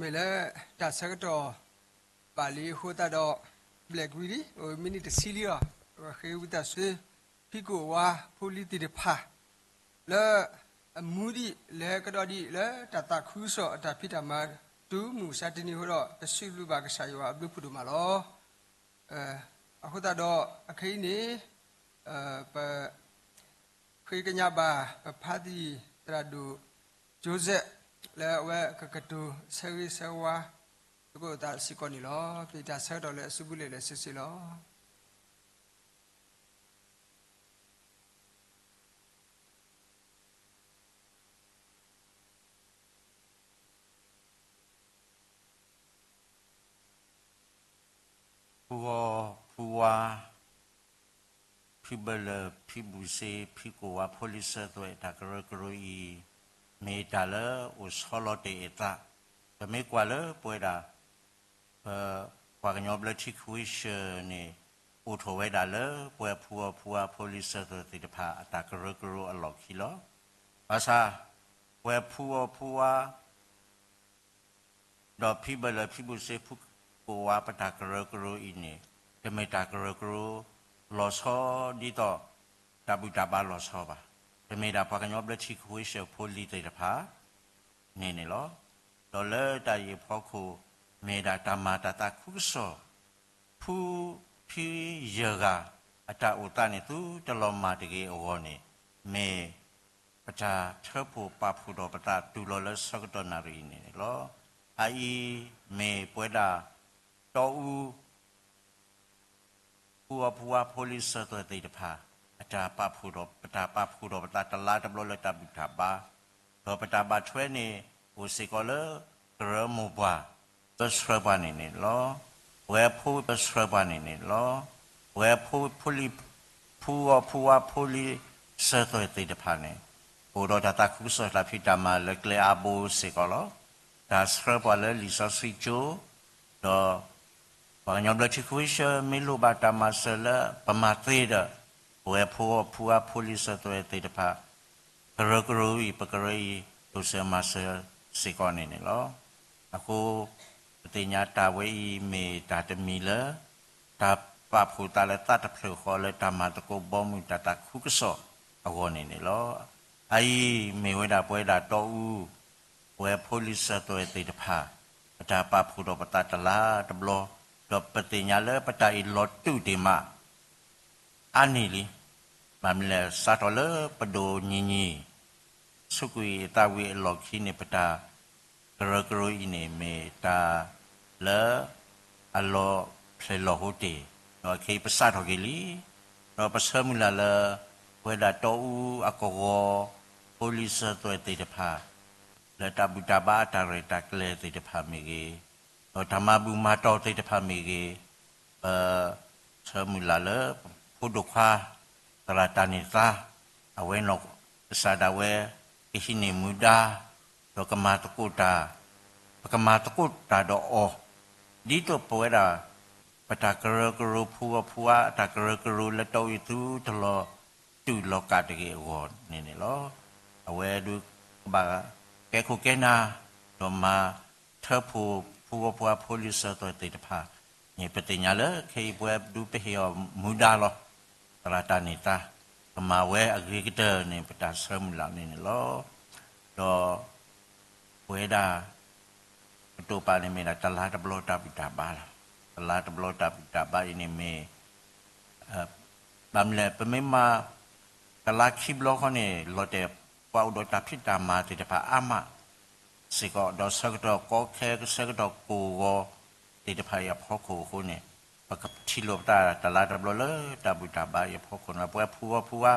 မ့ၢ်လၢတၢ်ဆၢကတီၢ်ဘၣ်လံအဃိသတးဒီး ဘျဲၣ်ကွံာ်လံ အိၣ်မံးနံးတဆံလံလီၤ. ပဃ့ဝံသးစူၤ ဖံကိၣ်ဝါဖိလံၤသ့ၣ်တဖၣ် လၢအမူဒံးလဲၤကဒီးဒံးလၢတၢ်သးခုကစီၣ်အတၢ်ဖံးတၢ်မၤ တုၤမုၢ်မဆါတနံၤအဃိဒီး ပစံးဘျုးဘၣ်ကစၢ်ယွၤအဘျုးဖးဒိၣ်မးလီၤ. အဃိသတးဒီး အခဲအံၤန့ၣ် ပ ဃ့ကညးဘၣ် ပဖါတံၢ်သရၣ်ဒိၣ် Joseph လၢအဝဲကကတိၤဆၢဂ့ၤဆၢဝါသကိးသးစ့ၢ်ကီးန့ၣ်လီၤ. ပတၢ်ဆၢကတီၢ်လၢအစုပူၤလၢာ်လၢာ်ဆ့ဆ့လီၤ. ဖုဂီၢ်ဖုဝါ ဖံဘၢၣ်လၢၢ် ဖံဘူၣ်စ့ ဖံကိၣ်ဝါ ဖိလံၤစၢၤသွဲၣ် တၢ်ကရၢကရိအံၤ မ့ၢ်တၢ်လၢအိၣ်ဆီလီၤတ့ၢ်အသး, ပမ့ၢ်ကွၢ်လၢပဝဲဒၣ် ပပှၤကညီဘျၢထံခဝ့ၡၢၣ်န့ၣ် အိၣ်ထီၣ်ဝဲဒၣ်လၢ ပဝဲဖုဂီၢ်ဖုဝါ ဖိလံၤစၢၤသွဲၣ်သ့ၣ်တဖၣ် အတၢ်ကရၢကရိအလီၢ်ခံလီၤ. ဘၣ်ဆၣ် ပဝဲဖုဂီၢ်ဖုဝါ ဒီးဖံဘၢၣ်လၢၢ် ဖံဘူၣ်စ့ ဖံကိၣ်ဝါ ပတၢ်ကရၢကရိအံၤန့ၣ် တမ့ၢ်တၢ်ကရၢကရိလီၤဆီဒ်သိး တၢ်ဘူၣ်တၢ်ဘါလီၤဆီဘၣ်. တမ့ၢ်ဒၣ်ပှၤကညီဘျၢထံခဝ့ၡၢၣ်ဖိလံၤသ့ၣ်တဖၣ်န့ၣ်န့ၣ်လီၤ. ဒီးလၢတၢ်အံၤအဖီခိၣ် မ့ၢ်ဒၣ်တၢ်မၤတၢ်သးခုကစီၣ် ဖုဖံယဲၢ်ဂၤ အတၢ်အိၣ်သးန့ၣ် သုတလီၤမၢ်တဂ့ၤအဂီၢ်န့ၣ် မ့ၢ်ပတၢ်ထၢဖှိၣ်ပာ်ဖှိၣ်ထီၣ်ပသးတုၤလီၤလၢဆၢကတီၢ်နၣ်ရံၣ်အံၤန့ၣ်န့ၣ်လီၤ. အအံၤမ့ၢ်ပဝဲဒၣ် တီအူ ဖုဂီၢ်ဖုဝါ ဖိလံၤစၢၤသွဲၣ်သ့ၣ်တဖၣ် အတၢ်ပာ်ဖှိၣ်ထီၣ် ပတၢ်ပာ်ဖှိၣ်ထီၣ်ပသးတလါတဘျီလၢတၢ်ဘူၣ်တၢ်ဘါ, ဒီးပတၢ်ဘၣ်ထွဲန့ၣ် အိၣ်စ့ၢ်ကီးလၢ ကရၢမိၢ်ပှၢ် ပဆှၢပှၤန့ၣ်န့ၣ်လီၤ. ပဝဲဖိပဆှၢပှၤန့ၣ်န့ၣ်လီၤ. ပဝဲဖိ ဖိလံၤ ဖုဂီၢ်ဖုဝါ ဖိလံၤစၢၤသွဲၣ်သ့ၣ်တဖၣ်န့ၣ် အိၣ်ဒီးတၢ်သးခုကစီၣ်တၢ်ဖံးတၢ်မၤလၢကျဲအါဘိစ့ၢ်ကီးလီၤ. တၢ်ဆှၢပှၤလၢလံာ်စီဆှံကၠိ ဒီး ပှၤကညီဘျၢထံခဝ့ၡၢၣ် မ့ၢ်လိၣ်ဘၣ်တၢ်မၤစၢၤလၢပမၤသ့ဒီး ပဝဲဖုဂီၢ်ဖုဝါ ဖိလံၤစၢၤသွဲၣ်သ့ၣ်တဖၣ် ကရၢကရိအံၤ ပကရၢအံၤ တိစၢၤမၤစၢၤစ့ၢ်ကီးန့ၣ်န့ၣ်လီၤ. အဃိ ပသ့ၣ်ညါတၢ်ဝဲအံၤမ့ၢ်တၢ်တမံၤလၢ တၢ်ပာ်ဖှိၣ်သးလၢသးတဖျၢၣ်ဃီလၢတၢ်မၤသကိးဘီမုၢ်တၢ်သးခုကစီၣ်အဂီၢ်န့ၣ်န့ၣ်လီၤ. အအံၤမ့ၢ်ဝဲဒၣ်ပဝဲဒၣ်တီအူ ပဝဲဖိလံၤစၢၤသွဲၣ်သ့ၣ်တဖၣ် ပတၢ်ပာ်ဖှိၣ်ထီၣ်ပသးတလါတဘျီ, ဒီးပသ့ၣ်ညါလၢပတၢ်အံၤလီၤတူာ်ဒံးမး အါန့ၢ်လံ. ဘၣ်မနုၤလဲၣ် စးထီၣ်လၢပဒိၣ်ညီညီ ဆူကွံာ်အသးဝံၤအလီၢ်ခံန့ၣ် ပတၢ်ကရၢကရိအံၤန့ၣ် မ့ၢ်တၢ်လၢအလီၤဖျဲၣ်လီၤဟိတ့ၢ်, ဒီးခဲအံၤပစးထီၣ်က့ၤလံ. ဒီးပဆၢမုၢ်လၢ်လၢ ပဝဲဒၣ်တီအူအကဝီၤ ဖိလံၤစၢၤသွဲၣ်သ့ၣ်တဖၣ် လၢတၢ်ဘူၣ်တၢ်ဘါအတၢ်ရဲၣ်တၢ်ကျဲၤသ့ၣ်တဖၣ်မ့ၢ်ဂ့ၤ, ဒီးတၢ်မၤဘူၣ်မၤတီၢ်သ့ၣ်တဖၣ်မ့ၢ်ဂ့ၤ, ပဆၢမုၢ်လၢ်လၢ ဖိဒိၣ်ခွါ သရၣ်တၢ်န့ၢ်သါ အဝဲနီၢ်ကစၢ်ဒၣ်ဝဲ ကဟံးန့ၢ်မူဒါ ဒီးကမၤသကိးတၢ်, ပကမၤသကိးတၢ်ဒီးအီၤ, ဒ်သိးပဝဲဒၣ် ပတၢ်ကရၢကရိ ဖုဂီၢ်ဖုဝါအတၢ်ကရၢကရိလၢတီအူအံၤ သုတလီၤတူာ်လီၤကာ်တဂ့ၤအဂီၢ်န့ၣ်န့ၣ်လီၤ. အဝဲဒုးကဘၣ်ကဲခိၣ်ကဲနၢ် ဒီးမၤထၢဖှိၣ် ဖုဂီၢ်ဖုဝါ ဖိလံၤစၢၤသွဲၣ်သ့ၣ်တဖၣ်န့ၣ် ပသ့ၣ်ညါလၢခဲအံၤပဝဲဒုးပဟ့ၣ်အီၤမူဒါလီၤ. သရၣ်တၢ်န့ၢ်သါ ကမၤဝဲအဂ့ၤကတၢၢ်န့ၣ် ပတၢ်ဆၢမုၢ်လၢ်န့ၣ်န့ၣ်လီၤ. ဒီး ပဝဲဒၣ် ပတိာ်ပာ်န့ၣ်မ့ၢ်ဒၣ်တလါတဘျီတၢ်ဘူၣ်တၢ်ဘါလီၤ. တလါတဘျီတၢ်ဘူၣ်တၢ်ဘါအံၤန့ၣ်မ့ၢ် ဘၣ်မနုၤလဲၣ် ပမ့ၢ်မၤ တလါခံဘျီဃီန့ၣ် လီၤတဲာ်ပှၤအိၣ်ဒီးတၢ်ဖံးတၢ်မၤသ့ၣ်တဖၣ်အါမးစ့ၢ်ကီး, ဒီးဆၢကတီၢ်ကီခဲ ဆၢကတီၢ်ကိၢ်ဂီၤသ့ၣ်တဖၣ်အံၤအဖီခိၣ်အဃိန့ၣ် ပကထံၣ်လိာ်ပသးတလါတဘျီလၢတၢ်ဘူၣ်တၢ်ဘါအံၤအဖီခိၣ်န့ၣ် ပဝဲဖုဂီၢ်ဖုဝါ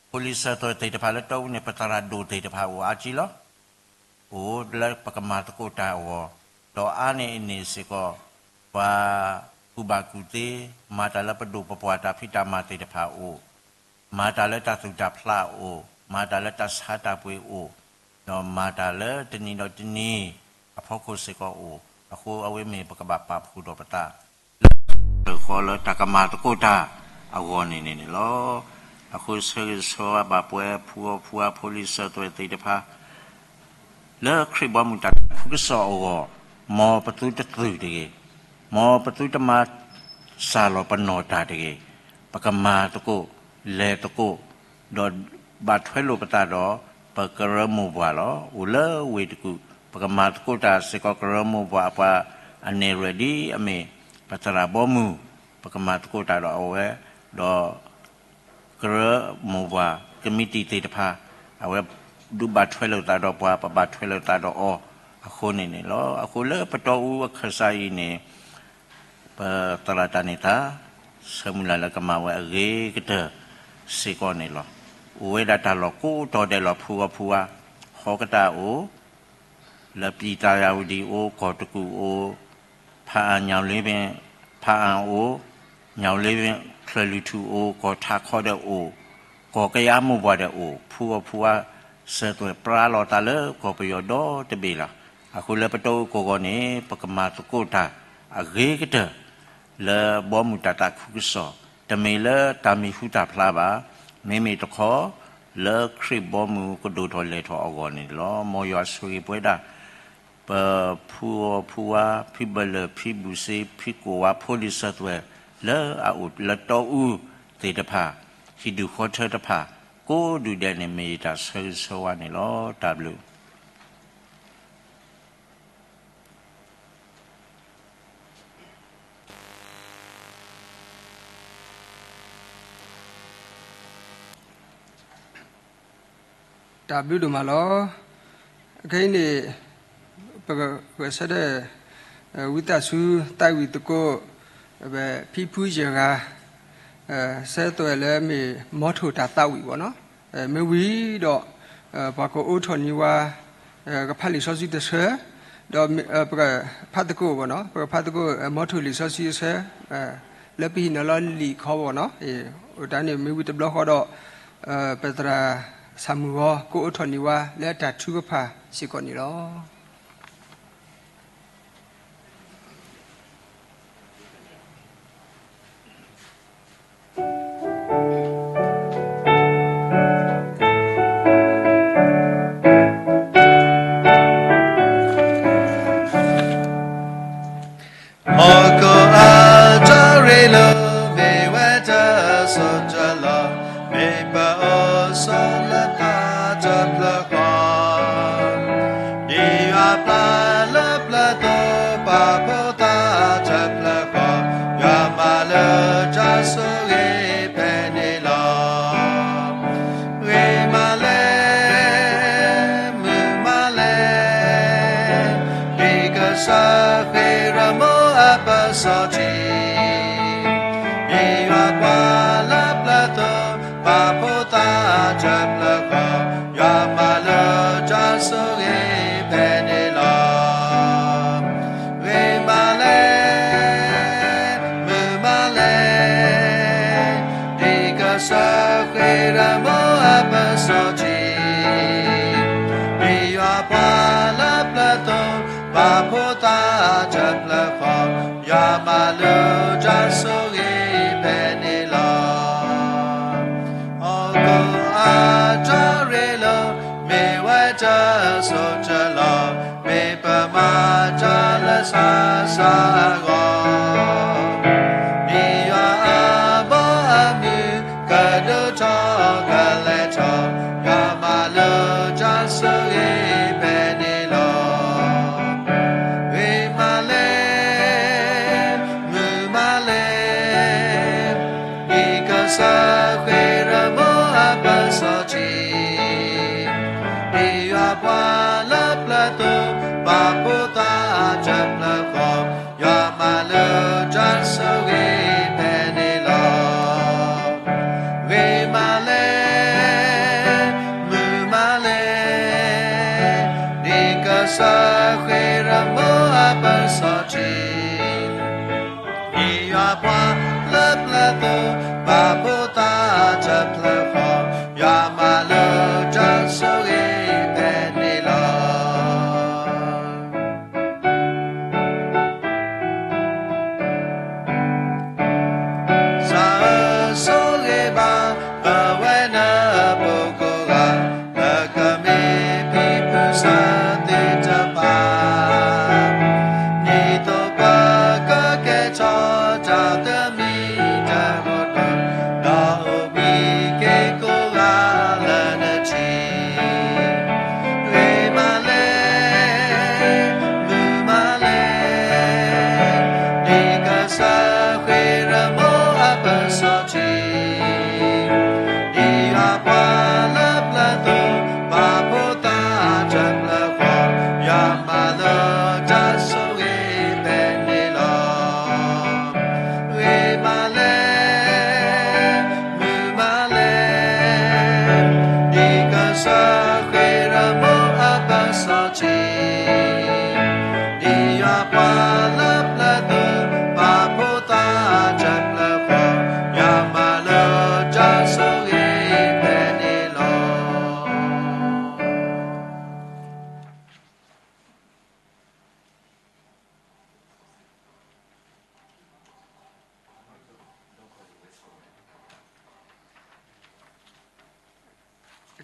ဖိလံၤစၢၤသွဲၣ်သ့ၣ်တဖၣ်လၢတီအူန့ၣ် ပသရၣ်ဒိၣ်သ့ၣ်တဖၣ်အိၣ်အါကံလီၤ. အိၣ်လၢပကမၤသကိးတၢ်အဂီၢ်, ဒီးအါန့ၢ်အန့ၣ်စ့ၢ်ကီး ပှၤကူၣ်ဘၣ်ကူၣ်သ့ မၤတၢ်လၢပဒိၣ်ပပှၢ်တၢ်ဖံးတၢ်မၤသ့ၣ်တဖၣ်အအိၣ်, မၤတၢ်လၢတၢ်သူၣ်တၢ်ဖျးအအိၣ်, မၤတၢ်လၢတၢ်ဆါတၢ်ပှ့ၤအိၣ်, ဒီးမၤတၢ်လၢတနံၤဒီးတနံၤအဖီခိၣ်စ့ၢ်ကီးအိၣ်, အဃိအဝဲမ့ၢ်ပကဘၣ်ပာ်ဖှိၣ်ထီၣ်ပသး လၢဃီလၢတၢ်ကမၤသကိးတၢ်အဂီၢ်န့ၣ်န့ၣ်န့ၣ်လီၤ. အဃိဆၢဂ့ၤဆၢဝါဘၣ်ပဝဲဖုဂီၢ်ဖုဝါ ဖိလံၤစၢၤသွဲၣ်သ့ၣ်တဖၣ် လၢခရံာ်ဘီမုၢ်တၢ်သးခုကစီၣ်အဂီၢ် မ်ပသုတသုးတဂ့ၤ, မ်ပသုတမၤစှၤလီၤပနီၢ်တၢ်တဂ့ၤ, ပကမၤသကိး, လဲၤသကိး, ဒီးဘၣ်ထွဲလိာ်ပသးဒီး ပကရၢမိၢ်ပှၢ်လီၤ. အိၣ်လၢဝ့ၢ်တကူၣ် ပကမၤသကိးတၢ်စ့ၢ်ကီး ကရၢမိၢ်ပှၢ်အပှၤအနဲၣ်ရွဲၣ် ဒ်အမ့ၢ်ပသရၣ်ဘီမုၢ်, ပကမၤသကိးတၢ်ဒီးအဝဲ, ဒီး ကရၢမိၢ်ပှၢ် ကမံးတံာ်သ့ၣ်တဖၣ် အဝဲဒုးဘၣ်ထွဲလိာ်သးဒီးပှၤ ပဘၣ်ထွဲလိာ်သးဒီးအီၤအဃိန့ၣ်န့ၣ်လီၤ. အဃိလၢပတီၢ်အူအခၢၣ်စးအံၤန့ၣ် ပသရၣ်တၢ်န့ၢ်သါ ဆၢမုၢ်လၢ်လၢကမၤဝဲအဂ့ၤကတၢၢ်စ့ၢ်ကီးန့ၣ်လီၤ. အိၣ်ဝဲဒၣ်တၢ်လီၢ်ကိးတီၤဒဲးလီၤ ဖုဂီၤဖုဝါ, ဟီကတၢၢ်အိၣ် လၢပံၣ်တၢ်ယၣ်ဝတံၣ်အိၣ် ကီၢ်တကူၣ်အိၣ်, ဖးအၣ်ညၣ်လ့ပင်, ဖးအၣ်အိၣ်, ညၣ်လ့ပင် ချၢၣ်လွံၢ်ထူၣ်အိၣ်, ကီၢ်ထးခီဒီးအိၣ်, ကီၢ်ကယါမိၢ်ပှၢ်ဒီးအိၣ်, ဖုဂီၤဖုဝါ စၢၤသွဲၣ်ပြးလီၤသးလၢကီၢ်ပယီၤဒီတဘ့ၣ်လီၤ. အဃိလၢပတီၢ်အူကိးဂီၤန့ၣ် ပကမၤသကိးတၢ်အဂ့ၤကတၢၢ် လၢဘီမုၢ်တၢ်သးခုကစီၣ်, တမ့ၢ်လၢတၢ်မံၤဟူတၢ်ဖျါဘၣ်, မ့မ့ၢ်တခီ လၢခရံာ်ဘီမုၢ်ကဒိၣ်ထီၣ်လဲၤထီၣ်အဂီၢ်န့ၣ်လီၤ. မ်ယွၤဆိၣ်ဂ့ၤပဝဲဒၣ် ပဖုဂီၤဖုဝါ ဖံဘၢၣ်လၢၢ် ဖံဘူၣ်စ့ ဖံကိၣ်ဝါ ဖိလံၤစၢၤသွဲၣ် လၢအအိၣ်လၢတီအူသ့ၣ်တဖၣ်, ဟံၣ်ဒူၣ်ဃီထၢတဖၣ် ကိးဒူၣ်ဒဲးန့ၣ် မ့ၢ်ယတၢ်ဆၢဂ့ၤဆၢဝါန့ၣ်လီၤ. တၢ်ဘျုး တၢ်ဘျုးဒိၣ်မးလီၤ. အခဲအံၤန့ၣ် ပကဂဲၤဆၢထၢၣ် ဝံသးစူၤသးဝံၣ်သကိး ဖံဖုယဲၢ်ဂၤ စၢၤသွဲၣ်လၢမ့ၢ်မီထိၣ်တၢ်သးဝံၣ်ဘၣ်နီၤ, မ့ၢ်ဝံၤဒီး ပှၤကအိးထီၣ်န့ၢ်ဝဲ ကဖးလံာ်စီဆှံတဆၢ, ဒီးပကဖးသကိးဘၣ်နီၤ, ပကဖးသကိး မီထိၣ်လံာ်စီဆှံတဆၢ လၢပဟံးန့ၢ်လီၤလံာ်ခီဘၣ်နီၤ, အတၢ်န့ၣ်မ့ၢ်ဝံၤတဘျီဃီဒီး ပသရၣ်ဆၣ်မုၢ်ဂီၤ ကအိးထီၣ်န့ၢ်ဝဲလၢအတၢ်ထုကဖၣ်စ့ၢ်ကီးန့ၣ်လီၤ. ဟီၣ်ခိၣ်အတၢ်ရ့လိာ် မ့ၢ်ဝဲတၢ်စိတၢ်လီၤ, မ့ၢ်ပအိၣ်ဆိးလၢတၢ်တဖျၢၣ်ဃီ, ဒ်ယွၤပျၢ်လၢပျၢၤအသိး ပာ်ဖှိၣ်သးတဖျၢၣ်ဃီ, ယွၤမၤလၢတၢ်ဆိၣ်ဂ့ၤဖဲန့ၣ်လီၤ. ဂ့ၤမးလဲၣ်, မုာ်မးလဲၣ်, ဒ်ကစၢ်ဃ့ၢ်ရမိၢ်အပၢၤစီထံ, ဒ်ယွၤပျၢ်လၢပျၢၤအသိး ပာ်ဖှိၣ်သးတဖျၢၣ်ဃီ, ယွၤမၤလၢတၢ်ဆိၣ်ဂ့ၤဖဲန့ၣ်လီၤ. ဂ့ၤမးလဲၣ်, မုာ်မးလဲၣ်, ဒ်ကစၢ်ဃ့ၢ်ရမိၢ်အပၢၤစီထံ, ဒ်ယွၤပျၢ်လၢပျၢၤအသိး ပာ်ဖှိၣ်သးတဖျၢၣ်ဃီ, ယွၤမၤလၢတၢ်ဆိၣ်ဂ့ၤဖဲန့ၣ်လီၤ. ဟီၣ်ခိၣ်အတၢ်ရ့လိာ် မ့ၢ်ဝဲတၢ်စိတၢ်လီၤ, မ့ၢ်ပမၤတၢ်လၢဆါဆါအဂီၢ်, ဒ်ယွၤအဘီအမုၢ် ကဒိၣ်ထီၣ်ကလဲၤထီၣ်, ယွၤမၤလၢတၢ်ဆိၣ်ဂ့ၤဖဲန့ၣ်လီၤ. ဂ့ၤမးလဲၣ်, မုာ်မးလဲၣ်, ဒ်ကစၢ်ဃ့ၢ်ရမိၢ်အပၢၤစီထံ, ဒ်ယွၤပျၢ်လၢပျၢၤအသိး ပာ်ဖှိၣ်သးတဖျၢၣ်ဃီ, ယွၤမၤလၢတၢ်ဆိၣ်ဂ့ၤဖဲန့ၣ်လီၤ. ဂ့ၤမးလဲၣ်, မုာ်မးလဲၣ်, ဒ်ကစၢ်ဃ့ၢ်ရမိၢ်အပၢၤစီထံ, ဒ်ယွၤပျၢ်လၢပျၢၤအသိး ပာ်ဖှိၣ်သးတဖျၢၣ်ဃီ, ယွၤမၤလၢတၢ်ဆိၣ်ဂ့ၤဖဲန့ၣ်လီၤ. ကစၢ်ဧၢ, ဆိၣ်ဂ့ၤဘၣ်ပဝဲနဖိမုၣ်ကိးဂၤ, လၢကမ့ၢ်ဖံဖုစၢ်သ့ၣ်တဖၣ်,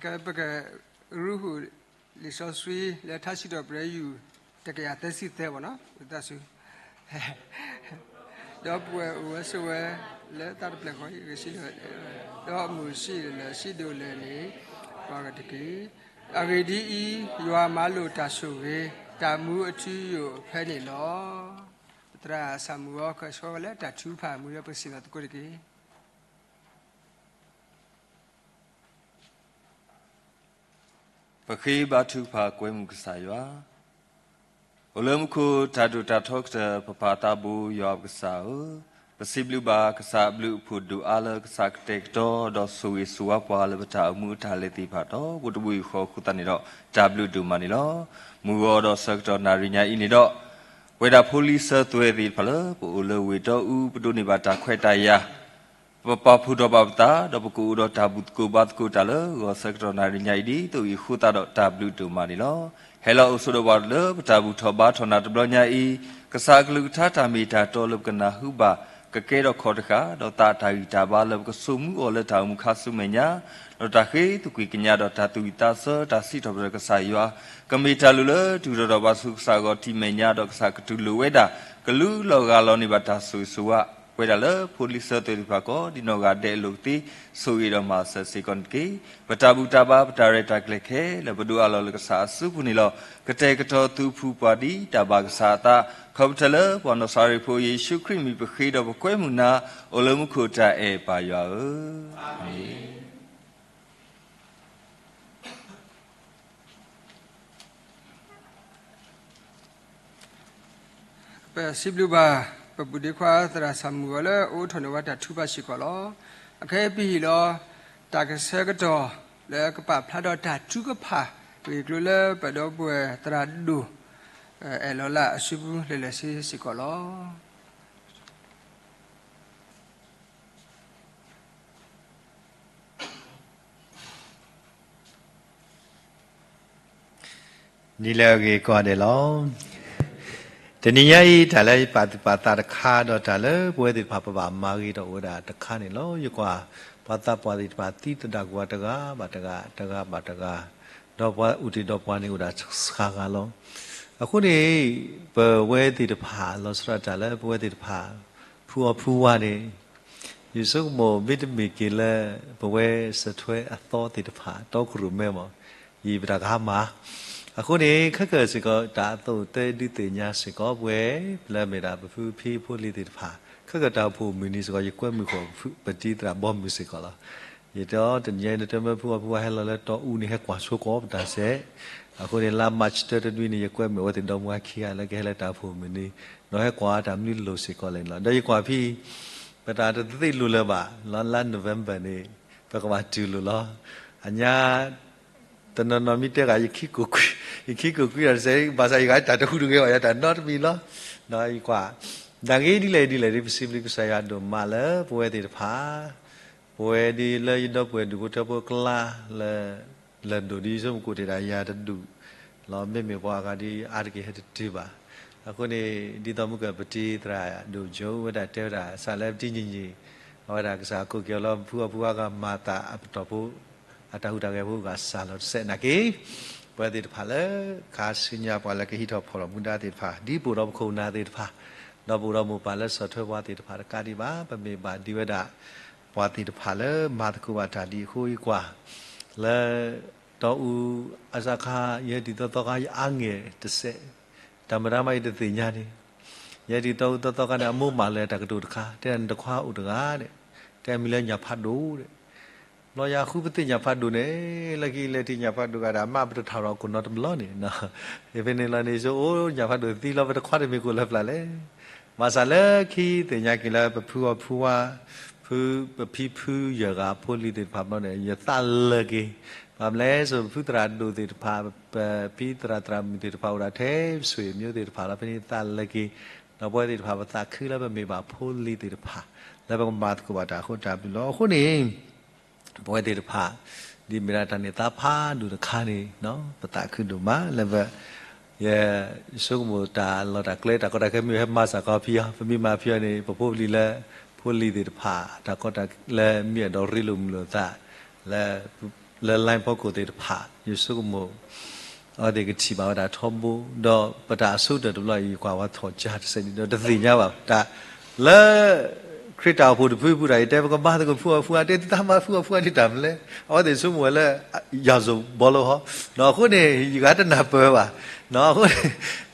ကပကရူၢ်ဟူးလံာ်စီဆှံလၢထါစံးထီၣ်ပတြၢၤယူၢ် တကယၤသၢဆံသၢဘၣ်နီၤ, ဝံသးစူၤ ဒီပုၢ်ဝဲၢ်အိၣ်ဝဲဆိးဝဲလၢတၢ်တဖျၢၣ်ဃီအံၤ ဂ့ၤဆံးလၢ ဒီးမုၢ်ဆံးလၢဆံးဒိၣ်လဲၣ်န့ၣ် ပှၤကတက့ၢ်. အဂ့ၢ်ဒ်အံၤ, ယွၤမၤလိာ်တၢ်ဆိၣ်ဂ့ၤ တၢ်မူအထူအယိာ်ဖဲန့ၣ်လီၤ. ပသရၣ်စၢ်မုၢ်ဂီၤ ကဆှၢဝဲလၢတၢ်ထုကဖၣ်မူဒီး ပကစံၣ်လီၤသကိးတက့ၢ်. ပဃ့ဘါထုကဖၣ်ကွဲမုာ်ကစၢ်ယွၤ, အိၣ်လၢမူခိၣ်တၢ်ဒိၣ်တၢ်ထီကတၢၢ် ပပၢ်သးဘိယွၤပကစၢ်ဧၢ, ပစံးဘျုးဘၣ်ကစၢ်အဘျုးအဖှိၣ်ဒိၣ်အါလၢကစၢ်ကတဲာ်ကတီၤဒီးဆိၣ်ဂ့ၤဆိၣ်ဝါပှၤလၢပတၢ်အိၣ်မူအတၢ်လဲၤသ့ၣ်တဖၣ်ဒီး ဖိတဘိယူၢ်ဃီအဃိသတးန့ၣ်ဒီး တၢ်ဘျုးဒိၣ်မးန့ၣ်လီၤ. မုၢ်ဂီၤဒီးဆၢကတီၢ်နၣ်ရံၣ်ညါအံၤန့ၣ်ဒီး ပဝဲဒၣ်ဖိလံၤစၢၤသွဲၣ်သ့ၣ်တဖၣ်လၢ ပအိၣ်လၢဝ့ၢ်တီအူ ပဒိးန့ၢ်ဘၣ်တၢ်ခွဲးတၢ်ယာ် ပပာ်ဖှိၣ်ထီၣ်ဘၣ်ပသး ဒီးပကအိၣ်ဒီးတၢ်ဘူၣ်သကိးဘါသကိးတၢ်လၢ ဂီၤဆၢကတီၢ်နၣ်ရံၣ်ညါအံၤ ဒ်သိးအံၤအဃိသတးဒီး တၢ်ဘျုးဒိၣ်မးန့ၣ်လီၤ. ဟဲလီၤအိၣ်ဆိးဒီးပှၤလၢပတၢ်ဘူၣ်ထီၣ်ဘါထီၣ်နၤတဘျီညါအံၤ, ကစၢ်အကလုၢ်ကထါတၢ်မ့ၢ်တၢ်တီလၢပကနၢ်ဟူဘၣ် ကကဲထီၣ်ခီၣ်တဃာ် ဒီးသးတၢ်ဂံၢ်တၢ်ဘါလၢပကဆိကမိၣ်အီၤလၢတၢ်အိၣ်မူခါဆူမဲာ်ညါ, ဒီးတၢ်ဃ့သကွံၢ်ကညးဒီးတၢ်သူၣ်ဝံၣ်သးဆၢတၢ်စံးထီၣ်ပတြၢၤကစၢ်ယွၤ, ကမ့ၢ်တၢ်လိၣ်လၢတုၤထီၣ်ဒီးပှၤဆူကစၢ်အဂီၢ်ထံးမဲာ်ညါ ဒီးကစၢ်ကတူၢ်လိာ်ဝဲဒၣ် ကလူလီၤဂာ်လီၤန့ၢ်ဘၣ်တၢ်ဆိၣ်ဂ့ၤဆိၣ်ဝါ ပဝဲဒၣ်လၢဖိလံၤစၢၤသွဲၣ်သ့ၣ်တဖၣ်ကိးဒ်နီၢ်ဂၤဒဲးအလိၤကသ့ ဆိၣ်ဂ့ၤဒီးမၤစၢၤစ့ၢ်ကီးန့ၣ်တက့ၢ်. ပတၢ်ဘူၣ်တၢ်ဘါပတၢ်ရဲၣ်တၢ်ကျဲၤခဲလၢာ် ပဒိးအးလီၤလၢကစၢ်အစုပူၤန့ၣ်လီၤ. ကတဲာ်ကတီၤသုဖှူပှၤဒ်တၢ်ဘၣ်ကစၢ်အသး, ခီဖျိလၢပှၤနီၢ်စၤရ့းဖိယ့ၣ်ၡူးခရံာ်မံၤ ပဃ့ဒီးပကွဲမုာ်နၤ အိၣ်လၢမူခိၣ်တၢ်အဲၣ်ပၢ်ယွၤဧၢ, အၤမ့ၣ်. ပစံးဘျုးဘၣ် ပဘူၣ်ဒ့ခွါသရၣ်စၢ်မုၢ်ဂီၤလၢအအိးထီၣ်န့ၢ်ဝဲတၢ်ထုကဖၣ်စ့ၢ်ကီးလီၤ. အခဲအံၤပဟ့ၣ်လီၤ တၢ်ကဆၢကတီၢ်လၢကပာ်ဖျါဒီးတၢ်ထုကဖၣ် ဂ့ၢ်ကျိၤလၢပဒီပုၢ်ဝဲၢ်သရၣ်ဒိၣ် အဲၣ်လီၤလၢအစုပူၤလၢာ်လၢာ်ဆ့ဆ့ၣ်စ့ၢ်ကီးလီၤ. နံၤလၢအဂ့ၤကိးဂၤဒဲးလီၤ. တနံၤညါအံၤ တၢ်လၢယပာ်သူၣ်ပာ်သးတခါ ဒီးတၢ်လၢပဝဲသ့ၣ်တဖၣ်ပဘၣ်မၤဂ့ၤထီၣ်အိၣ်ဝဲဒၣ်တခါန့ၣ်လီၤ. ယကွၢ် ပှၤသးပှၢ်သ့ၣ်တဖၣ်သံသဒၣ်ကွံာ်တဂၤဘၣ်တဂၤ တဂၤဘၣ်တဂၤ, ဒီးပှၤအုၣ်တ့ၢ်ဒီးပှၤန့ၣ်အိၣ်ဒၣ်ဆံးဂၤလီၤ. အဃိန့ၣ် ပဝဲသ့ၣ်တဖၣ် လီၤဆီဒၣ်တၢ်လၢပဝဲသ့ၣ်တဖၣ် ဖုအီၣ်ဖုဝါန့ၣ် ယဆိကမိၣ် မ့တမ့ၢ်က့ၤလၢ ပဝဲစၢၤထွဲအသီသ့ၣ်တဖၣ် တီခိၣ်ရိၣ်မဲမး ယံာ်ပတၢ်ကဟါမၢ်. အဃိန့ၣ် ခဲကၢၢ်စ့ၢ်ကီး တၢ်အသိးတဲဒုးသ့ၣ်ညါစ့ၢ်ကီး ပဝဲ လၢအမ့ၢ်ဒၣ်ပဖုဖံဖိလံၤသ့ၣ်တဖၣ် ခဲကၢၢ်တၢ်အိၣ်ဖှိၣ်မုၢ်နံၤစ့ၢ်ကီး ယကွဲမုာ်ဃီၤပတံၤသရၣ်ဘီမုၢ်စ့ၢ်ကီးလီၤ. ယတဲအီၤ တနံၤညါအံၤ နတဲမၢဖုအီၣ်ဖုဝါဟဲလီၤလၢတီအူန့ၣ် ဟဲကွၢ်ဆိကီးပတၢ်စဲး အဃိန့ၣ် လါမၢ်ၡးတၢတနွံန့ၣ် ယကွဲမုာ်အဝဲသ့ၣ်ဒီမါခံဂၤလၢကဟဲလၢတၢ်အိၣ်ဖှိၣ်မုၢ်နံၤ ဒီးဟဲကွၢ်တၢ်မနုၤလိၤစ့ၢ်ကီးလဲၣ်န့ၣ်လီၤ. ဒီးယကွၢ်ဖဲ ပတၢ်တသ့လိၤလၢၤဘၣ် လၢ November န့ၣ် ပကဘၣ်တုၤလိၤလီၤ. အညါ တနီၤနီၤမ့ၢ်တဲဂၤ ယခံကိၣ်ကွံာ် ယခံကိၣ်ကွံာ်ဒီးစဲး ဘၣ်ဆၣ်ယဂၤတၢ်တဟူးတဂ့ၤဘၣ် ယတၢ်နီတမံၤလီၤ. ဒီးယကွၢ် ဒ်ဂ့ၤဒ်လဲၣ်ဒ်လဲၣ်ဒ် ပစံးဘျုးကစၢ်ယွၤဒိၣ်မးလၢပဝဲသ့ၣ်တဖၣ် ပဝဲဒ်လၢယဒီပုၢ်ဝဲၢ်ဒူၣ်ဖိထၢဖိအကျါ လၢ လၢၢ်ဒိၣ်ဒ်ယဆိကမိၣ်ကိးတ့ၢ်ဒၣ်ယၤတဒူၣ်လီၤ. မ့မ့ၢ်ပှၤအဂၤဒ်အါတက့ၢ်ဟဲတတုၤဘၣ်. အဃိန့ၣ် ဒ်သိးမုၢ်ကပတံၤသရၣ်ဒိၣ်ကၠိဝဲဒၣ်တဲဝဲဒၣ် စးလၢပတံၤညီညီ အဝဲဒၣ်ကစၢ်ကိးက့ၤအီၤလၢ ဖုအီၣ်ဖုဝါဂၤမၤသးအပတီၢ်ဖိ အတၢ်ဟူးတၢ်ဂဲၤဖိဂၤစှၤလီၤတစဲးနာ်က့ ပဝဲသ့ၣ်တဖၣ်လၢ ခါဆူညါပှၤလၢကဟံးထီၣ်ဖီၣ်ထီၣ်မူဒါသ့ၣ်တဖၣ် ဒ်ပအိၣ်ဒီးပခိၣ်ပနၢ်သ့ၣ်တဖၣ် ဒီးပအိၣ်ဒီးမိၢ်ပၢ်လၢဆီၣ်ထွဲပှၤသ့ၣ်တဖၣ်တကးဒံးဘၣ် ပမ့ၢ်ဘၣ်ဒ်ဝဲဒၣ် ပှၤသ့ၣ်တဖၣ်လၢမၤသကိးဘၣ်တၢ်ဒ်အဃိ ယကွၢ် လၢ တီအူအစးခါ ယဟဲတုၤသီသီခါ ယအါဂၤတစဲး တၢ်မတၤမးယတသ့ၣ်ညါန့ၣ် ယဟဲတုၤသီအူသီသီခါန့ၣ် အမိၢ်မၢလီၤတၢ်ကတိၤတခါ တဲဒၣ်နတခွါအိၣ်တဂၤဒီး တဲမံၤလၢညၣ်ဖးဒိၣ်ဒီး ဘျီယၤဃုပသ့ၣ်ညၣ်ဖးဒိၣ်န့ၣ် လၢခံလဲၤတုၤညၣ်ဖးဒိၣ်ဂၤဒီး အမါပတထၢၣ်ထီၣ်ခိၣ်နီတဘျီန့ၣ် ဖဲန့ၣ်လီၤန့ၣ် ယဆိကမိၣ်ညၣ်ဖးဒိၣ်သံလီၤ ပတခွါတမ့ၢ်ကအိၣ်လၢပျၢ်လဲၣ်. ဘၣ်ဆၣ်လၢခံသ့ၣ်ညါက့ၤလၢပဖုအီၣ်ဖုဝါ ဖုပဖံဖုယဲၢ်ဂၤဖိလံၤသ့ၣ်တဖၣ်ဘျီန့ၣ် ယသးလၢက့ၤ ဘၣ်မနုၤလဲၣ် ပဖုသရၣ်ဒိၣ်သ့ၣ်တဖၣ် ပဖံသရၣ်သရၣ်မုၣ်သ့ၣ်တဖၣ်အိၣ်ဒၣ်ထဲပဆွေမျိုးသ့ၣ်တဖၣ်လီၤ. ဖဲန့ၣ်သးလၢက့ၤ ဒီးပဝဲသ့ၣ်တဖၣ်ပသးခုလၢပမ့ၢ်ဘၣ်ဖိလံၤသ့ၣ်တဖၣ် လၢပကမၤသကိးဘၣ်တၢ်အဃိတၢ်ဘျုးလီၤ. အဃိန့ၣ် ပဝဲသ့ၣ်တဖၣ် ဒ်မ့ၢ်ဒၣ်တၢ်န့ၢ်သါဖးဒိၣ်တခါန့ၣ် ပသးခုဒိၣ်မးလၢပ ယဆိကမိၣ်တၢ်လီၢ်တၢ်ကျဲ တၢ်ကီတၢ်ခဲမ့ၢ်ဟဲမၤစၢ်ကီးဖံအီၤ ပမ့ၢ်မၤဖံအီၤန့ၣ် ပဖိပလံၤလၢ ဖိလံၤသ့ၣ်တဖၣ် တၢ်ကီတၢ်လၢမ့ၢ်အဲၣ်ဒိးရ့လိာ်မုာ်လိာ်သး လၢ လၢ line ဖီခိၣ်သ့ၣ်တဖၣ် ယဆိကမိၣ် အဝဲသ့ၣ်ကထံၣ်ဘၣ်ဝဲဒၣ်ထီဘိ, ဒီးပတၢ်အဆိကတၢၢ်တဘျီအံၤ ယကွၢ်ဝဲထီၣ်ကၠါတစဲးဒံးဒီး တသ့ၣ်ညါဘၣ် တၢ်လၢ ခရံာ်တၢ်အိၣ်ဖှိၣ်တဖုဖုတၢ်အံၤ တဲပကမၤသကိးဖုအီၣ်ဖုအါ တဲတၢ်မၤဖုအီၣ်ဖုအါဒ်တၢ်မနုၤလဲၣ်, အဝဲသ့ၣ်ဆိကမိၣ်ဝဲလၢ ယၤစိၤဘီလိဟီ, အဃိန့ၣ် ယဂၤတနၢ်ပၢၢ်ဘၣ်, အဃိန့ၣ်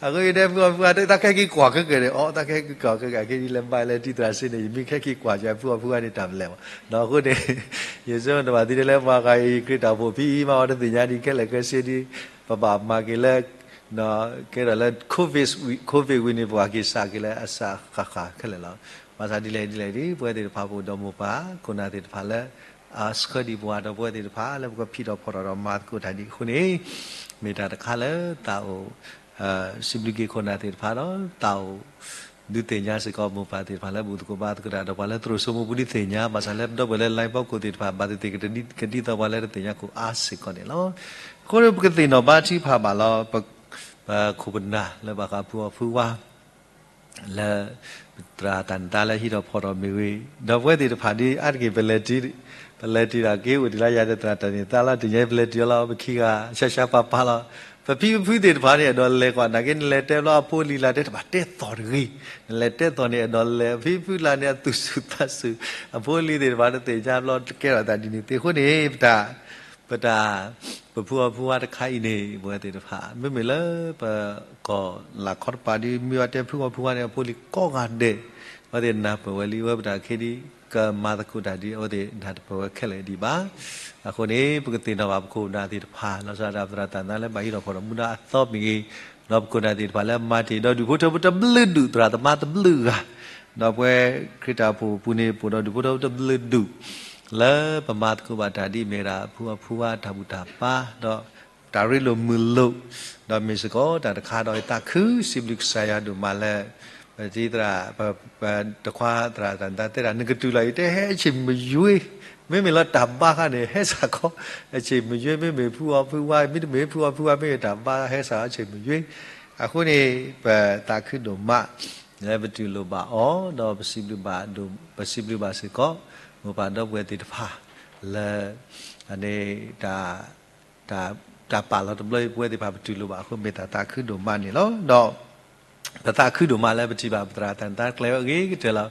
အဃိယတဲဖုအီၣ်ဖုအါ တဲတၢ်ခဲက့ၤကွၢ်ခဲကဲန့ၣ် အီ တၢ်ခဲက့ၤကွၢ်ခဲကဲ အခဲဒ်လဲၣ် ဘၣ်လဲၣ် တံၢ်သရၣ်စ့န့ၣ် ယမ့ၢ်ခဲက့ၤကွၢ်ကၠါ ဖုအီၣ်ဖုအါန့ၣ်တၢ်မနုၤလဲၣ်ဘၣ်, အဃိန့ၣ် ယဆိကမိၣ်တဘၣ်သ့ဒ်လဲၣ် ပှၤဂၤအံၤ ခရံာ်တၢ်အိၣ်ဖှိၣ်ဖံအံၤမး အဝဲတသ့ၣ်ညါဒံးခဲလၢာ်ခဲဆ့ဒ် ပဘၣ်မၤက့ၤလၢ ကဲထီၣ်လၢ COVID, COVID ဝံၤန့ၣ် ပှၤက့ၤစးက့ၤလၢအစးဃၣ်ဃၣ်ခဲလၢာ်လီၤ. ဘၣ်ဆၣ်ဒ်လဲၣ်ဒ်လဲၣ်ဒ် ပဝဲသ့ၣ်တဖၣ်ပအိၣ်ဒီးမိၢ်ပၢ်ခိၣ်နၢ်သ့ၣ်တဖၣ်လၢ အဆှၢဒံးပှၤဒီးပဝဲသ့ၣ်တဖၣ်လၢပကဖံးထီၣ်ဖီၣ်ထီၣ်ဒီးမၤသကိးတၢ်ဒ်အဃိန့ၣ် မ့ၢ်တၢ်တခါလၢသးအိၣ် စံးဘျုးက့ၤခိၣ်နၢ်သ့ၣ်တဖၣ်ဒီး သးအိၣ် ဒုးသ့ၣ်ညါစ့ၢ်ကီးမိၢ်ပၢ်သ့ၣ်တဖၣ်လၢဘူၣ်သကိးဘါသကိးတၢ်ဒီးပှၤလၢသရိာ်စိမိၢ်ပူၤဒုးသ့ၣ်ညါ ဘၣ်ဆၣ်လၢပဒီပုၢ်ဝဲၢ်လၢ line ဖီခိၣ်သ့ၣ်တဖၣ် ဘၣ်သ့ၣ်သ့ၣ်ကဒ်သိးပှၤလၢတသ့ၣ်ညါကိးအါစ့ၢ်ကီးန့ၣ်လီၤ. အဃိန့ၣ် ပကသ့ၣ်နီၣ်ဘါထုကဖၣ်ဘၣ်လီၤ ပခိၣ်ပနၢ်လၢဘၣ်ဃးဖုအီၣ်ဖုဝါ လၢ သရၣ်တၢ်န့ၢ်သါလၢဟံးထီၣ်ဖီၣ်ထီၣ်မ့ၢ်ဂ့ၤ, ဒီးပဝဲသ့ၣ်တဖၣ်ဒ်အါတက့ၢ် ပလဲၤတ့ၢ်, ပလဲၤတ့ၢ်တၢ်က့ၤအိၣ်ဒံးလၢယၤဒီးသရၣ်တၢ်န့ၢ်သါလီၤ တညါပလဲၤတ့ၢ်အီၤလီၤ ပခံဂၤ ဆှါဆှါပၤပၤလီၤ. ပဖံပဖုသ့ၣ်တဖၣ်န့ၣ် အဲၣ်ဒိးလဲၤကွၢ် နာ်က့နလဲၤတဲဘျီအဖိအလံၤလၢ်တဲတဘၣ်တဲသီၣ်တဂ့ၤ, နလဲၤတဲသီၣ်န့ၣ် အဲၣ်ဒိးလဲၤ ပဖံပဖုလၢ်န့ၣ် အသူၣ်ဆူၣ်သးဆူၣ် အဖိအလံၤသ့ၣ်တဖၣ်တသ့ၣ်ညါဘျီ တကဲထီၣ်သးဒ်န့ၣ်သ့အဃိန့ၣ် ပတၢ် ပတၢ် ပဖုအီၣ်ဖုဝါတခါအံၤန့ၣ် ပဝဲသ့ၣ်တဖၣ် မ့မ့ၢ်လၢပကီၢ်လၢ်ခီတပၤဒ် မ့ၢ်ဝဲတဲဖုအီၣ်ဖုဝါန့ၣ် အဖိအလံၤကိးဂၤဒဲး အဝဲသ့ၣ်နၢ်ပၢၢ်ဝဲလံ အဝဲပတၢ်ခဲဒ် ကမၤသကိးတၢ်ဒ် အဝဲသ့ၣ်နၢ်တပၢၢ်ဝဲခဲလၢာ်ဒံးဘၣ်. အဃိန့ၣ် ပကသ့ၣ်နီၣ်ဘၣ်ပခိၣ်ပနၢ်သ့ၣ်တဖၣ် လီၤဆီဒၣ်တၢ်ပသရၣ်တၢ်န့ၢ်သါလၢဘၣ်ဟံးထီၣ်ဖီၣ်ထီၣ်မူဒါအသီမ့ၢ်ဂ့ၤ, ဒီးပခိၣ်နၢ်သ့ၣ်တဖၣ်လၢမၤတ့ၢ်ဒီးဒူၣ်ဖိထၢဖိတဘျုးဒူၣ် သရၣ်သမါတဘျုးဂၤ, ဒီးပဝဲခရံာ်တၢ်အိၣ်ဖှိၣ်အပူၤန့ၣ် ပအိၣ်ဒီးဒူၣ်ဖိထၢဖိတဘျုးဒူၣ် လၢပမၤသကိးဘၣ်တၢ်ဒ်မ့ၢ်ဝဲဒၣ် ဖုအီၣ်ဖုဝါတၢ်ဘူၣ်တၢ်ဘါ ဒီးတၢ်ရ့လိာ်မုာ်လိာ်, ဒီးမ့ၢ်စ့ၢ်ကီးတၢ်တခါဒီးသးခုစံးဘျုးကစၢ်ယွၤဒိၣ်မးလၢ ပတံၤသရၣ် ပ ပတခွါသရၣ်တၢ်န့ၢ်သါတဲဒၣ် နကတုၤလီၤအံၤ တဲဟဲအဆ့ၣ်မယွ့, မ့မ့ၢ်လၢတၢ်ဘါခါန့ၣ် ဟဲစ့ၢ်ကီး အဆ့ၣ်မယွ့ မ့မ့ၢ်ဖုအီၣ်ဖုဝါ မ့တမ့ၢ်ဖုအီၣ်ဖုဝါ မ့ၢ်တၢ်ဘါဟဲစ့ၢ်အီၤအဆ့ၣ်မယွ့, အဃိန့ၣ် ပသးခုဒိၣ်မး လၢပတူၢ်လိာ်ဘၣ်အီၤ ဒီးပစံးဘျုးဘၣ်ဒိၣ် ပစံးဘျုးဘၣ်စ့ၢ်ကီး မိၢ်ပၢ်ဒီပုၢ်ဝဲၢ်သ့ၣ်တဖၣ် လၢ အန့ၣ် တၢ် တၢ်ပာ်လီၤတဘျီအံၤ ပဝဲသ့ၣ်တဖၣ်ပတူၢ်လိာ်ဘၣ်အဃိ မ့ၢ်တၢ်သးခုဒိၣ်မးန့ၣ်လီၤ. ဒီး ပသးခုဒိၣ်မးလၢပထံၣ်ဘၣ်ပသရၣ်တၢ်န့ၢ်သါကျဲဝဲအဂ့ၤကတၢၢ်လီၤ.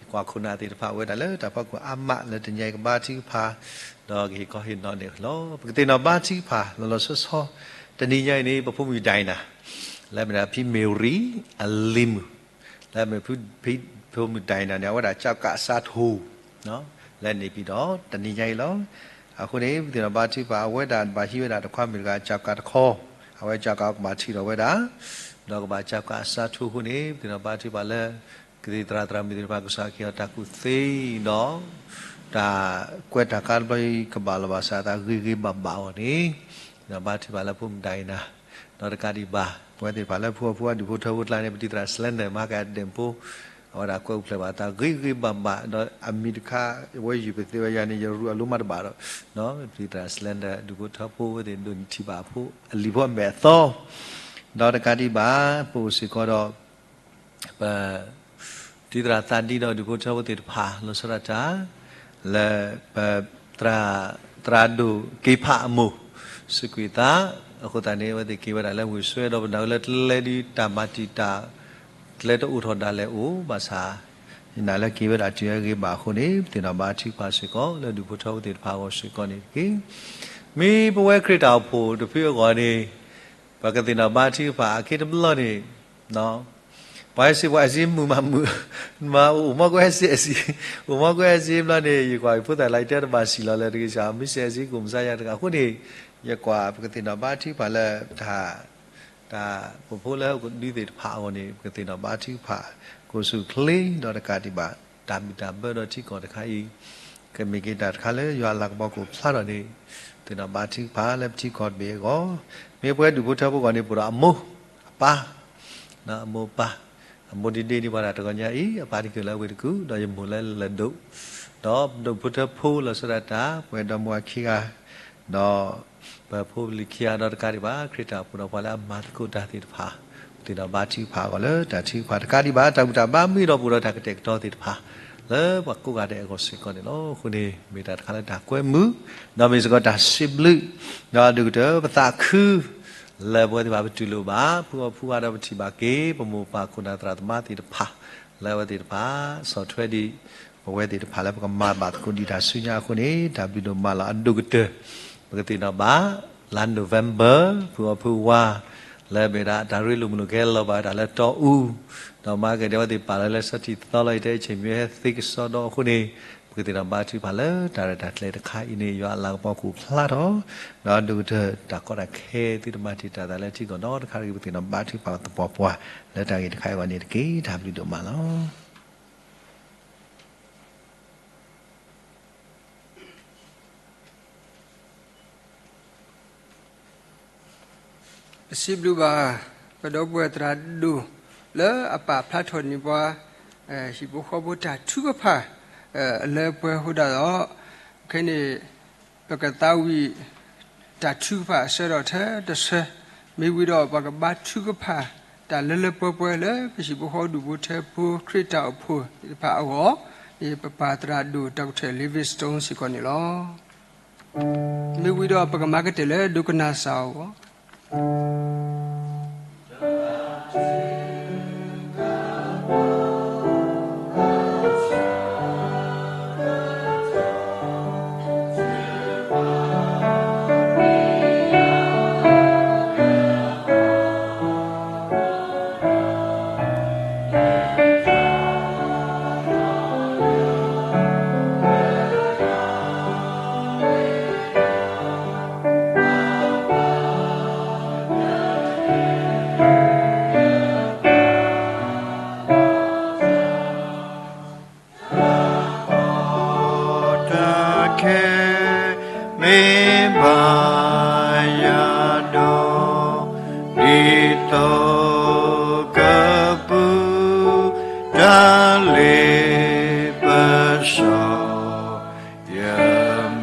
ယကွၢ်ခိၣ်နၢ်သ့ၣ်တဖၣ်ဝဲဒၣ်လၢတၢ်ဖီခိၣ်အါမးလၢတနံၤအံၤကဘါထုကဖၣ် ဒီးကဟ့ၣ်ခီဟ့ၣ်နီၤန့ၣ်လီၤ. ပကသ့ၣ်နီၣ်ဘါထုကဖၣ်လီၤလီၤဆီဆီ တနံၤညါအံၤန့ၣ် ပဖိမုၣ်ဒၣ်အံၤနၤ လၢမ့ၢ်ဒၣ်ဖံမ့ၢ်ရံ အလံၤမုၣ် လၢမ့ၢ်ဖံ ဖံ ဖိမုၣ်ဒၣ်အံၤနၤန့ၣ် အဝဲဒၣ်ကၠီၤကးစးထူ လၢန့ၣ်ပံၤဒီး တနံၤညါအံၤလီၤ. အဃိန့ၣ် ပသ့ၣ်နီၣ်ဘါထုကဖၣ် အဝဲဒၣ်ဘၣ်ဟံးဝဲဒၣ်တခွါမ့ၢ်တဂၤ ကၠီၤကးတခီ, အဝဲကၠီၤကးကဘၣ်ထံၣ်ထီၣ်ဝဲဒၣ် ဒီးကဘၣ်ကၠီၤကးအစးထူအဃိန့ၣ် ပသ့ၣ်နီၣ်ဘါထုကဖၣ်လၢ ကသံၣ်သရၣ်သရၣ်မုၣ်သ့ၣ်တဖၣ် ကစၢ်ကဟ့ၣ်အီၤတၢ်ကူၣ်သ့ဒီး တၢ်ကွဲးတၢ်ကါတဘျီအံၤ ကဘၣ်လီၤဘၣ်စး တၢ်ဂ့ၤဂ့ၤဘၣ်ဘၣ်အဂီၢ်န့ၣ် ပသ့ၣ်နီၣ်ဘါထုကဖၣ်လၢဖိမုၣ်ဒၣ်အံၤနၤ ဒီးတကးဒံးဘၣ် ပဝဲသ့ၣ်တဖၣ်လၢဖိအီၣ်ဖိအါ ဒူၣ်ဖိထၢဖိကျါန့ၣ် ပတံၤသရၣ် Slender မၤကဒဲးဖိ အဝဲဒၣ်ကွဲးအိၣ်ဖျဲၣ်ဘၣ်တၢ်ဂ့ၤဂ့ၤဘၣ်ဘၣ် ဒီးအမံၤတခါ အဝဲယုၢ်ပသ့ဝဲယၤန့ၣ် ယရူးအလိၤမးတဘၣ်ဒီး ပတံၤသရၣ် Slender ဒူၣ်ဖိထၢဖိဝဲသ့ၣ်ဒိးန့ၢ်ထံၣ်ဘၣ်အဖိ အလံၤဖိအမဲာ်အသီ ဒီးတကးဒံးဘၣ် ပအိၣ်စ့ၢ်ကီးဒီး ပ တံၤသရၣ်သးဒံဒီးဒူၣ်ဖိထၢဖိသ့ၣ်တဖၣ် လီၤဆီဒၣ်တၢ် လၢပ သရၣ် သရၣ်ဒိၣ်က့ၤဖးအမိၢ် စူးကွံာ်သး အဃိသတးန့ၣ် အဝဲသ့ၣ်က့ၤဝဲဒၣ်လၢဝ့ၢ်စွဲဒီး ပနာ်ဝဲလၢကျဲဒ်တၢ်မၤတံာ်တာ် ကျဲတအိၣ်ထီၣ်ဒၣ်လဲာ်အိၣ်ဘၣ်ဆၣ် ယနာ်လၢက့ၤဝဲဒၣ်တုၤအဂ့ၤဘၣ်အဃိန့ၣ် ပသ့ၣ်နီၣ်ဘါထုကဖၣ်စ့ၢ်ကီး လၢဒူၣ်ဖိထၢဖိသ့ၣ်တဖၣ်အဂီၢ်စ့ၢ်ကီးန့ၣ်တက့ၢ်. မ့ၢ်ပဝဲခရံာ်တၢ်အိၣ်ဖှိၣ်တဖုအဂီၢ်န့ၣ် ပကသ့ၣ်နီၣ်ဘါထုကဖၣ်အခံတဘျီန့ၣ် ပှၤ S C ပှၤ S C မုာ်မးမုာ် မၤအိၣ်မီၢ်ကွဲ S C S C အိၣ်မီၢ်ကွဲ S C ဘျီန့ၣ် ယကွၢ်ယဖိသၣ်လၢယတဲတဘၣ်စံၣ်လီၤလၢတဂ့ၤစ့ၢ် မ့ၢ် S C S C ကိၣ်မစါယါတဂၤအဃိန့ၣ် ယကွၢ်ပကသ့ၣ်နီၣ်ဘါထုကဖၣ်လၢ တၢ် တၢ်ပဖိလၢဟီၣ်ခိၣ်ဒူသ့ၣ်တဖၣ်အဂီၢ်န့ၣ် ပကသ့ၣ်နီၣ်ဘါထုကဖၣ် ကိၣ်ဆူၣ်ချ့ဒီးတကးဒံးဘၣ် တၢ်ဘံၣ်တၢ်ဘၢဒီးထံကီၢ်တခါအံၤ ကမ့ၢ်က့ၤတၢ်တခါလၢယွၤလၤကပီၤကအိၣ်ဖျါထီၣ်န့ၣ် သ့ၣ်နီၣ်ဘါထုကဖၣ်လၢပထံကီၢ်တဘ့ၣ်အဂီၢ် မ့ၢ်ပဝဲဒူၣ်ဖိထၢဖိအဂီၢ်န့ၣ် ပအိၣ်ဒီးအမိၢ် အပၢ် အမိၢ်ဒ်ဒ့ၣ်ဒ်ပှၤတၢ်တဂီၤညါအံၤ အပၢ်န့ၣ်က့ၤလၢအဝ့ၢ်တကူၣ် ဒီးယမိၢ်လၢလၢၢ်ဒိၣ် ဒီးဒူၣ်ဖိထၢဖိလီၤဆီဒၣ်တၢ် ပဝဲဒီမါဝၤခံဂၤ ဒီး ပဖိပလံၤခံဂၤဒီးတကးဒံးဘၣ် ခရံာ်တၢ်အိၣ်ဖှိၣ်ဒီးပှၤလၢအမၤသကိးတၢ်သ့ၣ်တဖၣ် ပသ့ၣ်နီၣ်ဘါထုကဖၣ်အဂီၢ်လၢတၢ်ထုကဖၣ်တကးဒံးဘၣ် တၢ်ဘူၣ်တၢ်ဘါမ့ၢ်ဒီးပအိၣ်ဒီးတၢ်ကတဲာ်ကတီၤသ့ၣ်တဖၣ် လၢပှၤကိးဂၤဒဲးအဂီၢ်စ့ၢ်ကီးန့ၣ်လီၤ. အဃိန့ၣ် မ့ၢ်တၢ်တခါလၢတၢ်ကွဲမုာ်, ဒီးမ့ၢ်စ့ၢ်ကီးတၢ်စံးဘျုး, ဒီးဒိၣ်ကတၢၢ်ပသးခု လၢပဝဲသ့ၣ်တဖၣ်ပတူၢ်လိာ်ဘၣ် ဖုအီၣ်ဖုအါဒီးပထံၣ်ဘၣ်က့ၤ ပမိၢ်ပၢ်ခိၣ်နၢ်သရၣ်သမါသ့ၣ်တဖၣ် လၢအဝဲသ့ၣ်တဖၣ် ဆီၣ်ထွဲဒံး ပဝဲသ့ၣ်တဖၣ်လၢပကမၤဘၣ်သကိးဒံးတၢ်ဆူညါအဃိန့ၣ် တၢ်ဘျုးဒိၣ်မးလီၤ. အဒိၣ်ကတၢၢ် ပကသ့ၣ်နီၣ်ဘၣ် လါ November ဖုအီၣ်ဖုအါ လၢမ့ၢ်ဒၣ်တၢ်ရ့လိာ်မုာ်လိာ်ကဲလီၤဘၣ်ဝဲဒၣ်လၢတီအူ, ဒီးမၤကဲဒဲးအဝဲသ့ၣ်ပာ်လီၤလၢစီၤထံသီလီၤ ယတဲအဆ့ၣ်မံဟဲသ့ကစီဒီအဃိန့ၣ် ပကသ့ၣ်နီၣ်ဘါထုကဖၣ်လၢတၢ်ရဲၣ်တၢ်ကျဲၤတခါအံၤန့ၣ် ယွၤအလၤကပီၤကအိၣ်ဖျါထီၣ်, ဒီးဒိၣ်ကတၢၢ်တၢ်ကီတၢ်ခဲသုတမၤတံာ်တာ်သးလၢထံကီၢ်ဒီတခါတဂ့ၤ ပကသ့ၣ်နီၣ်ဘါထုကဖၣ်သပှၢ်ပှၢ် လၢတၢ်ဂ့ၢ်တခါအံၤအဂီၢ်န့ၣ်တက့ၢ်. တၢ်ဘျုးဒိၣ်မးလီၤ. ပစံးဘျုးဘၣ် ပဒီပုၢ်ဝဲၢ်သရၣ်ဒိၣ် လၢအပာ်ဖျါထီၣ်န့ၢ်ပှၤ ဟံၣ်ဖိဃီဖိတၢ်ထုကဖၣ် လၢပှဲၤဃိဒၣ်ဒီး ခဲန့ၣ် ပကသးဝံၣ် တၢ်ထုကဖၣ်အဆၢဒီးထဲတဆၢ, မ့ၢ်ဝံၤဒီးပှၤကဘါထုကဖၣ် တၢ်လၢလၢပှဲၤပှဲၤလၢပဟံၣ်ဖိဃီဖိဒူၣ်ဖိထၢဖိခရံာ်တၢ်အိၣ်ဖှိၣ်သ့ၣ်တဖၣ်အဂီၢ်, ပပၢ်သရၣ်ဒိၣ် Doctor Livingstone စ့ၢ်ကီးန့ၣ်လီၤ. မ့ၢ်ဝံၤဒီးပကမၤကတၢၢ်လၢဒိကနၣ်စၢ်အဂီၢ်. တၢ်ကီတၢ်ခဲ မ့ၢ်ဘၣ်ယၤဒီး ဒ်သိးကပူၤ တၢ်လ့ပစီ ယ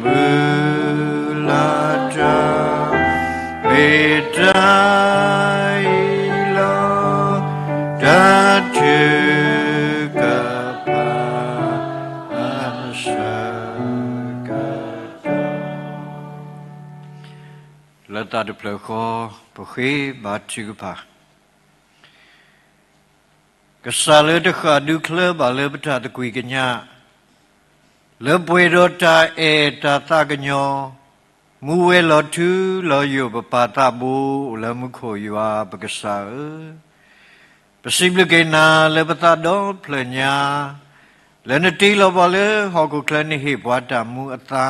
မုၢ်လၢ်တၢ် မ့ၢ်တၢ်အံၤလီၤ. တၢ်ထုကဖၣ်အဆၢကတီၢ် လၢသးတဖျၢၣ်ဃီ ပဃ့ဘါထုကဖၣ်. ကစၢ်လၢတဃၣ်ဒုးချၢဘၣ်လၢပတၢ်သကွံာ်ကညး, လၢပှဲၤဒီးတၢ်အဲၣ်တၢ်သးကညီၤ, မူဝဲလီၤထူလီၤယိာ်ပပၢ်သးဘိ အိၣ်လၢမူခိၣ်ယွၤပကစၢ်ဧၢ, ပစံးဘျုးက့ၤနၤလၢပသးဒီဖျၢၣ်ညါ, လၢနတ့လီၤပှၤလၢဟီၣ်ခိၣ်ချၢနဟ့ၣ်ပှၤတၢ်မူအသါ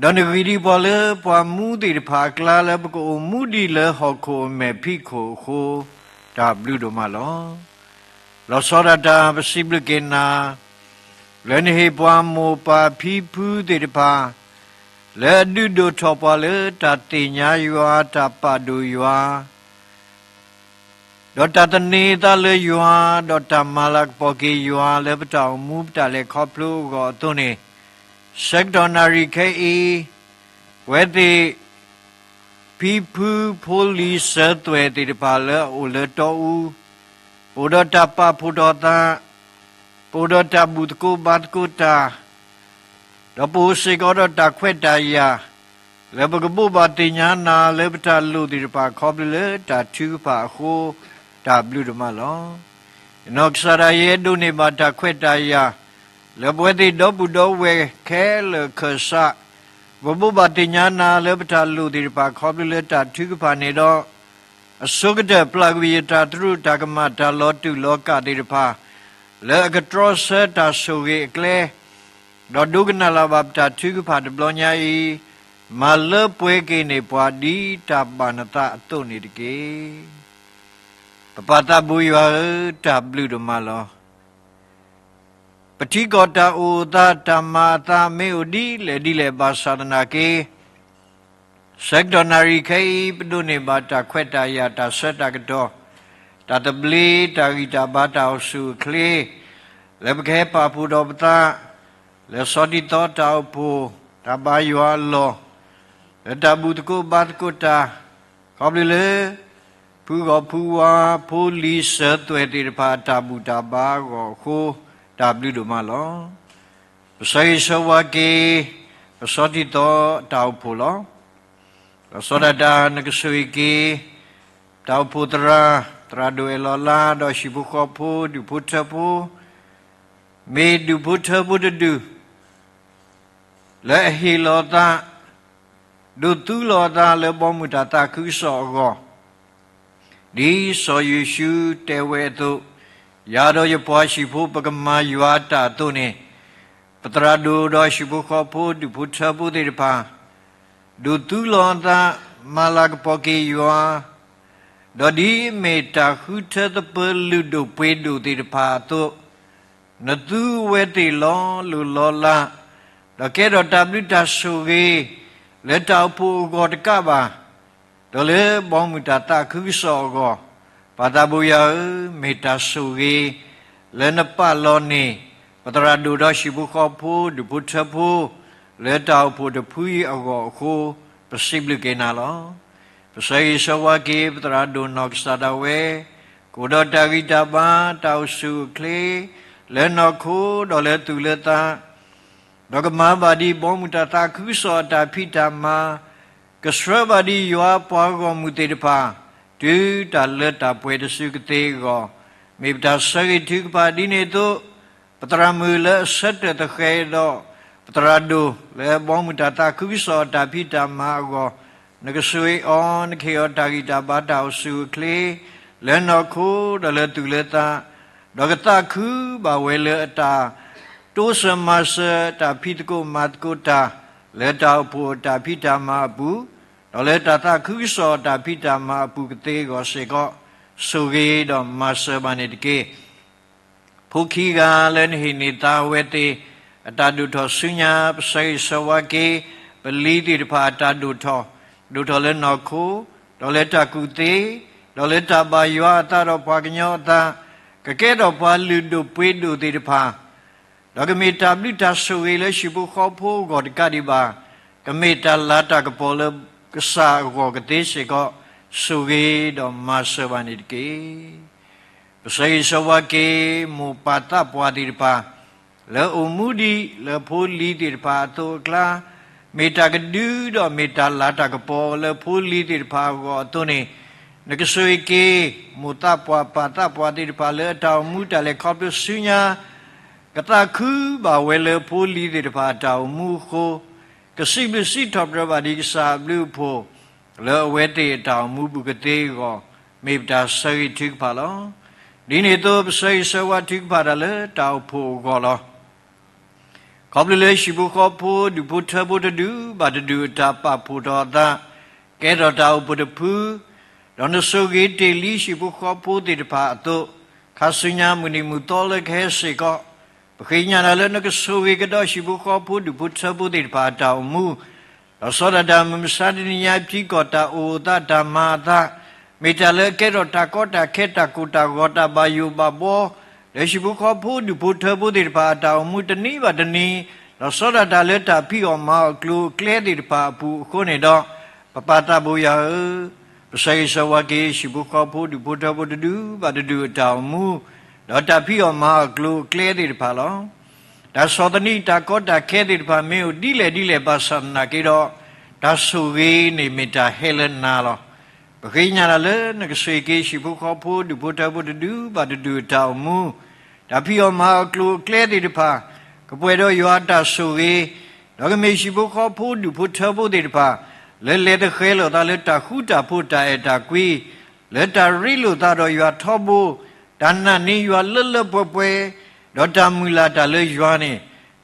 ဒီးနဂံၢ်ဒံးပှၤလၢပှၤမူသ့ၣ်တဖၣ်အကျါ လၢပကအိၣ်မူဒံးလၢဟီၣ်ခိၣ်အမဲာ်ဖံးခိၣ်အဃိ, တၢ်ဘျုးဒိၣ်မးလီၤ. လီၤဆီဒၣ်တၢ် ပစံးဘျုးက့ၤနၤ လၢနဟ့ၣ်ပှၤမိၢ်ပၢ်ဖံဖုသ့ၣ်တဖၣ် လၢအဒုးဒိၣ်ထီၣ်ပှၤလၢတၢ်သ့ၣ်ညါယွၤ တၢ်ပာ်ဒိၣ်ယွၤ ဒီးတၢ်သန့ၤသးလၢယွၤ, ဒီးတၢ်မၤလၤကပီၤက့ၤယွၤလၢပတၢ်အိၣ်မူပတၢ်လဲၤခီဖျိအဂီၢ်အသိးန့ၣ်, ဆၢကတီၢ်နၣ်ရံၣ်ခဲအံၤ, ပဝဲသ့ၣ် ဖံဖုဖိလံၤစၢၤသွဲၣ်သ့ၣ်တဖၣ်လၢအအိၣ်လၢတီအူ, ပအိၣ်ဒီးတၢ်ပာ်ဖှိၣ်ထီၣ်သး, ပအိၣ်ဒီးတၢ်ဘူၣ်သကိးဘါသကိးတၢ် ဒီးပအိၣ်စ့ၢ်ကီးဒီးတၢ်ခွဲးတၢ်ယာ်, လၢပကဘိးဘၣ်သ့ၣ်ညါနၤလၢပတၢ်လိၣ်သ့ၣ်တဖၣ်ခီဖျိလၢတၢ်ထုကဖၣ်အဃိ, တၢ်ဘျုးဒိၣ်မးလီၤ. ယနီၢ်ကစၢ်ဒၣ်ယဲဒိးန့ၢ်ဘၣ်တၢ်ခွဲးတၢ်ယာ်, လၢပဝဲသ့ၣ်ဒီပုၢ်ဒီဝဲၢ်ခဲလၢာ်ခၢၣ်စး, ပဘိးဘၣ်သ့ၣ်ညါနၤလၢပတၢ်လိၣ်သ့ၣ်တဖၣ်ခီဖျိလၢတၢ်ထုကဖၣ်န့ၣ်ဒီး အဆိကတၢၢ်ပျၢ်ကွံာ်ယတၢ်သရူးတၢ်ကမၣ်တၢ်လီၤတူာ်လီၤကာ်သ့ၣ်တဖၣ်, လၢအကတြီဆၢတၢ်ဆိၣ်ဂ့ၤအကျဲ, ဒီးဒိကနၣ်လၢ်ဘၣ်ပတၢ်ထုကဖၣ်တဘျီညါအံၤ, မၤလၢပှဲၤက့ၤန့ၢ်ပှၤဒ်တၢ်ဘၣ်နသးအသိးန့ၣ်တက့ၢ်. ပပၢ်သးဘိယွၤဧၢ, တၢ်ဘျုးဒိၣ်မးလီၤ. ပထံကီၢ်တၢ်အိၣ်အသး တၢ်မၤအသးမ့ၢ်အိၣ်ဒ်လဲၣ်ဒ်လဲၣ်ဘၣ်ဆၣ်သနာ်က့ ဆၢကတီၢ်နၣ်ရံၣ်ခဲအံၤ ပဒိးန့ၢ်ဘၣ်တၢ်ခွဲးတၢ်ယာ် တၢ်ဆၢတၢ်ကတီၢ်, တၢ်သဘျ့ တၢ်ဂံၢ်တၢ်ဘါ တၢ်အိၣ်ဆူၣ်အိၣ်ချ့, လၢပကဟဲပာ်ဖှိၣ်ဒီးပသး လၢဆီဒံသီတၢ်အိၣ်ဖှိၣ်, တၢ်ဘါယွၤအလီၢ်, လၢတၢ်ဘူၣ်သကိးဘါသကိးတၢ်, ခီဖျိလၢ ပ ဖုဂီၢ်ဖုဝါ ဖိလံၤစၢၤသွဲၣ်သ့ၣ်တဖၣ်အတၢ်ဘူၣ်တၢ်ဘါအဂီၢ်အဃိ တၢ်ဘျုးဒိၣ်မးလီၤ. ပဆၢဂ့ၤဆၢဝါက့ၤ ပစီထံသီအတၢ်အိၣ်ဖှိၣ်လီၤ. ဒီးစီၤဒၤတၢ်နကဆိၣ်ဂ့ၤက့ၤ တၢ်အိၣ်ဖှိၣ်သရၣ်, သရၣ်ဒိၣ်အဲၣ်လီၤလါ ဒီးဟံၣ်ဖိဃီဖိ ဒူၣ်ဖိထၢဖိ မ့ၢ်ဒူၣ်ဖိထၢဖိတဒူၣ် လၢအဟ့ၣ်လီၤအသး ဒိးသူလီၤအသးလၢဘီမုၢ်တၢ်သးခုကစီၣ်အဂီၢ်, ဒ်စီၤယိၤၡူတဲဝဲအသိး, ယၤဒီးယပှၤဟံၣ်ဖိ ပကမၤယွၤအတၢ်အသိးန့ၣ်, ပသရၣ်ဒိၣ်ဒီးဟံၣ်ဖိဃီဖိ ဒူၣ်ဖိထၢဖိသ့ၣ်တဖၣ်, ဒိးသူလီၤအသး မၤလၤကပီၤက့ၤယွၤ, ဒီးဒ်အမ့ၢ်တၢ်ဃုထၢသပၢၤလုၢ်ဒိၣ်ပှ့ၤဒိၣ်သ့ၣ်တဖၣ်အသိး, နသူဝဲသ့ၣ်လီၤလိၢ်လီၤလး, ဒီးကဲထီၣ်တၢ်ဘျုးတၢ်ဆိၣ်ဂ့ၤ လၢတၢ်အိၣ်ဖှိၣ်အဂီၢ်တကးဘၣ်, ဒီးလၢဘီမုၢ်တၢ်သးခုကစီၣ်အဂီၢ်, ပၢ်သးဘိယွၤဧၢ, မ့ၢ်တၢ်ဆိၣ်ဂ့ၤ လၢနပာ်လီၤန့ၢ် ပသရၣ်ဒိၣ်ဒီးဟံၣ်ဖိဃီဖိ ဒူၣ်ဖိထၢဖိ လၢတၢ်အိၣ်ဖှိၣ်တဖုအံၤအဂီၢ်အဃိ, ပစံးဘျုးက့ၤနၤလီၤ. ပဆၢဂ့ၤဆၢဝါက့ၤ ပသရၣ်ဒိၣ်နီၢ်ကစၢ်ဒၣ်ဝဲ, ကအိၣ်ဒီးတၢ်ဂံၢ်တၢ်ဘါ တၢ်အိၣ်ဆူၣ်အိၣ်ချ့ လၢနီၢ်ခိ ဒီးလၢသူၣ်လၢသး, ဒီးကမၤဘၣ်ဒ်ဘီမုၢ်တၢ်သးခုကစီၣ်အတၢ်ဖံးတၢ်မၤ, ကဆှၢဘၣ်ဒ်ယွၤအပှၤဂီၢ်မုၢ်သ့ၣ်တဖၣ်, တုၤတၢ်လၢတၢ်ပှဲၤတစုကသ့အဂီၢ်, မ့ၢ်ပတၢ်ဆၢဂ့ၤထုကဖၣ်ဒ်န့ၣ်အသိး, ပသရၣ်မုၣ်လၢအဆၢထၢၣ်သဃဲးဒီး ပသရၣ်ဒိၣ်လၢဘီမုၢ်တၢ်သးခုကစီၣ်အတၢ်ဖံးတၢ်မၤအဂီၢ်, နကဆိၣ်ဂ့ၤအီၤ, နကဟ့ၣ်အီၤတၢ်ဂံၢ်တၢ်ဘါတၢ်အိၣ်ဆူၣ်အိၣ်ချ့ လၢနီၢ်ခိ ဒီးလၢသူၣ်လၢသး, ဒီးကသးခုဘၣ်ဝဲလၢအတၢ် တိစၢၤမၤစၢၤတၢ်ဖံးသကိးမၤသကိးတၢ် လၢတၢ်အိၣ်ဖှိၣ်အတၢ်ဖံးတၢ်မၤအပူၤ, ဒီးလၢတၢ်သးခုကစီၣ်အတၢ်ဖံးတၢ်မၤအပူၤကသ့အဂီၢ်စ့ၢ်ကီး, ဆိၣ်ဂ့ၤဒီးမၤစၢၤဘၣ်န့ၣ်တက့ၢ်. ဖိခံဂၤလၢနဟ့ၣ်န့ၢ်သါဝဲသ့ၣ် အတၢ်ဒိၣ်ထီၣ်ဆူညါ ပဆၢဂ့ၤဆၢဝါက့ၤ ပလံၤသ့ၣ်တဖၣ်အတၢ်ဒိၣ်ထီၣ်, ဒိၣ်ထီၣ်လၢနီၢ်ခိ, ဒီးလၢတၢ်ကူၣ်သ့, ဒီးလၢတၢ်ဘၣ်ယွၤအသးဒီးပှၤကညီအသး, ကကဲထီၣ်ပှၤလုၢ်ဒိၣ်ပှ့ၤဒိၣ်သ့ၣ်တဖၣ် ဒီးကမ့ၢ်တၢ်ဘျုးတၢ်ဆိၣ်ဂ့ၤလၢဟံၣ်ဖိဃီဖိအဂီၢ်တကးဒံးဘၣ်, ကမ့ၢ်တၢ်လၤတၢ်ကပီၤလၢကစၢ်အဂီၢ်ကသ့စ့ၢ်ကီး, ဆိၣ်ဂ့ၤဒီးမၤစၢၤဘၣ်န့ၣ်တက့ၢ်. ပဆၢဂ့ၤဆၢဝါက့ၤ မိၢ်ပၢ်သးပှၢ်သ့ၣ်တဖၣ် လၢအိၣ်မူဒံးလၢဖိလံၤသ့ၣ်တဖၣ်အသိးအကျါ, မ့ၢ်တၢ်ကဒုဒီးမ့ၢ်တၢ်လၤတၢ်ကပီၤလၢဖိလံၤသ့ၣ်တဖၣ်အဂီၢ်အသိးန့ၣ်, နကဆိၣ်ဂ့ၤက့ၤ မိၢ်သးပှၢ်ပၢ်သးပှၢ်သ့ၣ်တဖၣ်လၢအတၢ်အိၣ်မူတၢ်လဲၤခီဖျိဆူညါ ကသးခုဘၣ်ဝဲလၢဖိလံၤသ့ၣ်တဖၣ်အတၢ်အိၣ်မူအဃိ, ကစံးဘျုးစံးထီၣ်ပတြၢၤဘၣ်ဒံးကစၢ်အဘျုးအဖှိၣ် လၢအဝဲသ့ၣ်အတၢ်အိၣ်မူပူၤကသ့အဂီၢ်, မ့ၢ်ပတၢ်ဆၢဂ့ၤထုကဖၣ်လီၤ. ဒ်န့ၣ်အသိး ပဆၢဂ့ၤဆၢဝါထုကဖၣ်တၢ်လၢတၢ်အိၣ်ဖှိၣ်အဂီၢ်လီၤ. ခီဖျိလၢဟံၣ်ဖိဃီဖိ ဒူၣ်ဖိထၢဖိတဒူၣ်ဘၣ်တဒူၣ်အတၢ်ပာ်ဖှိၣ်ထီၣ်အသး, ကဲထီၣ်တၢ်အိၣ်ဖှိၣ်တဖု, ဒီးနဆိၣ်ဂ့ၤတ့ၢ်လံဟံၣ်ဖိဃီဖိသ့ၣ်တဖၣ်အသိး, ခါဆူညါမုၢ်နံၤမုၢ်သီလၢကဟဲစ့ၢ်ကီး, ပဃ့ကညးနၤလၢနကဆိၣ်ဂ့ၤကဒီးဟံၣ်ဖိဃီဖိ ဒူၣ်ဖိထၢဖိသ့ၣ်တဖၣ်အတၢ်အိၣ်မူ, ဒီးစီၤဒၤတၢ်မုၢ်မဆါတနံၤညါ ထံကီၢ်တၢ်အိၣ်သးတၢ်မၤအသး, မ့ၢ်တၢ်လၢအကဲထီၣ်တၢ်ကီတၢ်ခဲ တၢ်ကိၢ်တၢ်ဂီၤ တၢ်ဘၣ်ယိၣ်ဘၣ်ဘှီ, လၢဟံၣ်ဖိဃီဖိ ဒူၣ်ဖိထၢဖိသ့ၣ်တဖၣ်အတၢ်အိၣ်မူတနံၤဘၣ်တနံၤ, ဒီးစီၤဒၤတၢ်လၢတၢ်ဖံးအီၣ်မၤအီၣ်အကျိၤအကျဲသ့ၣ်တဖၣ်အပူၤအဃိန့ၣ်ဒီး, ပပၢ်သးဘိယွၤဧၢ, ပဆၢဂ့ၤဆၢဝါက့ၤ ဟံၣ်ဖိဃီဖိ ဒူၣ်ဖိထၢဖိတဒူၣ်ဘၣ်တဒူၣ်အတၢ်အိၣ်မူ, ဒီးတၢ်ဖံးအီၣ်မၤအီၣ်အကျိၤအကျဲသ့ၣ်တဖၣ်လီၤ. တၢ်ဆီၣ်သနံးတၢ်ကီတၢ်ခဲသ့ၣ်တဖၣ် မ့ၢ်အိၣ်ဒ်လဲၣ်ဒ်လဲၣ်ဘၣ်ဆၣ်သနာ်က့ဒီး, တၢ်ဆိၣ်ဂ့ၤန့ၣ်မ့ၢ်တၢ်ဟဲလၢနၤလီၤ. ပဃ့ကညးနၤလၢနကဆိၣ်ဂ့ၤက့ၤ ဟံၣ်ဖိဃီဖိ ဒူၣ်ဖိထၢဖိတဒူၣ်ဘၣ်တဒူၣ်အတၢ်အိၣ်မူ, တၢ်ဖံးအီၣ်မၤအီၣ်အကျိၤအကျဲသ့ၣ်တဖၣ်, ကပှဲၤဒီးယွၤအတၢ်ဆိၣ်ဂ့ၤ, ဒီးကမ့ၢ်ဟံၣ်ဖိဃီဖိ ဒူၣ်ဖိထၢဖိသ့ၣ်တဖၣ်, လၢလဲၤသဃဲၤလိာ်သးလၢတၢ်ဃူတၢ်ဖိးတၢ်အဲၣ်တၢ်ကွံ, လၢတၢ်ရ့လိာ်သးဒီးယွၤထီဘိ, တၢ်နာ်န့ၢ်ယွၤလၢလၢပှဲၤပှဲၤ, ဒီးတၢ်မုၢ်လၢ်တၢ်လၢယွၤန့ၣ်,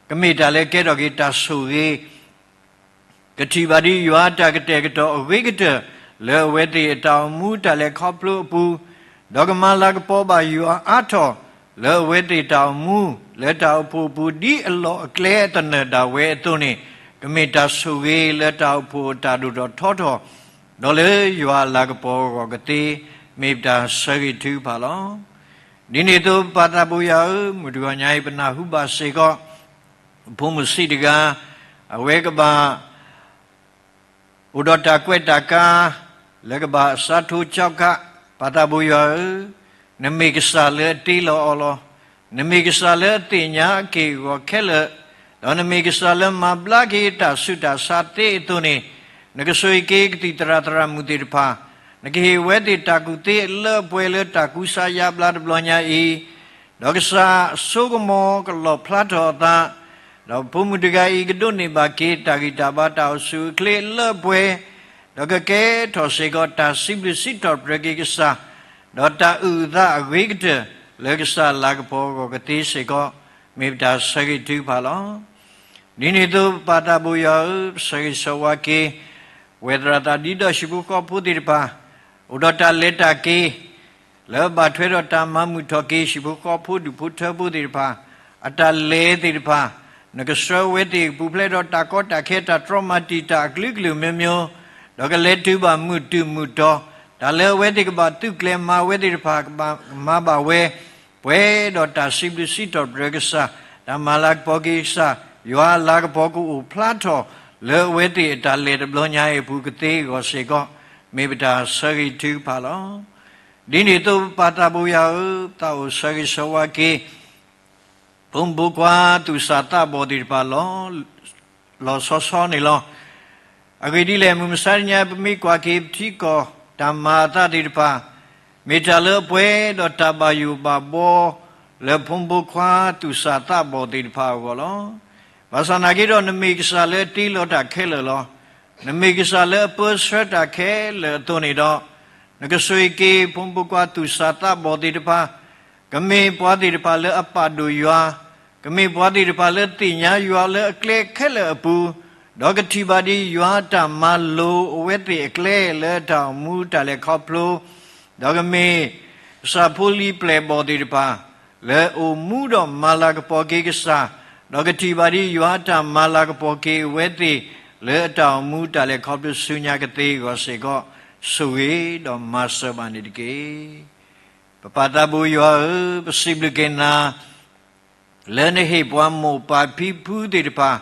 ကမ့ၢ်တၢ်လၢကဲထီၣ်က့ၤတၢ်ဆိၣ်ဂ့ၤ ကထံၣ်ဘၣ်ဒံးယွၤအတၢ်ကတဲာ်ကတီၤအဂ့ၤကတၢၢ် လၢအဝဲသ့ၣ်အတၢ်အိၣ်မူတၢ်လဲၤခီဖျိအပူၤ, ဒီးကမၤလၤကပီၤဘၣ်ယွၤအါထီၣ် လၢအဝဲသ့ၣ်တၢ်အိၣ်မူ လၢတၢ်အိၣ်ဖှိၣ်အပူၤ ဒ်အလီၢ်အကျဲအသနၢၣ်ဒၣ်ဝဲအသိးန့ၣ်, ကမ့ၢ်တၢ်ဆိၣ်ဂ့ၤလၢတၢ်အိၣ်ဖှိၣ်အတၢ်ဒိၣ်ထီၣ်ထီထီၣ်, ဒီးလၢယွၤအလၤကပီၤအဂီၢ်ကသ့, မ့ၢ်ပတၢ်ဆၢဂ့ၤထုကဖၣ်လီၤ. ဒ်န့ၣ်အသိး ပၢ်သးဘိယွၤဧၢ, မုၢ်တဂီၤညါအံၤ ပနၢ်ဟူဘၣ်စ့ၢ်ကီး ဖိမုၣ်ဆံးတဂၤ, အဝဲကဘၣ် အိၣ်ဒီးတၢ်ကွဲးတၢ်ကါ လၢကဘၣ်စးထီၣ်ကၠီကး ပၢ်သးဘိယွၤဧၢ, နမ့ၢ်ကစၢ်လၢအတ့လီၤအီၤလီၤ. နမ့ၢ်ကစၢ်လၢအသ့ၣ်ညါအက့ၢ်အဂီၤခဲလၢာ်, ဒီးနမ့ၢ်ကစၢ်လၢမၤဘျါက့ၤတၢ်ဆူးတၢ်ဆါသ့အသိးန့ၣ်, နကဆိၣ်ဂ့ၤက့ၤကသံၣ်သရၣ်သရၣ်မုၣ်သ့ၣ်တဖၣ်, နကဟ့ၣ်အဝဲသ့ၣ်တၢ်ကူၣ်သ့အလၢအပှဲၤလၢတၢ်ကူစါယါဘျါတဘျီညါအံၤ, ဒီးကစၢ်အစိကမီၤကလီၣ်ဖျါထီၣ်အသး, ဒီးဖိမုၣ်တဂၤအံၤကဒိးန့ၢ်ဘၣ်က့ၤတၢ်ဂံၢ်တၢ်ဘါတၢ်အိၣ်ဆူၣ်အိၣ်ချ့အလၢအပှဲၤ, ဒီးကကဲထီၣ်စ့ၢ်ကီးတၢ်စံးဘျုးစံးထီၣ်ပတြၢၤက့ၤကစၢ်, ဒီးတၢ်အုၣ်အသးအဂ့ၤကတၢၢ်လၢကစၢ်လၤကပီၤအဂီၢ်ကသ့စ့ၢ်ကီး, မ့ၢ်ပတၢ်ဆၢဂ့ၤထုကဖၣ်လီၤ. ဒ်န့ၣ်အသိးပၢ်သးဘိယွၤဧၢ, ပဆၢဂ့ၤဆၢဝါက့ၤ ဝဲၢ်သရၣ်သးဒံဒီးဟံၣ်ဖိဃီဖိသ့ၣ်တဖၣ်, အိၣ်ဒီးတၢ်လဲၤတၢ်က့ၤ လၢအဘၣ်ထွဲဒီးတၢ်မၤမုာ်ထီၣ်က့ၤဟံၣ်ဖိဃီဖိဒူၣ်ဖိထၢဖိသ့ၣ်တဖၣ်, အတၢ်လဲၤသ့ၣ်တဖၣ်, နကဆှၢအဝဲသ့ၣ်ကပူၤဖျဲးဒီးတၢ်ကီတၢ်ခဲတၢ်တြီမၤတံာ်တာ်အကလုာ်ကလုာ်မျိုးမျိုး, ဒီးကလဲၤတုၤဘၣ်မုၢ်တုၤမုၢ်တီၤ, တၢ်လၢအဝဲသ့ၣ်ကဘၣ်သုးကျဲၤမၤဝဲသ့ၣ်တဖၣ် ကဘၣ်မၤဘၣ်ဝဲ, ပှဲၤဒီးတၢ်စံးဘျုးစံးထီၣ်ပတြၢၤကစၢ်, တၢ်မၤလၤကပီၤက့ၤကစၢ်, ယွၤအလၤကပီၤကအိၣ်ဖျါထီၣ် လၢအဝဲသ့ၣ်အတၢ်လဲၤတဘျီညါအံၤအပူၤကသ့အဂီၢ်စ့ၢ်ကီး, မ့ၢ်ပတၢ်ဆၢဂ့ၤထုကဖၣ်လီၤ. ဒ်န့ၣ်အသိးပၢ်သးဘိယွၤဧၢ, သးအိၣ်ဆၢဂ့ၤဆၢဝါက့ၤ ဖိမုၣ်ဖိခွါသူၣ်စၢ်သးဘီၣ်သ့ၣ်တဖၣ်လီၤ. လီၤဆီဆီန့ၣ်လီၤ. အဂ့ၢ်ဒ်လဲၣ်, မုၢ်မဆါတနံၤညါ ပမ့ၢ်ကွၢ်က့ၤပထံကီၢ်တၢ်မၤအသးသ့ၣ်တဖၣ်, မ့ၢ်တၢ်လၢအပှဲၤဒီးတၢ်ဘၣ်ယိၣ်ဘၣ်ဘှီ လၢဖိမုၣ်ဖိခွါသူၣ်စၢ်သးဘီၣ်သ့ၣ်တဖၣ်အဂီၢ်လီၤ. ဘၣ်ဆၣ်နာ်က့ဒီး နမ့ၢ်ကစၢ်လၢအတ့လီၤတၢ်ခဲလၢာ်လီၤ. နမ့ၢ်ကစၢ်လၢအပၢဆှၢတၢ်ခဲလၢာ်အသိးန့ၣ်ဒီး, နကဆိၣ်ဂ့ၤက့ၤဖိမုၣ်ဖိခွါသူၣ်စၢ်သးဘီၣ်သ့ၣ်တဖၣ်, ကမ့ၢ်ပှၤသ့ၣ်တဖၣ်လၢအပာ်ဒိၣ်ယွၤ, ကမ့ၢ်ပှၤသ့ၣ်တဖၣ်လၢသ့ၣ်ညါယွၤလၢအကျဲခဲလၢာ်အပူၤ, ဒီးကထံၣ်ဘၣ်ဒံးယွၤအတၢ်မၤလိာ်အဝဲသ့ၣ်အကျဲလၢအတၢ်အိၣ်မူတၢ်လဲၤခီဖျိ, ဒီးကမ့ၢ်ကစၢ်ဖိလံၤပျဲၢ်ဘီၣ်သ့ၣ်တဖၣ်, လၢအအိၣ်မူဒီးမၤလၤကပီၤက့ၤကစၢ်, ဒီးကထံၣ်ဘၣ်ဒံးယွၤအတၢ်မၤလၤကပီၤက့ၤအဝဲသ့ၣ်, လၢအတၢ်အိၣ်မူတၢ်လဲၤခီဖျိဆူညါကသ့အဂီၢ်စ့ၢ်ကီး, ဆိၣ်ဂ့ၤဒီးမၤစၢၤဘၣ်န့ၣ်တက့ၢ်. ပပၢ်သးဘိယွၤဧၢ, ပစံးဘျုးက့ၤနၤ လၢနဟ့ၣ်ပှၤမိၢ်ပၢ်ဖံဖုသ့ၣ်တဖၣ်,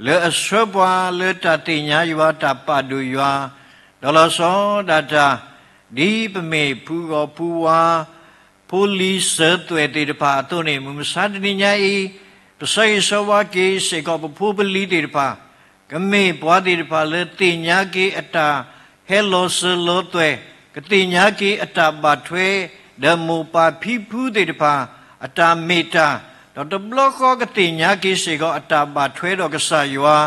လၢအဆှၢပှၤလၢတၢ်သ့ၣ်ညါယွၤတၢ်ပာ်ဒိၣ်ယွၤ, ဒီးလီၤဆီဒၣ်တၢ်, ဒ်ပမ့ၢ်ဖုဂီၤဖုဝါ, ဖိလံၤစၢၤသွဲၣ်သ့ၣ်တဖၣ်အသိးန့ၣ်, မုၢ်မဆါတနံၤညါအံၤ, ပဆၢဂ့ၤဆၢဝါက့ၤစ့ၢ်ကီးပဖိပလံၤသ့ၣ်တဖၣ်, ကမ့ၢ်ပှၤသ့ၣ်တဖၣ်လၢသ့ၣ်ညါက့ၤအတၢ်ဟဲလီၤစၢၤလီၤသွဲၣ်, ကသ့ၣ်ညါက့ၤအတၢ်ဘၣ်ထွဲ, ဒီးမိၢ်ပၢ်ဖံဖုသ့ၣ်တဖၣ်, အတၢ်မ့ၢ်တၢ်, ဒီးတဘျီဃီကသ့ၣ်ညါက့ၤစ့ၢ်ကီးအတၢ်ဘၣ်ထွဲဒီးကစၢ်ယွၤ,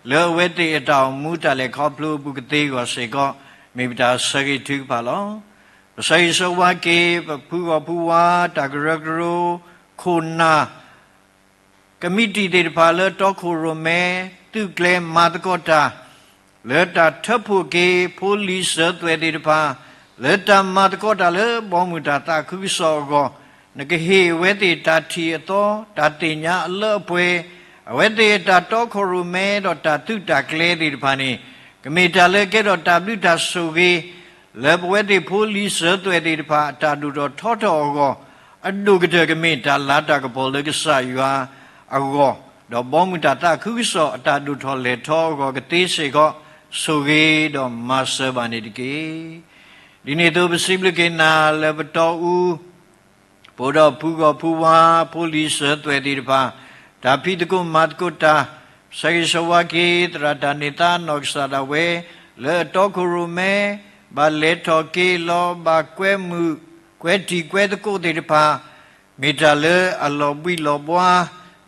လၢအဝဲသ့ၣ်အတၢ်အိၣ်မူတၢ်လဲၤခီဖျိအပူၤကသ့အဂီၢ်စ့ၢ်ကီး, မ့ၢ်ပတၢ်ဆၢဂ့ၤထုကဖၣ်လီၤ. ပဆၢဂ့ၤဆၢဝါက့ၤ ပဖုဂီၤဖုဝါ တၢ်ကရၢကရိ, ခိၣ်နၢ် ကမံးတံာ်သ့ၣ်တဖၣ်လၢတီခိၣ်ရိၣ်မဲ, သုးကျဲၤမၤသကိးတၢ်, လၢတၢ်ထၢဖှိၣ်က့ၤဖိလံၤစၢၤသွဲၣ်သ့ၣ်တဖၣ်, လၢတၢ်မၤသကိးတၢ်လၢဘီမုၢ်တၢ်သးခုကစီၣ်အဂီၢ်, နကဟ့ၣ်အဝဲသ့ၣ်တၢ်ထံၣ်အသီ, တၢ်သ့ၣ်ညါအလၢအပှဲၤ, အဝဲသ့ၣ်အတၢ်တီခိၣ်ရိၣ်မဲဒီးတၢ်သုးတၢ်ကျဲၤသ့ၣ်တဖၣ်န့ၣ်, ကမ့ၢ်တၢ်လၢကဲထီၣ်တၢ်ဘျုးတၢ်ဆိၣ်ဂ့ၤ လၢပဝဲသ့ၣ်ဖိလံၤစၢၤသွဲၣ်သ့ၣ်တဖၣ်အတၢ်ဒိၣ်ထီၣ်ထီထီၣ်အဂီၢ်, အဒိၣ်ကတၢၢ်ကမ့ၢ်တၢ်လၤတၢ်ကပီၤလၢကစၢ်ယွၤအဂီၢ်, ဒီးဘီမုၢ်တၢ်သးခုကစီၣ်အတၢ်ဒိၣ်ထီၣ်လဲၤထီၣ်အဂီၢ်ကသ့စ့ၢ်ကီး, ဆိၣ်ဂ့ၤဒီးမၤစၢၤဘၣ်န့ၣ်တက့ၢ်. ဒ်န့ၣ်အသိးပစံးဘျုးက့ၤနၤလၢပတီအူ ပအိၣ်ဒီးဖုဂီၤဖုဝါ ဖိလံၤစၢၤသွဲၣ်သ့ၣ်တဖၣ်, တၢ်ဖံးသကိးမၤသကိးတၢ်, ဆၢဂ့ၤဆၢဝါက့ၤ သရၣ်တၢ်န့ၢ်သါနီၢ်ကစၢ်ဒၣ်ဝဲ, လၢအတီခိၣ်ရိၣ်မဲ, ဘၣ်လဲၤထီၣ်က့ၤလီၤ ဘၣ်ကွဲမုာ်, ကွဲတံၤကွဲသကိးသ့ၣ်တဖၣ်, မ့ၢ်တၢ်လၢအလီၤဘှံးလီၤဘှါ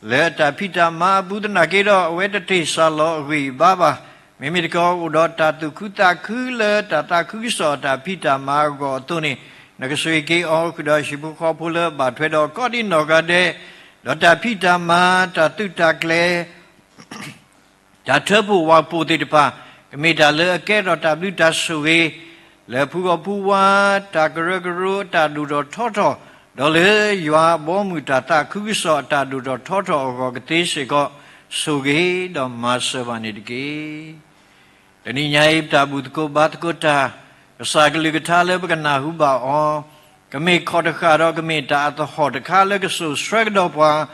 လၢအတၢ်ဖံးတၢ်မၤအပူၤသနာ်က့ဒီး အဝဲတတ့ၢ်စၢ်လီၤအဂံၢ်အဘါဘၣ်. မ့မ့ၢ်တခီအိၣ်ဒီးတၢ်သူၣ်ခုသးခုလၢတၢ်သးခုကစီၣ်အတၢ်ဖံးတၢ်မၤအဂီၢ်အသိးန့ၣ်, နကဆိၣ်ဂ့ၤက့ၤအီၤဃုာ်ဒီးဟံၣ်ဖိဃီဖိလၢအဘၣ်ထွဲဒီးကိးဒံးနီၢ်ဂၤဒဲး, ဒီးတၢ်ဖံးတၢ်မၤ တၢ်သုးတၢ်ကျဲၤ တၢ်ထၢဖှိၣ်ဝၤဖှိၣ်သ့ၣ်တဖၣ်, ကမ့ၢ်တၢ်လၢအကဲထီၣ်တၢ်ဘျုးတၢ်ဆိၣ်ဂ့ၤ လၢဖုဂီၤဖုဝါ တၢ်ကရၢကရိအတၢ်ဒိၣ်ထီၣ်ထီထီၣ်, ဒီးလၢယွၤအဘီအမုၢ်တၢ်သးခုကစီၣ်အတၢ်ဒိၣ်ထီၣ်ထီထီၣ်အဂီၢ်ကသ့စ့ၢ်ကီး, ဆိၣ်ဂ့ၤဒီးမၤစၢၤဘၣ်န့ၣ်တက့ၢ်. တနံၤညါအံၤ ပတၢ်ဘူၣ်သကိးဘါသကိးတၢ်, ကစၢ်ကလုၢ်ကထါလၢပကနၢ်ဟူဘၣ်အီၤ, ကမ့ၢ်ခီၣ်တဃၣ်ဒီးကမ့ၢ်တၢ်အသဟီၣ်တခါလၢကစိာ်ဆှၢကဒီးပှၤ,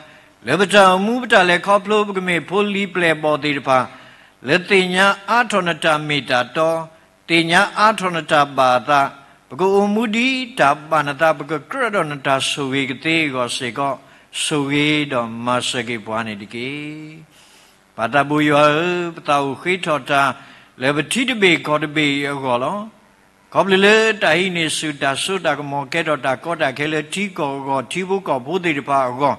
လၢပတၢ်အိၣ်မူပတၢ်လဲၤခီဖျိ ပကမ့ၢ်ဖိလံၤပျဲၢ်ဘီၣ်သ့ၣ်တဖၣ်, လၢသ့ၣ်ညါအါထီၣ်နတၢ်မ့ၢ်တၢ်တီ, သ့ၣ်ညါအါထီၣ်နတၢ်ဘၣ်အသး, ပကအိၣ်မူဒ်တၢ်ဘၣ်နသး, ပကကြၢးဒီးနတၢ်ဆိၣ်ဂ့ၤကသ့အဂီၢ်စ့ၢ်ကီး, ဆိၣ်ဂ့ၤဒီးမၤစၢၤက့ၤပှၤန့ၣ်တက့ၢ်. ပၢ်သးဘိယွၤဧၢ, ပသးအိၣ်ဃ့ထီၣ်တၢ်လၢပထံတဘ့ၣ်ကီၢ်တဘ့ၣ်အံၤအဂီၢ်လီၤ. ခီဖျိလၢတၢ်ဟံးန့ၢ်ဆူၣ်တၢ်စိတၢ်ကမီၤ ကဲထီၣ်တၢ်ကီတၢ်ခဲလၢထံကီၢ်အဂီၢ်, ထံဖိကီၢ်ဖိသ့ၣ်တဖၣ်အဂီၢ်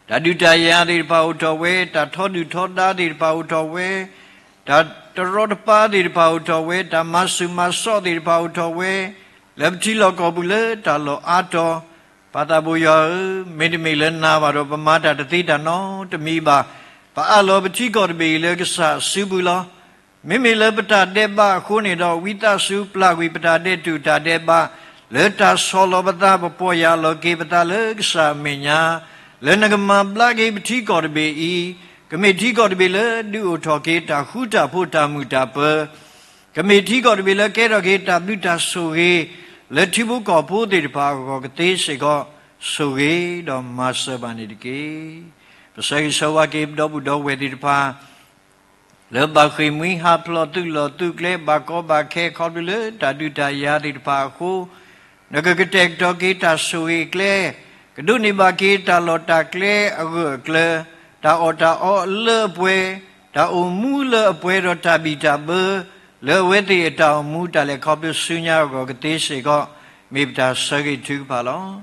တၢ်ဒုးတၢ်ယၤသ့ၣ်တဖၣ်အိၣ်ထီၣ်ဝဲ, တၢ်ထီဒုၣ်ထီဒါသ့ၣ်တဖၣ်အိၣ်ထီၣ်ဝဲ, တၢ်တရီတပါသ့ၣ်တဖၣ်အိၣ်ထီၣ်ဝဲ, တၢ်မၤဆူၣ်မၤစီးသ့ၣ်တဖၣ်အိၣ်ထီၣ်ဝဲ, လၢပထံလီၢ်ကီၢ်ပူၤလၢတၢ်လီၢ်အါတီၤ, ပၢ်သးဘိယွၤဧၢ, မ့တမ့ၢ်လၢနၤဘၣ်ဒီး ပမၤတၢ်တသ့တၢ်နီတမံၤဘၣ်. ပအးလီၤပထံကီၢ်တဘ့ၣ်အံၤလၢကစၢ်အစုပူၤလီၤ. မ့မ့ၢ်လၢပတၢ်ဒဲးဘးအဃိန့ၣ်ဒီး ဝံသးစူၤပျၢ်ကွံာ်ပတၢ်ဒဲးတူာ်တၢ်ဒဲးဘး လၢတၢ်ဆီၣ်လီၤပသး ပပီၢ်ယၢ်လီၤက့ၤပသးလၢကစၢ်အမဲာ်ညါ, လၢနကမၤဘျါက့ၤပထံကီၢ်တဘ့ၣ်အံၤ, ကမ့ၢ်ထံကီၢ်တဘ့ၣ်လၢဒုးအိၣ်ထီၣ်က့ၤတၢ်ဃူတၢ်ဖိးတၢ်မုာ်တၢ်ပၢၤ, ကမ့ၢ်ထံကီၢ်တဘ့ၣ်လၢကဲထီၣ်က့ၤတၢ်ဘျုးတၢ်ဆိၣ်ဂ့ၤ လၢထံဖိကီၢ်ဖိသ့ၣ်တဖၣ်အဂီၢ်ကသ့စ့ၢ်ကီး, ဆိၣ်ဂ့ၤဒီးမၤစၢၤဘၣ်န့ၣ်တက့ၢ်. ပဆၢဂ့ၤဆၢဝါက့ၤပဒီပုၢ်ဒီဝဲၢ်သ့ၣ်တဖၣ် လၢဘၣ်ဃ့ၢ်မှံဟးဖျိးသုးလီၢ်သုးကျဲ ဘၣ်ကီဘၣ်ခဲ ခီဖျိလၢတၢ်ဒုးတၢ်ယၤသ့ၣ်တဖၣ်အဃိ, နကကတဲာ်ကတီၤက့ၤတၢ်ဆိၣ်ဂ့ၤအကျဲ, ကဒိးန့ၢ်ဘၣ်က့ၤတၢ်လီၢ်တၢ်ကျဲအဂၢၢ်အကျၢၤ, တၢ်အီၣ်တၢ်အီလၢအပှဲၤ, တၢ်အိၣ်မူလၢအပှဲၤဒီးတၢ်ဘံၣ်တၢ်ဘၢ, လၢအဝဲသ့ၣ်အတၢ်အိၣ်မူတၢ်လဲၤခီဖျိဆူညါအဂီၢ်ကသ့စ့ၢ်ကီး, မ့ၢ်ပတၢ်ဆၢဂ့ၤထုကဖၣ်လီၤ.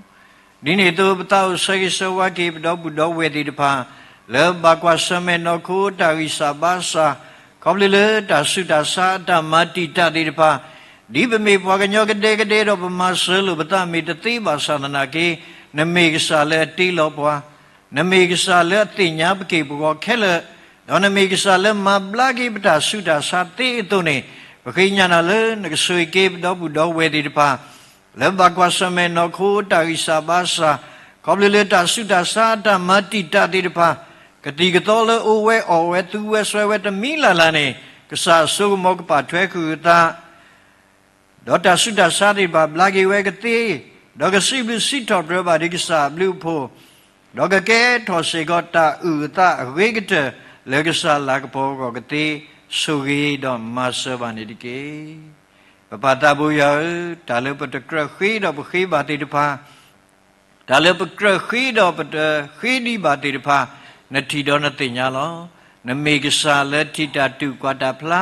ဒ်န့ၣ်အသိး ပသးအိၣ်ဆၢဂ့ၤဆၢဝါက့ၤပဒီပုၢ်ဒီဝဲၢ်သ့ၣ်တဖၣ် လၢဘၣ်ကွၢ်ဆၢၣ်မဲာ်နီၢ်ခိတၢ်ဂံၢ်စၢ်ဘါစၢ်, ခီဖျိလၢတၢ်ဆူးတၢ်ဆါအတၢ်မၤတံာ်တာ်သ့ၣ်တဖၣ်, ဒ်ပမ့ၢ်ပှၤကညီကဒဲကဒဲဒီး ပမၤစၢၤလိာ်ပသးမ့ၢ်တသ့ဘၣ်ဆၣ်သနာ်က့, နမ့ၢ်ကစၢ်လၢအတ့လီၤပှၤ, နမ့ၢ်ကစၢ်လၢအသ့ၣ်ညါပက့ၢ်ပဂီၤခဲလၢာ်, ဒီးနမ့ၢ်ကစၢ်လၢမၤဘျါက့ၤပတၢ်ဆူးတၢ်ဆါသ့အသိးန့ၣ်, ပဃ့ကညးနၤလၢနကဆိၣ်ဂ့ၤက့ၤပဒီပုၢ်ဒီဝဲၢ်သ့ၣ်တဖၣ် လၢဘၣ်ကွၢ်ဆၢၣ်မဲာ်နီၢ်ခိတၢ်ဂံၢ်စၢ်ဘါစၢ်, ခီဖျိလၢတၢ်ဆူးတၢ်ဆါအတၢ်မၤတံာ်တာ်သ့ၣ်တဖၣ်, ကသံၣ်ကသီလၢအအိၣ်ဝဲအီၣ်ဝဲသူဝဲစွဲဝဲတမံၤလၢ်လၢ်န့ၣ်, ကစၢ်အစိကမီၤကပာ်ထွဲဃုာ်အသး ဒီးတၢ်ဆူးတၢ်ဆါသ့ၣ်တဖၣ်ဘျါက့ၤဝဲကသ့, ဒီးကစံးဘျုးစံးထီၣ်ပတြၢၤဘၣ်ဒံးကစၢ်အဘျုးအဖှိၣ်, ဒီးကကဲထီၣ်စ့ၢ်ကီးတၢ်အုၣ်အသးအဂ့ၤကတၢၢ်လၢကစၢ်လၤကပီၤအဂီၢ်ကသ့, ဆိၣ်ဂ့ၤဒီးမၤစၢၤဘၣ်န့ၣ်တက့ၢ်. ပပၢ်သးဘိယွၤဧၢ, တၢ်လၢပတကြၢးဃ့ဒီးပဃ့ဘၣ်သ့ၣ်တဖၣ် တၢ်လၢပကြၢးဃ့ဒီးပတဃ့ဒံးဘၣ်သ့ၣ်တဖၣ်, နထံၣ်ဒီးနသ့ၣ်ညါလီၤ. နမ့ၢ်ကစၢ်လၢထံၣ်တၢ်တူၢ်ကွၢ်တၢ်ဖျါ,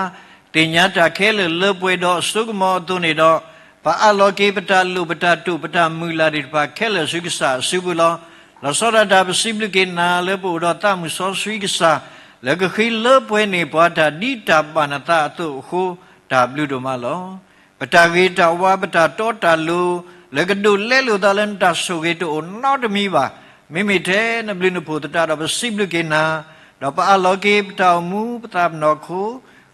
သ့ၣ်ညါတၢ်ခဲလၢာ်လၢပှဲၤဒီးအစိကမီၤအသိးန့ၣ်ဒီး, ပအးလီၤက့ၤပတၢ်လိၣ်ပတၢ်တိာ်ပတၢ်မုၢ်လၢ်သ့ၣ်တဖၣ်ခဲလၢာ်ဆူကစၢ်အစုပူၤလီၤ. လီၤဆီဒၣ်တၢ်ပစံးဘျုးက့ၤနၤလၢပအိၣ်ဒီးသးမုၢ်စီဆှံကစၢ်, လၢကဃ့လၢပှဲၤန့ၢ်ပှၤတၢ်ဒ်တၢ်ဘၣ်နသးအသိးအဃိ, တၢ်ဘျုးဒိၣ်မးလီၤ. ပတၢ်ဂ့ၤတၢ်ဝါ ပတၢ်တီတၢ်လိၤ လၢကဒိးလဲလိာ်သးလၢနတၢ်ဆိၣ်ဂ့ၤတအိၣ်နီတမံၤဘၣ်. မ့မ့ၢ်ထဲနဘျုးနဖှိၣ်သတးဒီး ပစံးဘျုးက့ၤနၤ, ဒီးပအးလီၤက့ၤပတၢ်အိၣ်မူပသးပနီၢ်ခိ,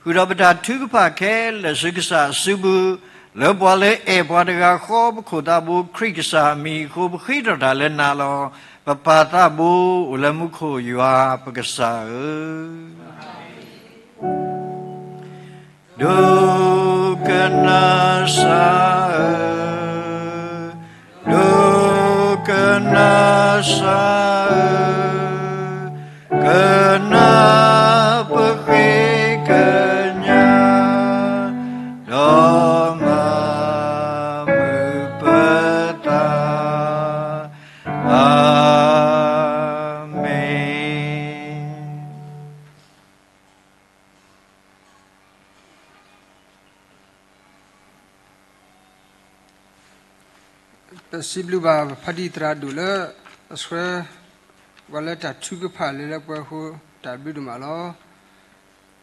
ဃုာ်ဒီးပတၢ်ထုကဖၣ်ခဲလၢာ်ဆူကစၢ်အစုပူၤ, လၢပှၤလၢအဲၣ်ပှၤတဂၤဃီ ပခိၣ်သးဘိခရံာ်ကစၢ်အမံၤအဃိ ပဃ့ထီၣ်တၢ်လၢနၤလီၤ. ပပၢ်သးဘိအိၣ်လၢမူခိၣ်ယွၤပကစၢ်ဧၢ ဒိကနၣ်စၢ်ဧၢ, ဒိကနၣ်စၢ်ဧၢ, ကနၣ်ပဃ့ကညး, ဒီးမၤမုာ်ပသး, အၤမ့ၣ်. ပစံးဘျုးဘၣ်ဖါတံၢ်သရၣ်ဒိၣ်လၢ အဆှၢပှၤလၢတၢ်ထုကဖၣ်လၢလၢပှဲၤပှဲၤအဃိ တၢ်ဘျုးဒိၣ်မးလီၤ.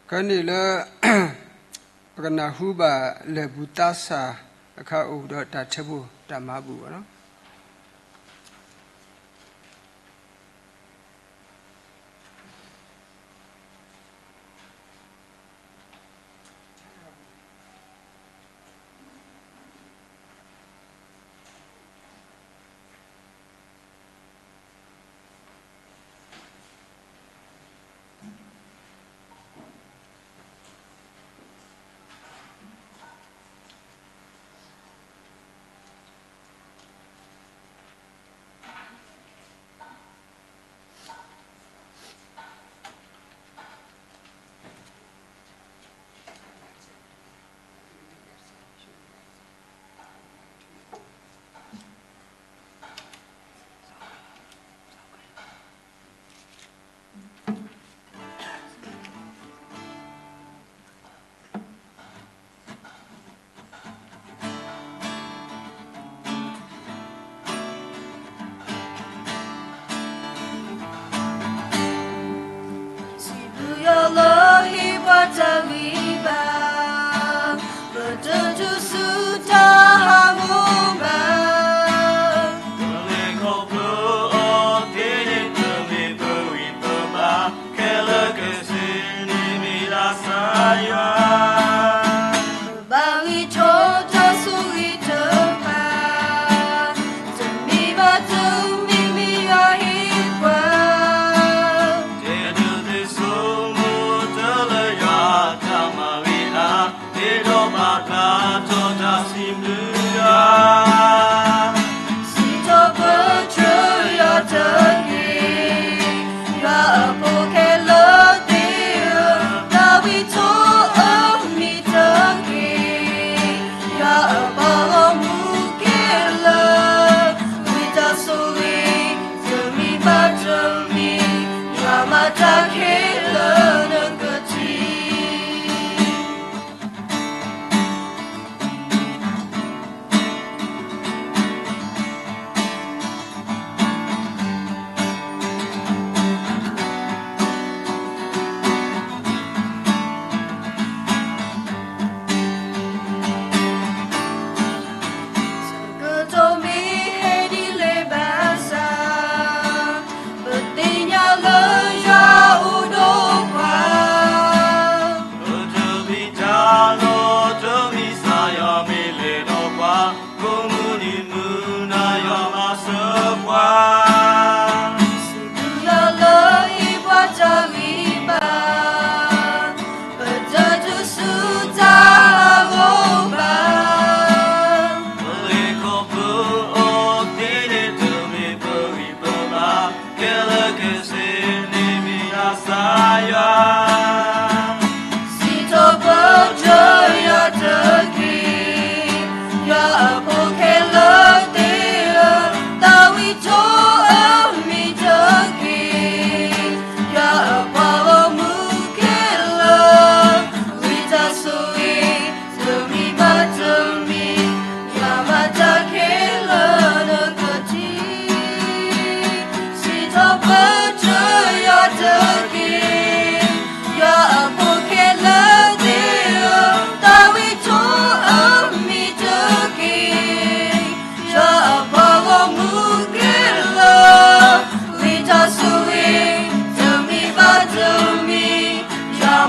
ခဲန့ၣ်လၢ ပကနၢ်ဟူဘၣ်လၢၢ်ပူၤသးစၢ်အခါ အိၣ်ဒီးတၢ်ထၢပူၤတၢ်မၤပူၤဘၣ်လီၤ.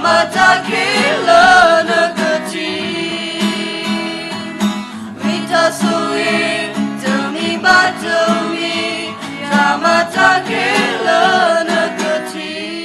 မၤတၢ်က့ၤလၢနကထံၣ်, မ့ၢ်တၢ်ဆိၣ်ဂ့ၤ တမံၤဘၣ်တမံၤ, တၢ်မၤတၢ်က့ၤလၢနကထံၣ်.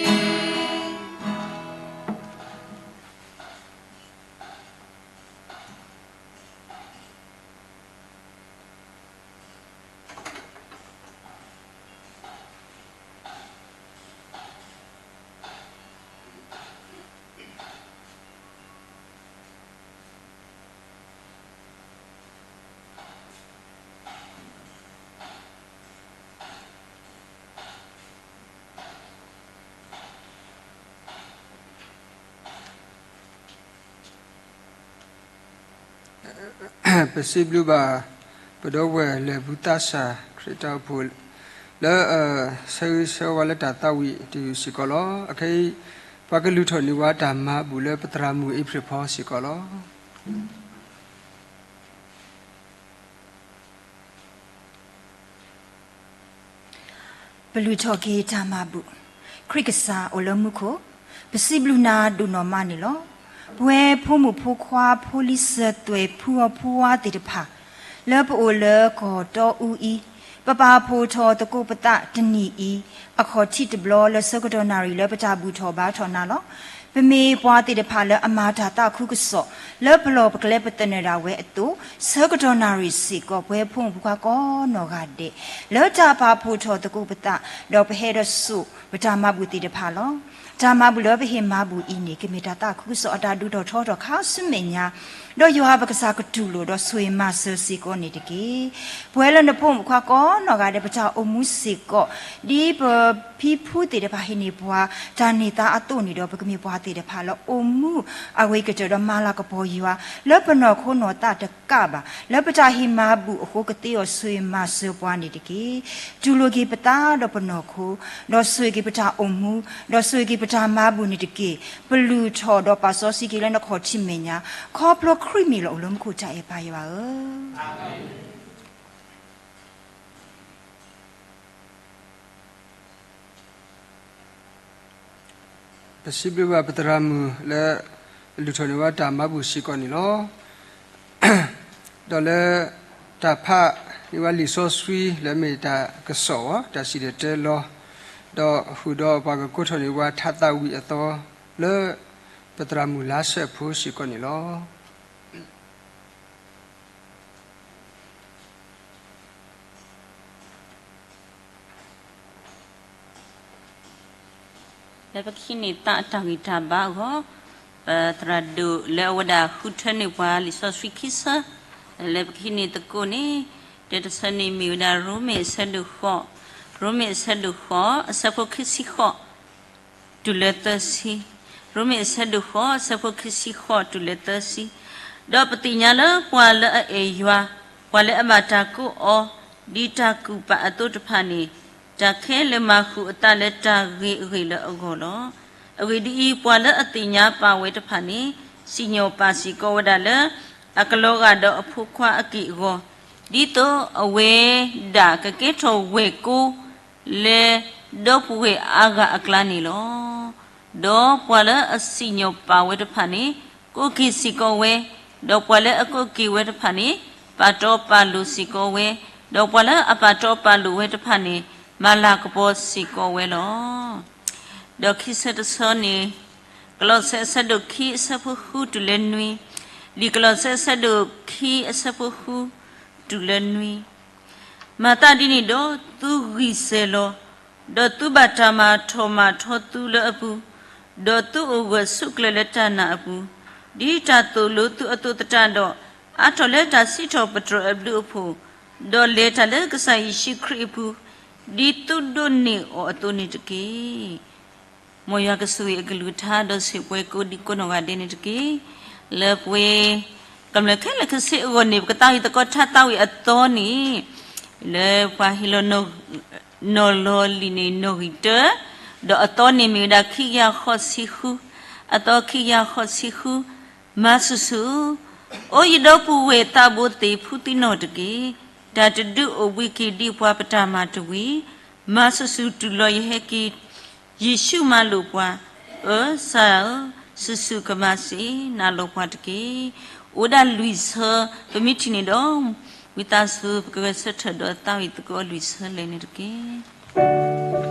ပစံးဘျုးဘၣ် ပဒီပုၢ်ဝဲၢ်လၢၢ်ဘူၣ်သးစၢ် ခရံာ်တၢ်အိၣ်ဖှိၣ် လၢအဆၢဂ့ၤဆၢဝါလၢတၢ်သးဝံၣ်တယုၢ်စ့ၢ်ကီးလီၤ. အခဲအံၤ ပှၤကလုၢ်ထီၣ်န့ၢ်ဝဲတၢ်မၤဘူၣ်လၢပသရၣ်မုၣ်အ့ဖြ့ၣ်ဖီစ့ၢ်ကီးလီၤ. ပလုၢ်ထီၣ်က့ၤတၢ်မၤဘူၣ်. ခရံာ်ကစၢ်အိၣ်လၢမူခိၣ်, ပစံးဘျုးနၤဒိၣ်နီၢ်မးန့ၣ်လီၤ. ပဝဲဖိမုၣ်ဖိခွါ ဖိလံၤစၢၤသွဲၣ်ဖုအီၤဖုအါသ့ၣ်တဖၣ် လၢပအိၣ်လၢကီၢ်တီအူအံၤ, ပပာ်ဖှိၣ်ထီၣ်သကိးပသးတနံၤအံၤ အခီၣ်ထံးတဘျီလၢဆၢကတီၢ်နၣ်ရံၣ်လၢပတၢ်ဘူၣ်ထီၣ်ဘါထီၣ်နၤလီၤ. ပမ့ၢ်ပှၤသ့ၣ်တဖၣ်လၢအမၤတၢ်သးခုကစီၣ် လၢပလီၢ်ပကျဲပသနၢၣ်ဒၣ်ဝဲအသိး, ဆၢကတီၢ်နၣ်ရံၣ်စ့ၢ်ကီး ပဝဲဖိမုၣ်ဖိခွါကိးနီၢ်ဂၤဒဲး လၢတၢ်ပာ်ဖှိၣ်ထီၣ်သကိးပသး, ဒီးပဟဲဒီးစိာ်ပတၢ်မၤဘူၣ်သ့ၣ်တဖၣ်လီၤ. တၢ်မၤဘူၣ်လၢပဟ့ၣ်မၤဘူၣ်အံၤန့ၣ် ကမ့ၢ်တၢ်သးခုကစီၣ်အတၢ်ဒုးထီၣ်ထီထီၣ်ခါဆူမဲာ်ညါ, ဒီးယွၤပကစၢ်ကတူၢ်လိာ်ဒီးဆိၣ်ဂ့ၤမၤစၢၤစ့ၢ်ကီးန့ၣ်တက့ၢ်. ပဝဲလၢနဖိမုၣ်ဖိခွါကိးနီၢ်ဂၤဒဲး ပတၢ်အိၣ်မူစ့ၢ်ကီး ဒ်ပဖံဖုသ့ၣ်တဖၣ်ဟ့ၣ်န့ၢ်ပှၤတၢ်န့ၢ်သါအသိးန့ၣ်ဒီး ပကမ့ၢ်ပှၤသ့ၣ်တဖၣ်လၢအိၣ်မူအဂ့ၤကတၢၢ်ဒီးမၤလၤကပီၤယွၤ လၢပနီၢ်ခိနီၢ်သးတကးဘၣ် လၢပတၢ်ဟ့ၣ်မၤဘူၣ်အဃိကသ့အီၤဆိၣ်ဂ့ၤမၤစၢၤပှၤန့ၣ်တက့ၢ်. တူၢ်လိာ်က့ၤပသးဒီးပနီၢ်ခိ, ဒီးဆိၣ်ဂ့ၤက့ၤပတၢ်အိၣ်မူ, ဒီးဆိၣ်ဂ့ၤက့ၤပတၢ်မၤဘူၣ်န့ၣ်တက့ၢ်. ပလုၢ်ထီၣ်ဒီးပာ်စီဆှံက့ၤလၢနခီၣ်ထံးမဲာ်ညါ, ခီဖျိခရံာ်မ့ၢ်လၢအိၣ်လၢမူခိၣ်တၢ်အဲၣ်ပၢ်ယွၤဧၢ. ပစံးဘျုးဘၣ်ပသရၣ်မုၣ်လၢ လုၢ်ထီၣ်န့ၢ်ဝဲတၢ်မၤဘူၣ်စ့ၢ်ကီးန့ၣ်လီၤ. ဒီးလၢ တၢ်ဖးန့ၢ်ဝဲလံာ်စီဆှံလၢမ့ၢ်တၢ်ကစီၣ်အီၤ တၢ်စံၣ်တဲၤတဲလီၤ, ဒီးဃုာ်ဒီးပှၤကကိးထီၣ်န့ၢ်ဝဲထါသးဝံၣ်အသီ လၢ ပသရၣ်မုၣ်လါစဲးဖိစ့ၢ်ကီးန့ၣ်လီၤ. လၢပကဟံးန့ၢ်သးအတၢ်ဂံၢ်တၢ်ဘါအဂီၢ်, ပသရၣ်ဒိၣ်လၢအဝဲဒၣ်ဃုထၢန့ၢ်ပှၤလံာ်စီဆှံခံဆၢ, လၢပကဟံးန့ၢ်သကိးန့ၣ်, တၢတဆၢန့ၣ်မ့ၢ်ဝဲဒၣ်ရိမ့ၤအဆၢဒိၣ်ဃိး, ရိမ့ၤအဆၢဒိၣ်ဃိး အဆၢဖိခံဆံဃိး တုၤလၢသၢဆံ, ရိမ့ၤအဆၢဒိၣ်ဃိး အဆၢဖိခံဆံဃိးတုၤလၢသၢဆံ, ဒီးပသ့ၣ်ညါလၢပှၤလၢအအဲၣ်ယွၤ, ပှၤလၢအဘၣ်တၢ်ကိးအီၤ, ဒ်တၢ်ကူၣ်ပာ်အသိးတဖၣ်န့ၣ်, တၢ်ခဲလၢာ်မၤဃုာ်အသးလၢတၢ်ဂ့ၤအဂ့ၢ်လၢအဂီၢ်လီၤ. အဂ့ၢ်ဒ်အံၤ, ပှၤလၢအသ့ၣ်ညါပာ်ဝဲတဖၣ်န့ၣ်, စံၣ်ညီၣ်ပာ်စ့ၢ်ကီးဝဲဒၣ်လၢ အကလီၤဂာ်ဒီးအဖိခွါအက့ၢ်အဂီၤ, ဒ်သိးအဝဲဒၣ်ကကဲထီၣ်ဝဲၢ်ကိ လၢဒီပုၢ်ဝဲၢ်အါဂၤအကျါန့ၣ်လီၤ. ဒီးပှၤလၢအစံၣ်ညီၣ်ပာ်ဝဲတဖၣ်န့ၣ်, ကိးက့ၤစ့ၢ်ကီးဝဲ, ဒီးပှၤလၢအကိးက့ၤဝဲတဖၣ်န့ၣ်, ပာ်တီပာ်လိၤစ့ၢ်ကီးဝဲ, ဒီးပှၤလၢအပာ်တီပာ်လိၤဝဲတဖၣ်န့ၣ်, မၤလၤကပီၤစ့ၢ်ကီးဝဲလီၤ. ဒီးခံဆၢတဆၢန့ၣ်, ကလီးစဲအဆၢဒိၣ်ခံအဆၢဖိဃုတုၤလၢနွံ, လံာ်ကလီးစဲအဆၢဒိၣ်ခံအဆၢဖိဃုတုၤလၢနွံ မၤသးဒ်န့ၣ်ဒီး, သုဂံၢ်စဲၤလီၤ, ဒီးသုဘၣ်တၢ်မၤထီၣ်မၤထီသုလၢအပူၤ, ဒီးသုအိၣ်ဂၢၢ်ဆိးကျၢၤလၢတၢ်နာ်အပူၤ, ဒ်တၢ်သိၣ်လိသုအသိးသတးဒီး, အါထီၣ်လၢတၢ်စံးထီၣ်ပတြၢၤအဘျုးအဖှိၣ်, ဒီးလဲၤတၢ်လၢကစၢ်ယ့ၣ်ၡူးခရံာ်အပူၤ, ဒ်သုဒိးန့ၢ်အီၤအသိးန့ၣ်တက့ၢ်. မ်ယွၤကဆိၣ်ဂ့ၤအကလုၢ်ကထါ ဒီးဆိၣ်ပှဲၤကိးဒံကိးနီၢ်ဂၤဒဲးန့ၣ်တက့ၢ်. လၢပှဲၤကမျၢၢ်ခဲလၢာ်ခဲဆ့အဂီၢ်န့ၣ်, ပကသးဝံၣ်သကိးထါသးဝံၣ်အသီန့ၣ်, လၢပှၤဟ့ၣ်လီၤ နီၢ်လီၤလံာ်န့ၣ်နီၣ်ဂံၢ်တၢ, ဒီးအသီန့ၣ်မ့ၢ်ဝဲဒၣ်ခံကယၤဃိးဆံဃု, အသီခံကယၤဃိးဆံဃု, မၤဆူၣ်ဆူၣ်, အိယဒီပုၢ်ဝဲၢ်သးဘိသ့ၣ်ဖုသံနီၣ်တက့ၢ်. တၢ်တဒုးအိၣ်ဘှံးက့ၤဒံးပှၤပတၢ်မၤတဝံၤ, မၤဆူၣ်ဆူၣ်တုၤလီၤယဟဲက့ၤ, ယ့ၣ်ၡူးမၤလိာ်ပှၤ, အၢ စၢ်ဧၢ, ဆူၣ်ဆူၣ်ကမၤစ့ၢ်နၤလီၤပှၤတက့ၢ်. အိၣ်ဒၣ်လွံၢ်ဆၢ, ပမ့ၢ်ထံၣ်န့ၣ်ဒီး ဝံသးစူၤ ပကဂဲၤဆၢထၢၣ်ဒီးသးဝံၣ်သကိးလွံၢ်ဆၢလၢာ်န့ၣ်တက့ၢ်.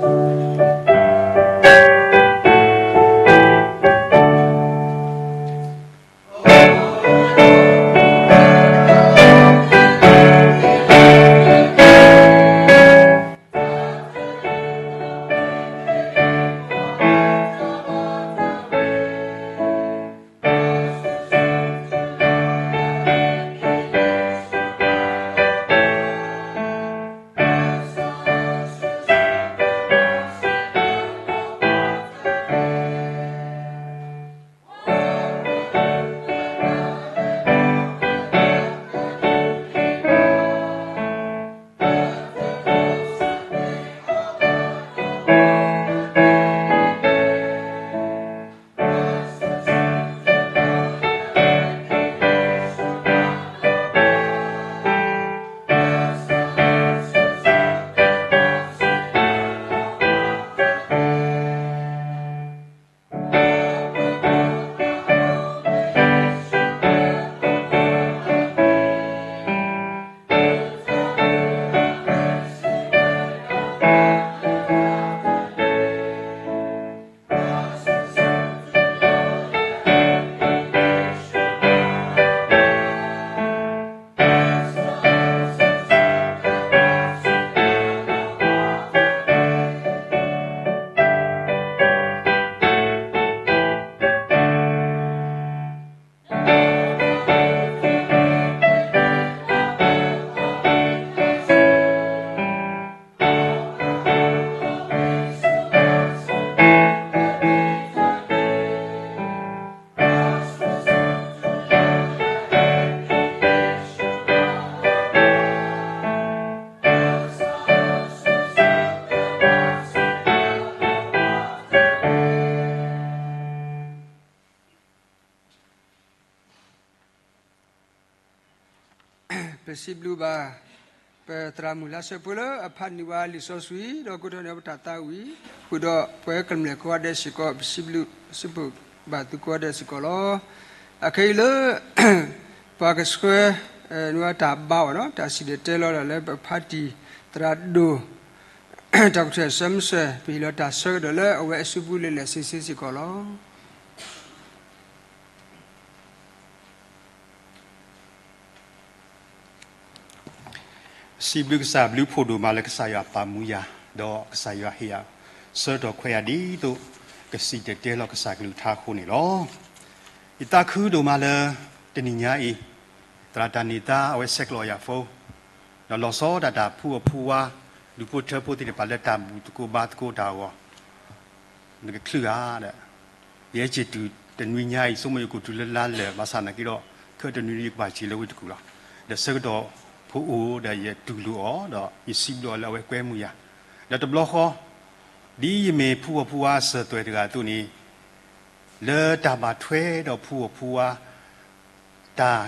ပစံးဘျုးဘၣ် ပသရၣ်မုၣ်လါစၢၤဖိလၢအဖးနံၤဝဲလံာ်စီဆှံ ဒီးကိးထီၣ်န့ၢ်ပတၢ်သးဝံၣ် ဃုာ်ဒီးပဝဲကမျၢၢ်ကိးဂၤဒဲးစ့ၢ်ကီး ပစံးဘျုးစံးဘျုးဘၣ်သုကိးဂၤဒဲးစ့ၢ်ကီးလီၤ. အခဲအံၤလၢ ပှၤကဆှၢ နုာ်တၢ်ဘါအီၤနီၤ တၢ်စံၣ်တဲၤတဲလီၤဒၣ်လၢပဖါတံၢ်သရၣ်ဒိၣ် တၢ်ကထၢၣ်စၢမုၢ်စၢၤ ပဟ့ၣ်လီၤတၢ်ဆၢကတီၢ်လၢအဝဲအစုပူၤလၢလဲၤဆ့ဆ့စ့ၢ်ကီးလီၤ. စံးဘျုးကစၢ်ဘျုးဖှိၣ်ဒိၣ်မးလၢကစၢ်ယွၤပာ်မူယၤ, ဒီးကစၢ်ယွၤဟ့ၣ်ယၤဆၢကတီၢ်ခွဲးယာ်ဒ်သိး ကစံၣ်တဲၤတဲလီၤကစၢ်ကလုၢ်ကထါအဃိန့ၣ်လီၤ. ယသးခုဒိၣ်မးလၢ တနံၤညါအံၤ သရၣ်တၢ်န့ၢ်သါအဝဲဆဲးကျိးယၤဖိ ဒီးလီၤဆီဒၣ်တၢ်ဖုအီၣ်ဖုဝါ ဒူၣ်ဖိထၢဖိသ့ၣ်တဖၣ်လၢတၢ်ဘူၣ်သကိးဘါသကိးတၢ်အဂီၢ် နကချုးဧါဒီး ယဲက့ၤတုၤတနွံညါအံၤ ဆိကမိၣ်ယကအိၣ်တုၤလၢလါလၢာ် ဘၣ်ဆၣ်သနာ်က့ဒီး ခဲအံၤတနွံယကဘၣ်က့ၤလၢဝ့ၢ်တကူၣ်လီၤ. ဒီးဆၢကတီၢ်ဖိအိၣ်ဒီးယတူၢ်လိာ်အီၤ ဒီးယစံးဘျုးအီၤလၢအဝဲကွဲမုာ်ယၤ, ဒီးတဘျီဃီ ဒ်ယမ့ၢ်ဖုအီၣ်ဖုဝါအစၢၤသွဲၣ်တဂၤအသိးန့ၣ် လၢတၢ်ဘၣ်ထွဲဒီးဖုအီၣ်ဖုဝါ တၢ်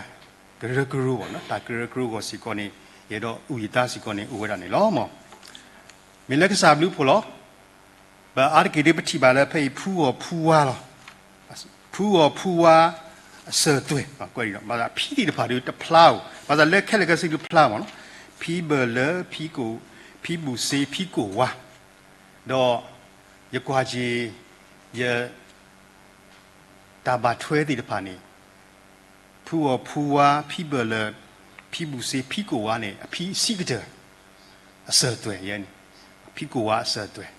ကရၢကရိအဂီၢ် တၢ်ကရၢကရိအဂီၢ်စ့ၢ်ကီးန့ၣ် ယအဲၣ်ဒိးအုၣ်ယသးစ့ၢ်ကီးန့ၣ် အိၣ်ဝဲဒၣ်န့ၣ်လီၤ. မ့ၢ်လၢကစၢ်ဘျုးဖှိၣ်လီၤ. ပအါတက့ၢ်ဒ်ပထံၣ်ဘၣ်လၢဖဲအံၤ ဖုအီၣ်ဖုဝါလီၤ. ဖုအီၣ်ဖုဝါအစၢၤသွဲၣ်, ဘၣ်သးဖံသ့ၣ်တဖၣ်ဒုးတဖျါဧိၤ, ဘၣ်သးလၢခဲလၢာ်ခဲဆ့ဒုးဖျါမးလီၤ. ဖံဘၢၣ်လၢၢ်, ဖံကိၣ်, ဖံဘူၣ်စ့, ဖံကိၣ်ဝါ, ဒီးယကွၢ်က့ၤ ယ တၢ်ဘၣ်ထွဲသ့ၣ်တဖၣ်န့ၣ် ဖုအီၣ်ဖုဝါ, ဖံဘၢၣ်လၢၢ်, ဖံဘူၣ်စ့, ဖံကိၣ်ဝါန့ၣ် အဖံအဆံးကတၢၢ် အစၢၤသွဲၣ်ယဲန့ၣ်, ဖံကိၣ်ဝါအစၢၤသွဲၣ်,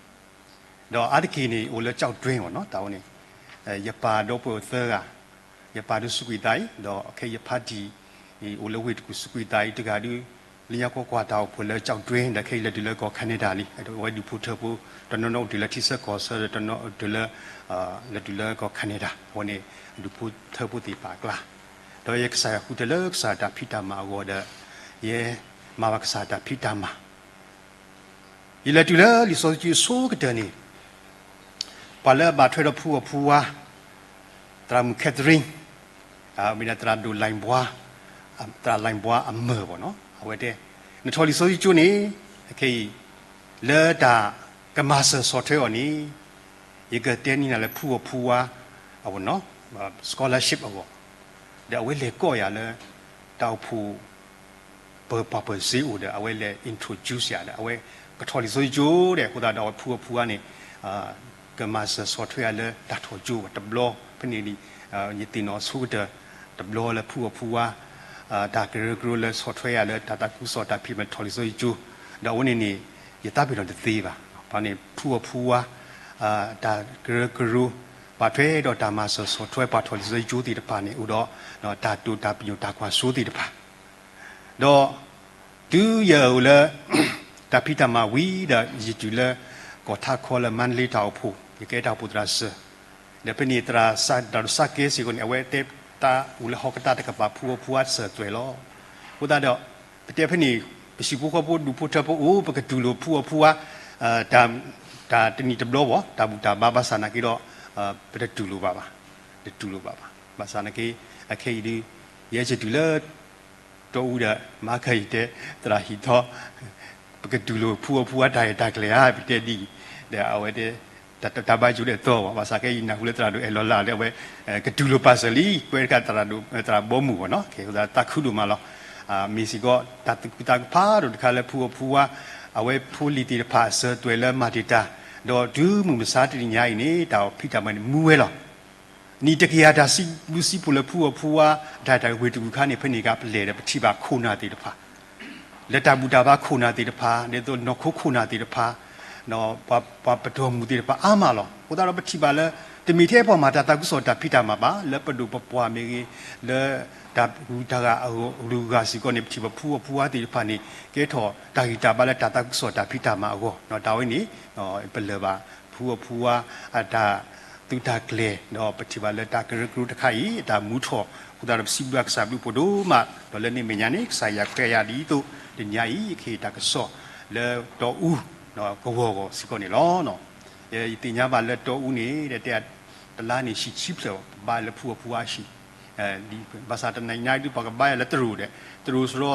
ဒီးအါတက့ၢ်န့ၣ် အိၣ်လၢကၠီၣ်တွဲမးနီၤ တၢ်ဝဲန့ၣ်, ယပၢ်ဒီပုၢ်ဝဲၢ်သၢဂၤ, ယပၢ်ဒုးစူးကွံာ်သးအံၤ ဒီးခဲအံၤယဖါတံၢ် အိၣ်လၢဝ့ၢ်တကူၣ်စူးကွံာ်သးအံၤ တဂၤဒုး လၢညါကွၢ်ကွၢ်တၢ်အိၣ်ဖှိၣ်လၢကၠီၣ်တွဲ ဒီးခဲအံၤလဲၤတုၤလၢကီၢ် Canada လံ, အဝဲဒုးဖိထၢဖိ တနီၤနီၤအိၣ်တုၤလၢထံဆၢကီၢ်ဆၢ ဒီးတနီၤအိၣ်တုၤလၢ လဲၤတုၤလၢကီၢ် Canada အဝဲန့ၣ် ဒုးဖိထၢဖိသ့ၣ်တဖၣ်အကျါ, ဒီးယကစၢ်ယွၤဃုထၢလၢကစၢ်တၢ်ဖံးတၢ်မၤအဂီၢ်ဒီး ယဲမၤဘၣ်ကစၢ်တၢ်ဖံးတၢ်မၤ ယလဲၤတုၤလၢလံာ်စီဆှံကၠိဆိကတၢၢ်န့ၣ်, ပှၤလၢအဘၣ်ထွဲဒီးဖုအီၣ်ဖုဝါ, သရၣ်မုၣ် Catherine, မ့ၢ်ဒၣ်သရၣ်ဒိၣ် လိုင်ဘှါ, သရၣ်လိုင်ဘှါအမၢၢ်ဘၣ်နီၤ, အဝဲတဲ, နထီၣ်လံာ်စီဆှံကၠိန့ၣ်, ခဲအံၤ လၢတၢ်ကမၤစၢၤဆီၣ်ထွဲအီၤန့ၣ်, ယကတဲန့ၢ်နၤလၢဖုအီၣ်ဖုဝါ အဝဲ scholarship အဂီၢ်, ဒီးအဝဲလဲၤကိးယၤလၢ တၢ်အိၣ်ဖှိၣ် ပပှၤပၢၤစ့အိၣ်ဒီး အဝဲလဲၤ introduce ယၤဒီး အဝဲကထီၣ်လံာ်စီဆှံကၠိဒီး အဃိသတးဒီး အဝဲဖုအီၣ်ဖုအါန့ၣ် ကမၤစၢၤဆီၣ်ထွဲယၤလၢတၢ်ထီၣ်ကၠိတဘျီ, ဖဲန့ၣ် ယသ့ၣ်နီၣ်ဆိကတၢၢ်တဘျီလၢဖုအီၣ်ဖုအါ တၢ်ကရၢကရိလၢဆီၣ်ထွဲယၤလၢတၢ်သးခုကစီၣ်တၢ်ဖံးတၢ်မၤထီၣ်လံာ်စီဆှံကၠိ, ဒီးအဝဲန့ၣ်န့ၣ် ယသးပ့ၤနီၣ်တသ့ဘၣ်. ဖဲန့ၣ် ဖုအီၣ်ဖုအါ တၢ်ကရၢကရိ ပှၤထွဲဒီးတၢ်မၤစၢၤဆီၣ်ထွဲပှၤထီၣ်လံာ်စီဆှံကၠိသ့ၣ်တဖၣ်န့ၣ် အိၣ်ဒီး တၢ်တိာ်တၢ်ပညိၣ်တၢ်ကွၢ်စိသ့ၣ်တဖၣ်, ဒီး တုၤယအိၣ်လၢ တၢ်ဖံးတၢ်မၤဝံၤဒီး ယတုၤလၢ ကီၢ်ထးခီလၢ မါဒလ့တၢ်အိၣ်ဖှိၣ် ယကဲတၢ်အိၣ်ဖှိၣ်သရၣ်စၢၤ, ဒီးဖဲန့ၣ် သရၣ်ဒိၣ်စးကဲစ့ၢ်ကီးန့ၣ် အဝဲတဲတၢ်အိၣ်လၢဟီၣ်ကတၢၢ်တကပၤ ဖုအီၣ်ဖုအါစၢၤသွဲၣ်လီၤ. အဃိသတးဒီး ပတဲဖဲန့ၣ် ပဟံၣ်ဖိဃီဖိဒူၣ်ဖိထၢဖိအိၣ် ပကတူၢ်လိာ်ဖုအီၣ်ဖုအါ တၢ်တနံၣ်တဘျီဘၣ် တၢ်ဘူၣ်တၢ်ဘါဘၣ်ဆၣ်နာ်က့ဒီး ပတတူၢ်လိာ်ဘၣ်ဘၣ်, တတူၢ်လိာ်ဘၣ်ဘၣ်. ဘၣ်ဆၣ်နာ်က့ အခဲအံၤဒုး ယဟဲက့ၤတုၤလၢ တီအူဒီး မၤကယံၤတဲ သရၣ်ဟံၣ်ထီ ပကတူၢ်လိာ်ဖုအီၣ်ဖုအါတၢ်ရဲၣ်တၢ်ကျဲၤဧါ ပတဲဒ်အံၤ, ဒီးအဝဲတဲ တၢ်ဘါယိၣ်ဒဲးသီဘၣ်, ဘၣ်ဆၣ်ခဲအံၤနၢ်ဟူလၢသရၣ်ဒိၣ်အဲၣ်လီၤလၢ်ဒီး အဝဲ ကတူၢ်လိာ်ပာ်စၢၤလံ ကွဲတခါ သရၣ်ဘီမုၢ်ဘၣ်နီၤ, သးခုဒိၣ်မးလီၤ. မ့ၢ်စ့ၢ်ကီး တၢ်သူၣ်ခုသးခုဖးဒိၣ်တခါလၢဖုအီၣ်ဖုအါ အဝဲဖိလံၤသ့ၣ်တဖၣ်စၢၤသွဲၣ်လၢမၤတ့ၢ်တၢ်, ဒီးတုၤမုၢ်မဆါတနံၤညါအံၤန့ၣ် တၢ်ဖံးတၢ်မၤန့ၣ်မူဝဲလီၤ. နံၣ်တကယၤတၢ်စံးဘျုးစံးဖှိၣ်လၢဖုအီၣ်ဖုအါ တၢ်တၢ်ဝ့ၢ်တဝ့ၢ်ခါန့ၣ် ဖဲန့ၣ်ကပလဲၤဒီးပထံၣ်ဘၣ်ခိၣ်နၢ်သ့ၣ်တဖၣ် လၢတၢ်ဘူၣ်တၢ်ဘါခိၣ်နၢ်သ့ၣ်တဖၣ် ဒ်သိးနီၢ်ခိခိၣ်နၢ်သ့ၣ်တဖၣ် ပှၤပတီၢ်မုၢ်သ့ၣ်တဖၣ်အါမးလီၤ. အဃိသတးဒီးပထံၣ်ဘၣ်လၢ တမ့ၢ်ထဲပှၤမၤတၢ်သးခုကစီၣ်တၢ်ဖံးတၢ်မၤဘၣ် လၢပဒိၣ်ပပှၢ်မ့ၢ်ဂ့ၤ လၢတၢ်ဂုၤတၢ်ဂၤအဂုၤအဂၤစ့ၢ်ကီးန့ၣ် ပထံၣ်ဘၣ်ဖုအီၣ်ဖုအါသ့ၣ်တဖၣ်န့ၣ် ကဲထီၣ်တၢ်ဂံၢ်တၢ်ဘါလၢတၢ်သးခုကစီၣ်တၢ်ဖံးတၢ်မၤအဂီၢ်, တၢ်ဝဲန့ၣ် ပလၢၢ်ဘၣ် ဖုအီၣ်ဖုအါအတၢ်သုးတၢ်ကျဲၤ ဒီးပထံၣ်ဘၣ်လၢတၢ်ကရၢကရိတခါအံၤ အတၢ်မူထီၣ် အဃိသတးဒီးပစံးဘျုးကစၢ်ဘျုးဖှိၣ်ဒိၣ်မး, ဒီးလၢန့ၣ်အမဲာ်ညါန့ၣ် ကစၢ်ယွၤခွဲးယာ်ဒ်သိးတနံၤညါအံၤ ယကဟ့ၣ်တၢ်ကစီၣ်လၢတီအူ ကဝီၤအဂီၢ်စ့ၢ်ကီးန့ၣ်လီၤ. ယသ့ၣ်ညါဘၣ်လၢတီအူန့ၣ် တဲတလါန့ၣ် ဟံၣ်ဆံဖျၢၣ် ပဘါလၢဖုအီၣ်ဖုအါဟံၣ်, ဘၣ်ဆၣ်တနံၤညါဒ်ပှၤကဘါယၤလၢတရူးဒီး တရူးစရီ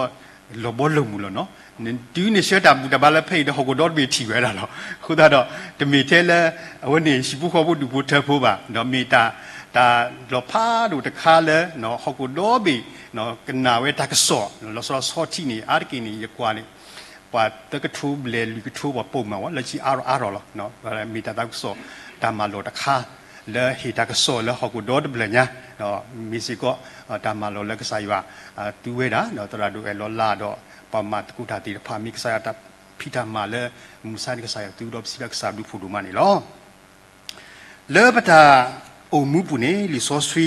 လီၤဘီလီၤမုၢ်လီၤနီၤ, တုၤနဆှၢတၢ်ဘူၣ်တၢ်ဘါလၢဖဲအံၤဒီး ဟီၣ်ခိၣ်ဒီတဘ့ၣ်ထံၣ်ဝဲဒၣ်လီၤ. အဃိသတးဒီး တမ့ၢ်ထဲလၢ အဝဲန့ၣ် ဟံၣ်ဖိဃီဖိဒူၣ်ဖိထၢဖိဘၣ်, ဒီးမ့ၢ်တၢ် တၢ်လီၤဖးဒိၣ်တခါလၢ ဟီၣ်ခိၣ်ဒီဘ့ၣ် ကနၣ်ဝဲတၢ်ကစီၣ် လီၤဆီလီၤဆီထံးန့ၣ် အါတက့ၢ်န့ၣ် ယကွၢ်န့ၣ် ပှၤသၢကထိဘျဲၣ်လွံၢ်ကထိ ပှၤပိာ်မၤဝဲ လၢခံအါထီၣ်အါထီၣ်လီၤ. မ့ၢ်တၢ်သးခုကစီၣ် တၢ်မၤလိာ်တခါ လၢဟ့ၣ်တၢ်ကစီၣ်လၢဟီၣ်ခိၣ်ဒီတဘျၢၣ်ညါ, မ့ၢ်စ့ၢ်ကီး တၢ်မၤလိာ်လၢကစၢ်ယွၤ သူဝဲဒၣ် ဒီးသရၣ်ဒိၣ်အဲၣ်လီၤလၢ်ဒီး ပှၤမၤသကိးတၢ်သ့ၣ်တဖၣ် မ့ၢ်ကစၢ်ယွၤတၢ်ဖံးတၢ်မၤလၢ မုၢ်မဆါန့ၣ် ကစၢ်ယွၤသူဒီးပစံးဘျုးကစၢ်ဘျုးဖှိၣ်ဒိၣ်မးန့ၣ်လီၤ. လၢပတၢ်အိၣ်မူပူၤန့ၣ် လံာ်စီဆှံ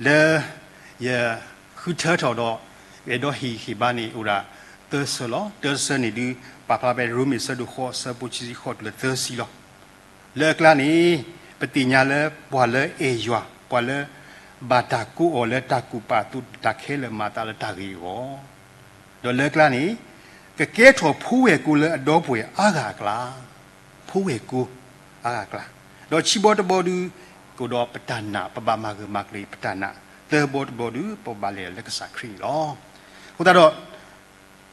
လၢ ယဃုထၢထီၣ်ဒီး အဲၣ်ဒိးဟ့ၣ်ဂံၢ်ဟ့ၣ်ဘါန့ၣ် အိၣ်ဒၣ်သၢဆၢလီၤ. တၢတဆၢန့ၣ်ဒုး ပာ်ဖျါဖဲရိမ့ၤဆၢဒိၣ်ဃိး ဆၢဖိခံဆံဃိးတုၤလၢသၢဆံလီၤ. လၢအကျါန့ၣ် ပသ့ၣ်ညါလၢပှၤလၢအဲၣ်ယွၤ ပှၤလၢ ဘၣ်တၢ်ကိးအီၤလၢတၢ်ကူၣ်ပာ်အသိးတၢ်ခဲလၢာ်မၤအသးလၢတၢ်ဂ့ၤအဂီၢ်, ဒီးလၢအကျါန့ၣ် ကကဲထီၣ်ဖိဝဲၢ်ကိလၢအဒီပုၢ်ဝဲၢ်အါဂၤအကျါ, ဖိဝဲၢ်ကိအါဂၤအကျါ, ဒီးခံဘီတဘီဒုး ကအိၣ်ဒီးပတၢ်နာ် ပဘၣ်မၤဂၢၢ်မၤကျၢၤပတၢ်နာ်, သၢဘီတဘီဒုး ပဘၣ်လဲၤလၢကစၢ်ခရံာ်န့ၣ်လီၤ. အဃိသတးဒီး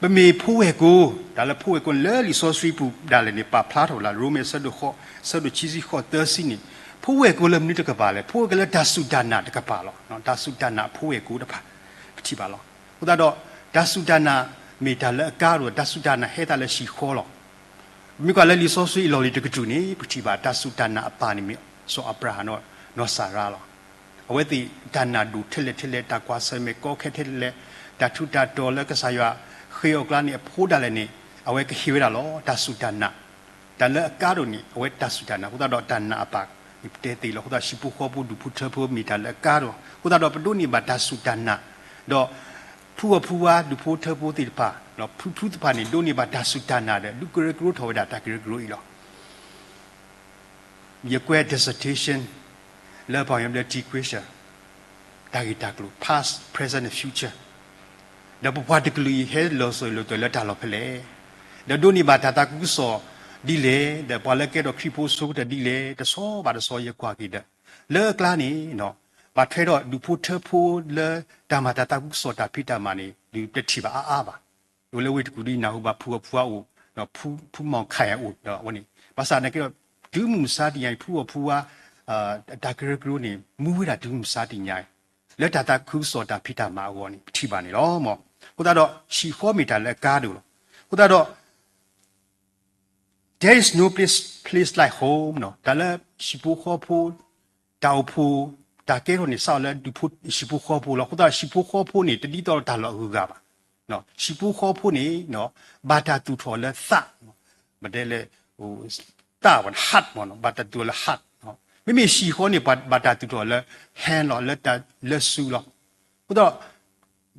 ပမ့ၢ်ဖိဝဲၢ်ကိ, တၢ်လၢဖိဝဲၢ်ကိန့ၣ် လၢလံာ်စီဆှံပူၤဒၣ်လဲာ်န့ၣ် ပာ်ဖျါထီၣ်ဝဲဒၣ် ရိမ့ၤဆၢဒိၣ်ဃိး ဆၢဒိၣ်ခံဆံဃိးသၢဆံန့ၣ်, ဖိဝဲၢ်ကိလၢမနုၤတကပၤလဲၣ်, ဖိဝဲၢ်ကိလၢတၢ်စူၢ်တၢ်နာ်တကပၤလီၤ. တၢ်စူၢ်တၢ်နာ်ဖိဝဲၢ်ကိတဖၣ် ပထံၣ်ဘၣ်လီၤ. အဃိသတးဒီး တၢ်စူၢ်တၢ်နာ် မ့ၢ်တၢ်လၢအကါဒိၣ်, တၢ်စူၢ်တၢ်နာ်ဟဲသးလၢဟံၣ်ဃီလီၤ. မ့ၢ်ကွၢ်လၢလံာ်စီဆှံအလီၢ်လံၤတကတြူၢ်န့ၣ် ပထံၣ်ဘၣ်တၢ်စူၢ်တၢ်နာ်အပၢ်န့ၣ်မ့ၢ် စီၤအၤဘြၤဟၣ် နီၢ်စၤရါလီၤ. အဝဲသ့ၣ်တၢ်နာ်ဒိၣ်ထဲလဲၣ်ထဲလဲၣ်, တၢ်ကွၢ်ဆၢၣ်မဲာ်ကီခဲထဲလဲၣ်, တၢ်ထူးတၢ်တီၤလၢကစၢ်ယွၤဃ့အီၤအကျါန့ၣ် အဖိဒၣ်လဲာ်န့ၣ် အဝဲကဟ့ၣ်ဝဲဒၣ်လီၤ. တၢ်စူၢ်တၢ်နာ်, တၢ်လၢအကါဒိၣ်န့ၣ် အဝဲတၢ်စူၢ်တၢ်နာ်, အဃိသတးဒီးတၢ်နာ်အပၢ်န့ၣ် ပတဲသ့လီၤ. အဃိသတးဒီးဟံၣ်ဖိဃီဖိဒူၣ်ဖိထၢဖိမ့ၢ်တၢ်လၢအကါဒိၣ်, အဃိသတးဒီးပဒိးန့ၢ်ဘၣ်တၢ်စူၢ်တၢ်နာ်, ဒီး ဖုအီၣ်ဖုအါဒူၣ်ဖိထၢဖိသ့ၣ်တဖၣ်, ဒီးဖုဖုသ့ၣ်တဖၣ်န့ၣ် ဒိးန့ၢ်ဘၣ်တၢ်စူၢ်တၢ်နာ်ဒီး ဒုးကရၢကရိထီၣ်ဝဲဒၣ်တၢ်ကရၢကရိအံၤလီၤ. ယကွဲး dissertation လၢပှၤကညီဘျၢထံ question တၢ်ဂ့ၢ်တၢ်ကျိၤ past, present and future, ဒီးပပှၤတကလုာ်အံၤဟဲလီၤစိၤလီၤသွဲၣ်လၢတၢ်လီၢ်ဖဲလဲၣ်, ဒီးဒိးန့ၢ်ဘၣ်တၢ်သးခုကစီၣ်ဒ်လဲၣ်, ဒီးပှၤလၢကဲထီၣ်ခရံာ်ဖိအဆိကတၢၢ်ဒ်လဲၣ်, တဆီဘၣ်တဆီယကွၢ်က့ၤဒီး လၢအကျါန့ၣ် ပှၤထွဲထီၣ်ဒူၣ်ဖိထၢဖိလၢတၢ်မၤတၢ်သးခုကစီၣ်တၢ်ဖံးတၢ်မၤန့ၣ် ဒုးတထံၣ်ဘၣ်အါအါဘၣ်. အိၣ်လၢဝ့ၢ်တကူၣ်ဒ်နၢ်ဟူဘၣ်ဖုအီၣ်ဖုအါအိၣ်, ဒီးဖုမီၢ်ခါယၤအိၣ်, ဒီးအဝဲန့ၣ် ဘၣ်ဆၣ်နာ်က့ဒီး တုၤမုၢ်မဆါတနံၤအံၤ ဖုအီၣ်ဖုအါ တၢ်ကရၢကရိန့ၣ် မူဝဲဒၣ်တုၤမုၢ်မဆါတနံၤညါအံၤ လၢတၢ်သးခုကစီၣ်တၢ်ဖံးတၢ်မၤအဂီၢ်န့ၣ် ပထံၣ်ဘၣ်န့ၣ်လီၤ. အဃိသတးဒီး ဟံၣ်ဃီမ့ၢ်တၢ်လၢအကါဒိၣ်လီၤ. အဃိသတးဒီး There is no place, place like home တၢ်လၢဟံၣ်ဖိဃီဖိ တၢ်အိၣ်ဖှိၣ် တၢ်ကဲထီၣ်န့ၣ် စးထီၣ်လၢဒူၣ်ဖိ ဟံၣ်ဖိဃီဖိလီၤ. အဃိသတးဒီး ဟံၣ်ဖိဃီဖိန့ၣ် တဒ်သိးဒီးတၢ်လီၢ်အဂုၤအဂၤဘၣ်. ဟံၣ်ဖိဃီဖိန့ၣ် ဘၣ်တၢ်သူၣ်ထီၣ်လၢသး ပတဲလၢ သး heart မ့ၢ်နီၤ ဘၣ်တၢ်သူၣ်ထီၣ်လၢ heart. မ့မ့ၢ်ဟံၣ်ဃီန့ၣ် ဘၣ်တၢ်သူၣ်ထီၣ်လၢ hand လီၤ လၢတၢ်လၢစုလီၤ. အဃိသတး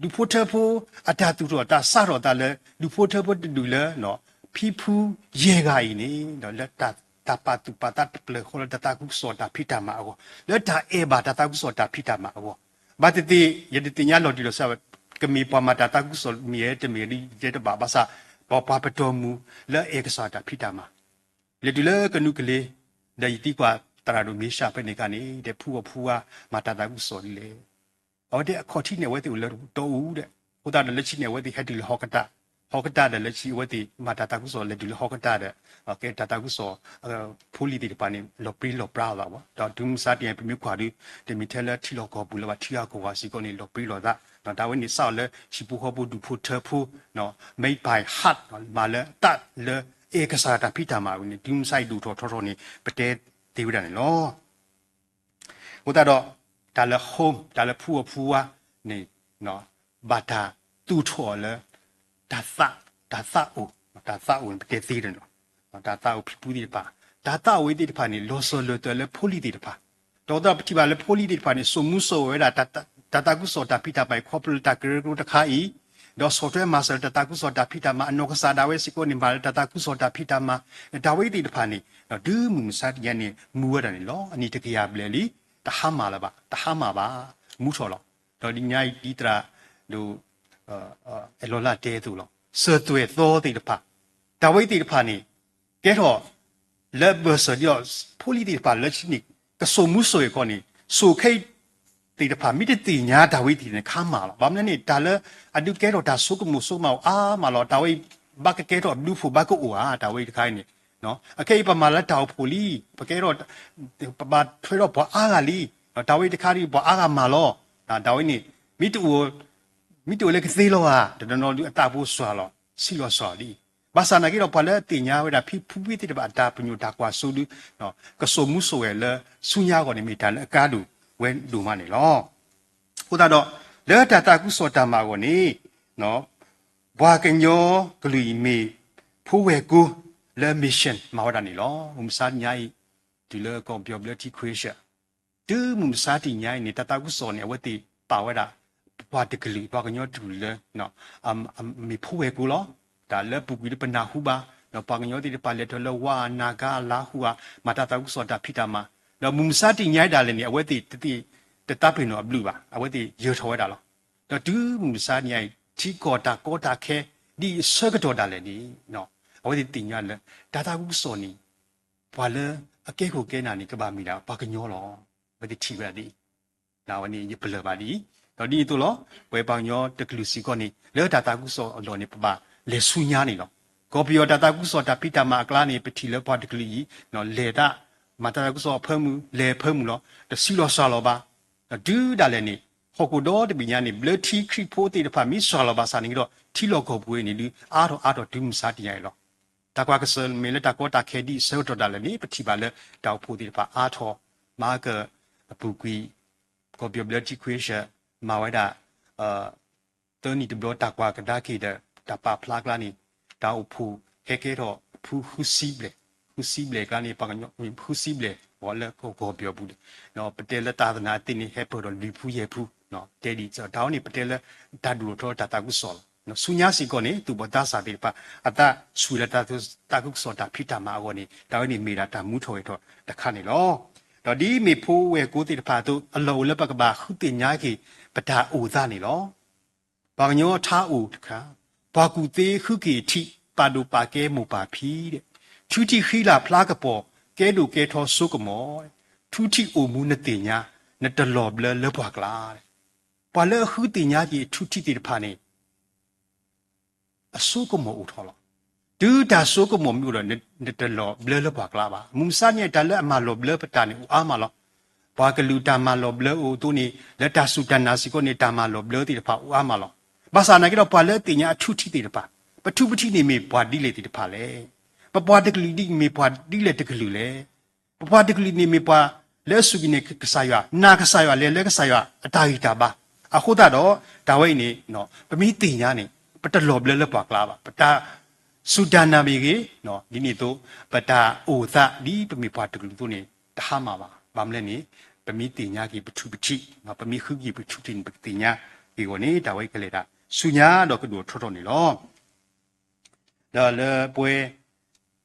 ဒီး ဒူၣ်ဖိထၢဖိ အတၢ်သူၣ်ထီၣ်တၢ်စးထီၣ်သးလၢ ဒူၣ်ဖိထၢဖိတဒူၣ်လၢ ဖံဖုယဲၢ်ဂၤအံၤန့ၣ် လၢတၢ်ပာ်သူၣ်ပာ်သးတဖျၢၣ်ဃီလၢတၢ်သးခုကစီၣ်တၢ်ဖံးတၢ်မၤအဂီၢ် လၢတၢ်အဲၣ်ဘၣ်တၢ်သးခုကစီၣ်တၢ်ဖံးတၢ်မၤအဂီၢ် ဘၣ်သ့ၣ်သ့ၣ် ယတသ့ၣ်ညါလီၤတံၢ်လီၤဆဲး ကမ့ၢ်ပှၤမၤတၢ်သးခုကစီၣ်မ့ၢ်ဧါ တမ့ၢ်ဧါ ယတဲတဘၣ် ဘၣ်ဆၣ် ပှၤပှၤပတီၢ်မုၢ်လၢအအဲၣ်ကစၢ်တၢ်ဖံးတၢ်မၤ လဲၤတုၤလၢကနူးကလ့ ဒီးယသံကွၢ်သရၣ်ဒိၣ်မ့ၢ်ရှးဖဲန့ၣ်အခါန့ၣ် ဒီးဖုအီၣ်ဖုဝါ မၤတၢ်သးခုကစီၣ်ဒ်လဲၣ်. အဝဲတဲအခီၣ်ထံးန့ၣ် အဝဲသ့ၣ်အိၣ်လၢတီအူဒီး အဃိသတးဒီးလၢခံန့ၣ် အဝဲသ့ၣ်ဟဲတုၤလၢဟီကတၢၢ်, ဟီကတၢၢ်ဒီးလၢခံအဝဲသ့ၣ်မၤတၢ်သးခုကစီၣ်လဲၤတုၤလၢဟီကတၢၢ်ဒီး ကဲတၢ်သးခုကစီၣ် ဖိလံၤသ့ၣ်တဖၣ်န့ၣ် လီၤပြံလီၤပြါအသးဘၣ်. ဒီးတုၤမုၢ်မဆါတနံၤအံၤ ပမ့ၢ်ကွၢ်ဒုး တမ့ၢ်ထဲလၢထံလီၢ်ကီၢ်ပူၤလၢၤဘၣ် ထံဂၤကီၢ်ဂၤစ့ၢ်ကီးန့ၣ် လီၤပြံလီၤပြါ, တၢ်ဝဲန့ၣ်စးထီၣ်လၢဟံၣ်ဖိဃီဖိဒူၣ်ဖိထၢဖိ made by heart မၤလၢအသးလၢအဲၣ်ကစၢ်တၢ်ဖံးတၢ်မၤဝဲန့ၣ် တုၤမုၢ်မဆါအံၤဒိၣ်ထီၣ်ထီထီၣ်န့ၣ် ပတဲသ့ဝဲဒၣ်န့ၣ်လီၤ. အဃိသတးဒီး တၢ်လၢ home တၢ်လၢဖုအီၣ်ဖုဝါန့ၣ် ဘၣ်တၢ်သူၣ်ထီၣ်လၢ တၢ်သး, တၢ်သးအိၣ်, တၢ်သးအိၣ်န့ၣ် ပတဲသ့ဒီးန့ၣ်လီၤ. တၢ်သးအိၣ်ဖံဖုသ့ၣ်တဖၣ်, တၢ်သးအိၣ်ဝဲသ့ၣ်တဖၣ်န့ၣ် လီၤစၢၤလၢၤသွဲၣ်လၢဖိလံၤသ့ၣ်တဖၣ်, ဒီးသးပထံၣ်ဘၣ်လၢဖိလံၤသ့ၣ်တဖၣ်န့ၣ် စိာ်မူစိာ်ဝဲဒၣ် တၢ်သးခုကစီၣ်တၢ်ဖံးတၢ်မၤအံၤ ခီဖျိလၢတၢ်ကရၢကရိတခါအံၤ, ဒီးဆီၣ်ထွဲမၤစၢၤလၢတၢ်သးခုကစီၣ်တၢ်ဖံးတၢ်မၤ အနီၢ်ကစၢ်ဒၣ်ဝဲစ့ၢ်ကီးန့ၣ် မၤလၢတၢ်သးခုကစီၣ်တၢ်ဖံးတၢ်မၤ, တၢ်ဝဲသ့ၣ်တဖၣ်န့ၣ် တုၤမုၢ်မဆါတနံၤန့ၣ် မူဝဲဒၣ်န့ၣ်လီၤ. အနံၣ်တကယၤဘျဲၣ်လံ, တဟါမၢ်လၢၤဘၣ်, တဟါမၢ်ဘၣ်, မူထီၣ်လီၤ. ဒီးဒ်ညါအံၤဒ်သရၣ်ဒိၣ် အဲၣ်လီၤလၢ်တဲအသိးလီၤ. စၢၤသွဲၣ်သီသ့ၣ်တဖၣ်, တၢ်ဝဲသ့ၣ်တဖၣ်န့ၣ် ကဲထီၣ် လၢဘၢၣ်စၢၤဒ်အီၤ ဖိလံၤသ့ၣ်တဖၣ်လၢခံန့ၣ် ကစိာ်မူစိာ်ဂဲၤခီန့ၣ် စိာ်ခဲအံၤသ့ၣ်တဖၣ် မ့ၢ်တသ့ၣ်ညါတၢ်ဝဲသ့ၣ်န့ၣ် ခါမၢ်လီၤ. ဘၣ်မနုၤန့ၣ် တၢ်လၢအဒုးကဲထီၣ်တၢ်ဆိကမိၣ်ဆိကမးအိၣ်အါမးလီၤ. တၢ်ဝဲအံၤ ဘၣ်ကကဲထီၣ်ဘျုးဖှိၣ်ဘၣ်ကအိၣ်ဧါ တၢ်ဝဲအံၤတခါအံၤန့ၣ် အခဲအံၤပမၤလၢတၢ်အိၣ်ဖှိၣ်လံ, ပကဲထီၣ် ပဘၣ်ထွဲဒီးပှၤအါဂၤလံ, တၢ်ဝဲအံၤတခါဒ်ပှၤအါဂၤမၢ်လီၤ. တၢ်ဝဲန့ၣ် မ့ၢ်တအိၣ် မ့ၢ်တအိၣ်လၢကသ့လီၤဧါ, တနီၤနီၤဒုးအသးဖိစှၤလီၤ ဆံးလီၤစှၤလီၤဒ်အံၤ, ဘၣ်ဆၣ်နာ်က့ဒီး ပှၤလၢအသ့ၣ်ညါဝဲဒၣ်ဖံဖုသ့ၣ်တဖၣ်အတၢ်ပညိၣ်တၢ်ကွၢ်စိဒုး ကစိာ်မူစိာ်ဂဲၤလၢဆူညါအဂီၢ်န့ၣ် မ့ၢ်တၢ်လၢအကါဒိၣ်ဝဲဒိၣ်မးန့ၣ်လီၤ. အဃိသတးဒီး လၢတၢ်သးခုကစီၣ်တၢ်မၤအဂီၢ်န့ၣ် ပှၤကညီကလုာ်အံၤမ့ၢ် ဖိဝဲၢ်ကိလၢ mission မၤဝဲဒၣ်န့ၣ်လီၤ. မုၢ်မဆါတနံၤအံၤ တုၤလၢကီၢ်ပယီၤဘျၢထံခွ့ရှၢၣ် တုၤမုၢ်မဆါတနံၤအံၤန့ၣ် တၢ်သးခုကစီၣ်န့ၣ် အဝဲသ့ၣ်ပာ်ဝဲဒၣ် ပှၤတကလုာ် ပှၤကညီတကလုာ်လၢ မ့ၢ်ဖိဝဲၢ်ကိလီၤ. တၢ်လၢပူၤကွံာ်လၢပနၢ်ဟူဘၣ် ဒီးပှၤကညီသ့ၣ်တဖၣ်လဲၤထီၣ်လၢဝါအနၢ်ကါအလါဟူဧါ မၤတၢ်သးခုကစီၣ်တၢ်ဖံးတၢ်မၤ, ဒီးမုၢ်မဆါတနံၤအံၤဒၣ်လဲာ်န့ၣ် အဝဲသ့ၣ်တသ့ၣ် တသးပ့ၤနီၣ်အဘျုးဘၣ် အဝဲသ့ၣ်ယၢၤထီၣ်ဝဲဒၣ်လီၤ. ဒီးတုၤမုၢ်မဆါတနံၤအံၤ ထံကီၢ်တၢ်ကီတၢ်ခဲ ဒ်အံၤအဆၢကတီၢ်ဒၣ်လဲာ်န့ၣ် အဝဲသ့ၣ်သ့ၣ်ညါလၢ တၢ်သးခုကစီၣ်န့ၣ် ပှၤလၢအကဲခိၣ်ကဲနၢ်န့ၣ် ကဘၣ်မ့ၢ်ဒၣ်ပှၤကညီလီၤ. အဝဲသ့ၣ်ထံၣ်ဝဲဒၣ်ဒ်အံၤ အဝဲန့ၣ်ယပလၢၢ်ဘၣ်ဒ်အံၤ, ဒီးဒ်အံၤအသိးလီၤ. ပဝဲပှၤကညီတကလုာ်စ့ၢ်ကီးန့ၣ် လၢတၢ်သးခုကစီၣ်အလီၢ်န့ၣ် ပဘၣ်လဲၤဆူညါန့ၣ်လီၤ. ကီၢ်ပယီၤတၢ်သးခုကစီၣ်တၢ်ဖံးတၢ်မၤအကျါန့ၣ် ပထံၣ်လၢပှၤတကလုာ်အံၤ လဲၤတၢ် မၤတၢ်သးခုကစီၣ်အဖၢမုၢ် လဲၤဖၢမုၢ်လီၤ. တဆံးလီၤစှၤလီၤဘၣ်. ဒီးတုၤဒၣ်လဲာ်န့ၣ် ဟီၣ်ခိၣ်ဒီတဘ့ၣ်ညါန့ၣ် ဘျၢထံခရံာ်ဖိသ့ၣ်တဖၣ်မ့ၢ်စှၤလီၤဘၣ်ဆၣ်န့ၣ်ကဒီး ထံလီၢ်ကီၢ်ပူၤအံၤန့ၣ်ဒုး အါထီၣ်အါထီၣ်တုၤမုၢ်မဆါတနံၤအံၤလီၤ. တၢ်ကွၢ်ကစၢၢ်မ့ၢ်လၢတၢ်ကီတၢ်ခဲဒ်အံၤအဆၢကတီၢ်ဒၣ်လဲာ်န့ၣ် ပထံၣ်ဘၣ်လၢတၢ်အိၣ်ဖှိၣ်သ့ၣ်တဖၣ်အါထီၣ် မၤက အပူၤကွံာ် ကီၢ်ပယီၤဘျၢထံခွ့ရှၢၣ် မၤဝဲဒၣ် သၢနံၣ်တဘျီတၢ်ကွၢ်ကဒါက့ၤဒီး တၢ်ပာ်ဖျါအကျါန့ၣ် တၢ်အိၣ်ဖှိၣ်ဟဲကဲထီၣ်အဖုဃုဆံဘျဲၣ်, ဃုဆံဘျဲၣ်အကျါန့ၣ် ပှၤကညီ ဃုဆံဘျဲၣ် ပှၤလၢကီၢ်ပယီၤပူၤန့ၣ် ပတဲလၢတၢ်သနာ်သ့ၣ်န့ၣ် ဟဲပၢၢ်ထီၣ်လွံၢ်ဖုယဲၢ်ဖု တဲဒ်အံၤ တၢ်ဝဲန့ၣ် ပတဲလၢတၢ်ဒိၣ်ထီၣ်တၢ်သးခုကစီၣ်လီၤ. ဆူညါစ့ၢ်ကီးန့ၣ် သူၣ်ဘီၣ်သးစၢ်သ့ၣ်တဖၣ် အသးဆူၣ်လၢတၢ်သးခုကစီၣ်တၢ်ဖံးတၢ်မၤအဂီၢ်န့ၣ် တၢ်ဝဲန့ၣ်မ့ၢ်ဒၣ်တၢ်မူထီၣ်ဂဲၤထီၣ်တခါန့ၣ်လီၤ. ဒီးဒ်မ့ၢ်ဖိဝဲၢ်ကိသ့ၣ်တဖၣ်အသိး အလီၢ်အိၣ်လၢပကဘၣ်ဃုသ့ၣ်ညါက့ၤ ပတၢ်အိၣ်သးန့ၣ်လီၤ. ပှၤကညီထါအိၣ်တခါ, ပှၤကူၣ်သ့ဃုက့ၤအထံး, ပာ်ဒိၣ်ပာ်ကဲမိၢ်ပၢ်ဖံ, ထူထံၣ်ဃံလၤဖျါကပီၤ, ကဲဒိၣ်ကဲထီစိကမီၤ, ထူထံၣ်အိၣ်မူနသ့ၣ်ညါ, နတလီၤဘျၢလၢပှၤကျါ. ပှၤလၢအဃုသ့ၣ်ညါက့ၤအထူထံၣ်သ့ၣ်တဖၣ်န့ၣ် အစိကမီၤအိၣ်ထီၣ်လီၤ. တုၤတၢ်စိကမီၤမ့ၢ်အိၣ်ဒီး နတလီၤဘျၢလၢပှၤကျါဘၣ်. မုၢ်မဆါတနံၤအံၤ တၢ်လၢအမၤလီၤဘျၢပတၢ်န့ၣ် အိၣ်အါမးလီၤ. ပှၤကလုာ်တၢ်မၤလီၤဘျၢအိၣ်အသိးန့ၣ် လၢတၢ်စူၢ်တၢ်နာ်စ့ၢ်ကီးန့ၣ် တၢ်မၤလီၤဘျၢသ့ၣ်တဖၣ်အိၣ်အါမးလီၤ. ဘၣ်ဆၣ်သနာ်က့ဒီး ပှၤလၢသ့ၣ်ညါအထူအထံးသ့ၣ်တဖၣ်, ပထူပထံးန့ၣ်မ့ၢ်ပှၤဒ်လဲၣ်သ့ၣ်တဖၣ်လဲၣ်. ပပှၤတကလုာ်ဒ်အံၤမ့ၢ်ပှၤဒ်လဲၣ်တကလုာ်လဲၣ်. ပပှၤတကလုာ်န့ၣ်မ့ၢ်ပှၤလၢအစူၢ်က့ၤနာ်ကစၢ်ယွၤ, နာ်ကစၢ်ယွၤ, လဲၤလၢကစၢ်ယွၤအတၢ်ဂံၢ်တၢ်ဘါ. အဃိသတးဒီး တၢ်ဝဲအံၤန့ၣ် ပမ့ၢ်သ့ၣ်ညါန့ၣ် ပတလီၤဘျၢလၢပှၤကျါဘၣ်. ပတၢ်စူၢ်တၢ်နာ်မ့ၢ်ဂ့ၤ, ဒ်န့ၣ်အသိး ပတၢ်အိၣ်သးဒ်ပမ့ၢ်ပှၤတကလုာ်အသိးန့ၣ် တဟါမၢ်ဘၣ်. ဘၣ်မနုၤလဲၣ်န့ၣ် ပမ့ၢ်သ့ၣ်ညါက့ၤပထူပထံး, ပမ့ၢ်ဃုက့ၤပထူပထံးန့ၣ် ပကသ့ၣ်ညါက့ၤအဂီၢ်န့ၣ် တၢ်ဝဲအံၤကလဲၤတၢ်ဆူညါဒီးကဒိၣ်ထီၣ်ထီၣ်န့ၣ်လီၤ. ဒီးလၢပဝဲ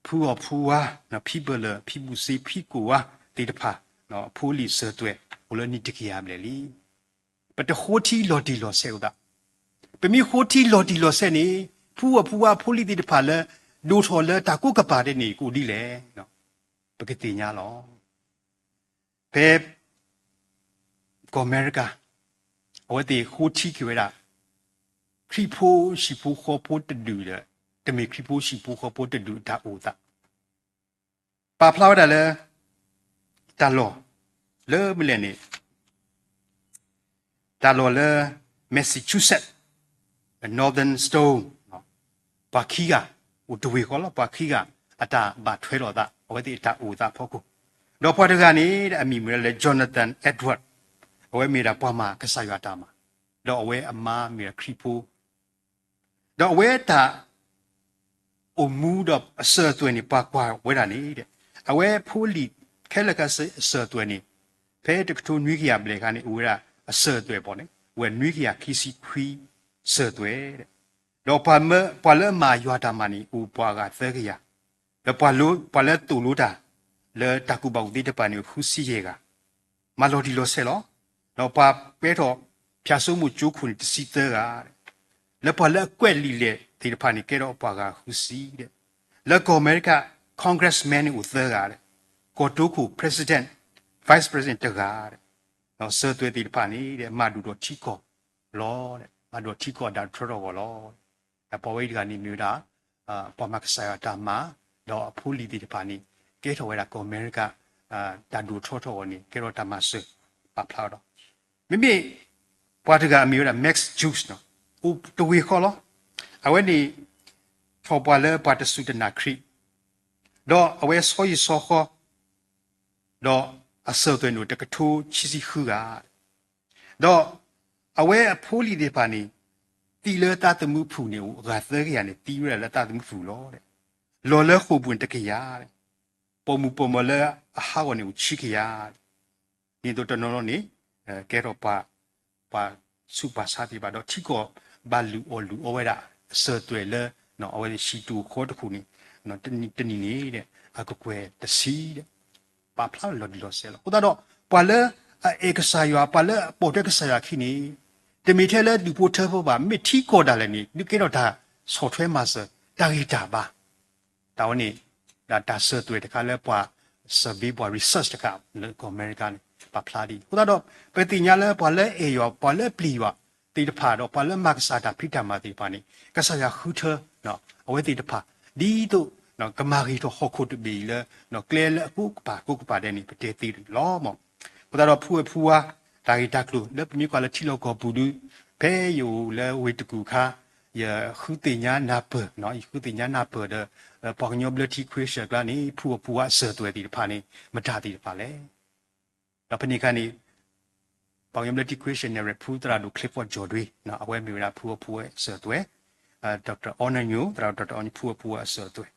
ဖုအီၣ်ဖုဝါ, ဖံဘၢၣ်လၢၢ်, ဖံဘူၣ်စ့, ဖံကိၣ်ဝါသ့ၣ်တဖၣ် အဖိအလံၤအစၢၤအသွဲၣ် အိၣ်လၢနံၣ်တကယၤဘျဲၣ်လံ. ပတဃိထံလီၤတံၢ်လီၤဆဲးအသး, ပမ့ၢ်ဃိထံလီၤတံၢ်လီၤဆဲးန့ၣ် ဖုအီၣ်ဖုဝါအဖိအလံၤသ့ၣ်တဖၣ်လၢ ဒိၣ်ထီၣ်လၢတၢ်ကိးကပၤဒဲးန့ၣ် ကအိၣ်ဒ်လဲၣ်, ပကသ့ၣ်ညါလီၤ. ဖဲ ကီၢ်အမဲရကၤ အဝဲသ့ၣ်ဃိထံက့ၤဝဲဒၣ် ခရံာ်ဖိဟံၣ်ဖိဃီဖိတဒူၣ်ဒီး တမ့ၢ်ခရံာ်ဖိဟံၣ်ဖိဃီဖိတဒူၣ်အတၢ်အိၣ်သး ပာ်ဖျါဝဲဒၣ်လၢ တၢ်လီၢ်လၢမနုၤလဲၣ်န့ၣ် တၢ်လီၢ်လၢ Massachusetts, Northern Stone ပှၤခံဂၤ အိၣ်တဝ့ၢ်ဃီလီၤ. ပှၤခံဂၤ အတၢ်ဘၣ်ထွဲလိာ်သး အဝဲသ့ၣ်အတၢ်အိၣ်သးအဖီခိၣ်, ဒီးပှၤတဂၤန့ၣ် အမံၤမ့ၢ်ဝဲဒၣ်လၢ Jonathan Edward, အဝဲမ့ၢ်ဒၣ်ပှၤမၤကစၢ်ယွၤတၢ်မၤ, ဒီးအဝဲအမါမ့ၢ်ဒၣ်ခရံာ်ဖိ ဒီးအဝဲတၢ် အိၣ်မူဒီးအစၢၤအသွဲၣ်န့ၣ် ပှၤကွၢ်ဝဲဒၣ်န့ၣ် အဝဲဖိလံၤခဲလၢာ်ခဲဆ့အစၢၤအသွဲၣ်န့ၣ် ဖဲတကထိနွံကယၤဘျဲၣ်အခါန့ၣ် အိၣ်ဝဲဒၣ်အစၢၤအသွဲၣ်ဘီန့ၣ် အိၣ်ဝဲနွံကယၤခံဆံခွံစၢၤအသွဲၣ်, ဒီးပှၤလၢအမၤယွၤတၢ်မၤန့ၣ် အိၣ်ပှၤအဂၤသၢကယၤ, ဒီးပှၤလၢအသိၣ်လိတၢ် လၢတၢ်ကူၣ်ဘၣ်ကူၣ်သ့တဖၣ်န့ၣ် အိၣ်ဃုဆံယဲၢ်ဂၤ မၤလီၤတံၢ်လီၤဆဲးလီၤ. ဒီးပှၤကဲထီၣ်ဖၠၣ်စိမိၣ်ကၠိခိၣ်န့ၣ် တဆံသၢဂၤ, လၢပှၤလၢအကွဲးလံာ်လဲၢ်သ့ၣ်တဖၣ်န့ၣ် ကဲထီၣ်ပှၤဂၤဃုဆံဒီး, လၢကီၢ်အမဲရကၤ congressman န့ၣ်အိၣ်သၢဂၤဒီး, ကီၢ်တိခိၣ် president, vice president တဂၤဒီး, ဒီးစၢၤသွဲၣ်သ့ၣ်တဖၣ်န့ၣ် မၤဒိၣ်ထီၣ်ထံကီၢ်လီၤ. မၤဒိၣ်ထံကီၢ်တၢ်ဒိၣ်ထီၣ်ထီထီၣ်အဂီၢ်လီၤ. ဒီးပှၤဝဲအံၤတဂၤန့ၣ်မ့ၢ်ဝဲဒၣ် ပှၤမၤကစၢ်ယွၤတၢ်မၤ, ဒီးအဖိအလံၤသ့ၣ်တဖၣ်န့ၣ် ကဲထီၣ်ဝဲဒၣ်ကီၢ်အမဲရကၤ တၢ်ဒိၣ်ထီၣ်ထီထီၣ်အဂီၢ်န့ၣ် ကဲထီၣ်တၢ်မၤစၢၤ ပာ်ဖျါဒီး, မ့မ့ၢ်ပှၤတဂၤအမ့ၢ်ဝဲဒၣ် Max Juist အိၣ်တဝ့ၢ်ဃီလီၤ. အဝဲန့ၣ် ထီၣ်ပှၤလၢပှၤတစူၢ်တနာ်ခရံာ်, ဒီးအဝဲဆီဟံၣ်ဆီဃီ ဒီးအစၢၤသွဲၣ်န့ၣ်အိၣ်တကထိခံဆံဃုဂၤ, ဒီးအဝဲအဖိအလံၤသ့ၣ်တဖၣ်န့ၣ် သံလၢသးသမူပူၤန့ၣ် အိၣ်အဂၤသၢကယၤန့ၣ် သံဝဲဒၣ်လၢသးသမူပူၤလီၤ. လီၤလၢဃိာ်ပူၤန့ၣ်တကယၤ, ပိာ်မုၣ်ပိာ်မၢၤလၢအဟးဂီၤန့ၣ်အိၣ်ဆံကယၤ, ဒ်သိးတနီၤနီၤန့ၣ် ကဲထီၣ်ပှၤ ပှၤဆူးပှၤဆါသ့ၣ်တဖၣ်ဒီး ထံကီၢ်ဘၣ်လုၢ်အီၣ်လုၢ်အီဝဲဒၣ် အစၢၤသွဲၣ်လၢ အဝဲသ့ၣ်ဟံၣ်တအိၣ်ဃီတခိၣ်န့ၣ် တနံၤန့ၣ် အကကွဲၢ်တဆံဒီး ပာ်ဖျါလီၤတံၢ်လီၤဆဲးလီၤ. အဃိသတးဒီး ပှၤလၢအအဲၣ်ကစၢ်ယွၤ ပှၤလၢအပိာ်ထွဲကစၢ်ယွၤအခံန့ၣ် တမ့ၢ်ထဲလၢဒူၣ်ဖိထၢဖိဘၣ်, မ့ၢ်ထံကီၢ်ဒၣ်လဲာ်န့ၣ် ဒုးကဲထီၣ်တၢ်ဆီၣ်ထွဲမၤစၢၤ တၢ်ဂံၢ်တၢ်ဘါ တၢ်ဝဲန့ၣ် ဒ်တၢ်စၢၤသွဲၣ်တခါလၢပှၤ survey ပှၤ research တခါလၢကီၢ်အမဲရကၤန့ၣ် ပာ်ဖျါဒ်အံၤ. အဃိသတးဒီး ပသ့ၣ်ညါလၢပှၤလၢအအဲၣ်ယွၤ ပှၤလၢအပျံၤယွၤသ့ၣ်တဖၣ်ဒီး ပှၤလၢအမၤကစၢ်တၢ်ဖံးတၢ်မၤသ့ၣ်တဖၣ်န့ၣ် ကစၢ်ယွၤဃုထၢ အဝဲသ့ၣ်တဖၣ် ဒ်သိး ကမၤဂ့ၤထီၣ်ဟီၣ်ခိၣ်တဘ့ၣ်အံၤလၢ ကျဲလၢအကိးကပၤကိးကပၤဒဲးန့ၣ် ပတဲသ့လီၤမး. အဃိသတးဒီး ဖုဝဲဖုဝါ တၢ်ဂ့ၢ်တၢ်ကျိၤလၢပမ့ၢ်ကွၢ်လၢထံလီၢ်ကီၢ်ပူၤဒု ဖဲယအိၣ်လၢဝ့ၢ်တကူၣ်အခါ ယဃုသ့ၣ်ညါနၢ်ပၢၢ် ယဃုသ့ၣ်ညါနၢ်ပၢၢ်ဒီး ပှၤကညီဘျၢထံခရံာ်စၢၣ်ကျါန့ၣ် ဖုဝဲဖုဝါအစၢၤသွဲၣ်သ့ၣ်တဖၣ်န့ၣ် မတၤသ့ၣ်တဖၣ်လဲၣ်. ဒီးဖဲန့ၣ်အခါန့ၣ် ပှၤကညီဘျၢထံခရံာ်စၢၣ် နၢၤရဲၣ်ဖု သရၣ်ဒိၣ် Clifford ကၠီၣ်ဒွ့ အဝဲမ့ၢ်ဝဲဒၣ်ဖုဝဲဖုဝဲအစၢၤသွဲၣ်, Doctor Honor Nyo သရၣ်ဒိၣ် Doctor Honor Nyo ဖုဝဲဖုဝဲအစၢၤသွဲၣ်,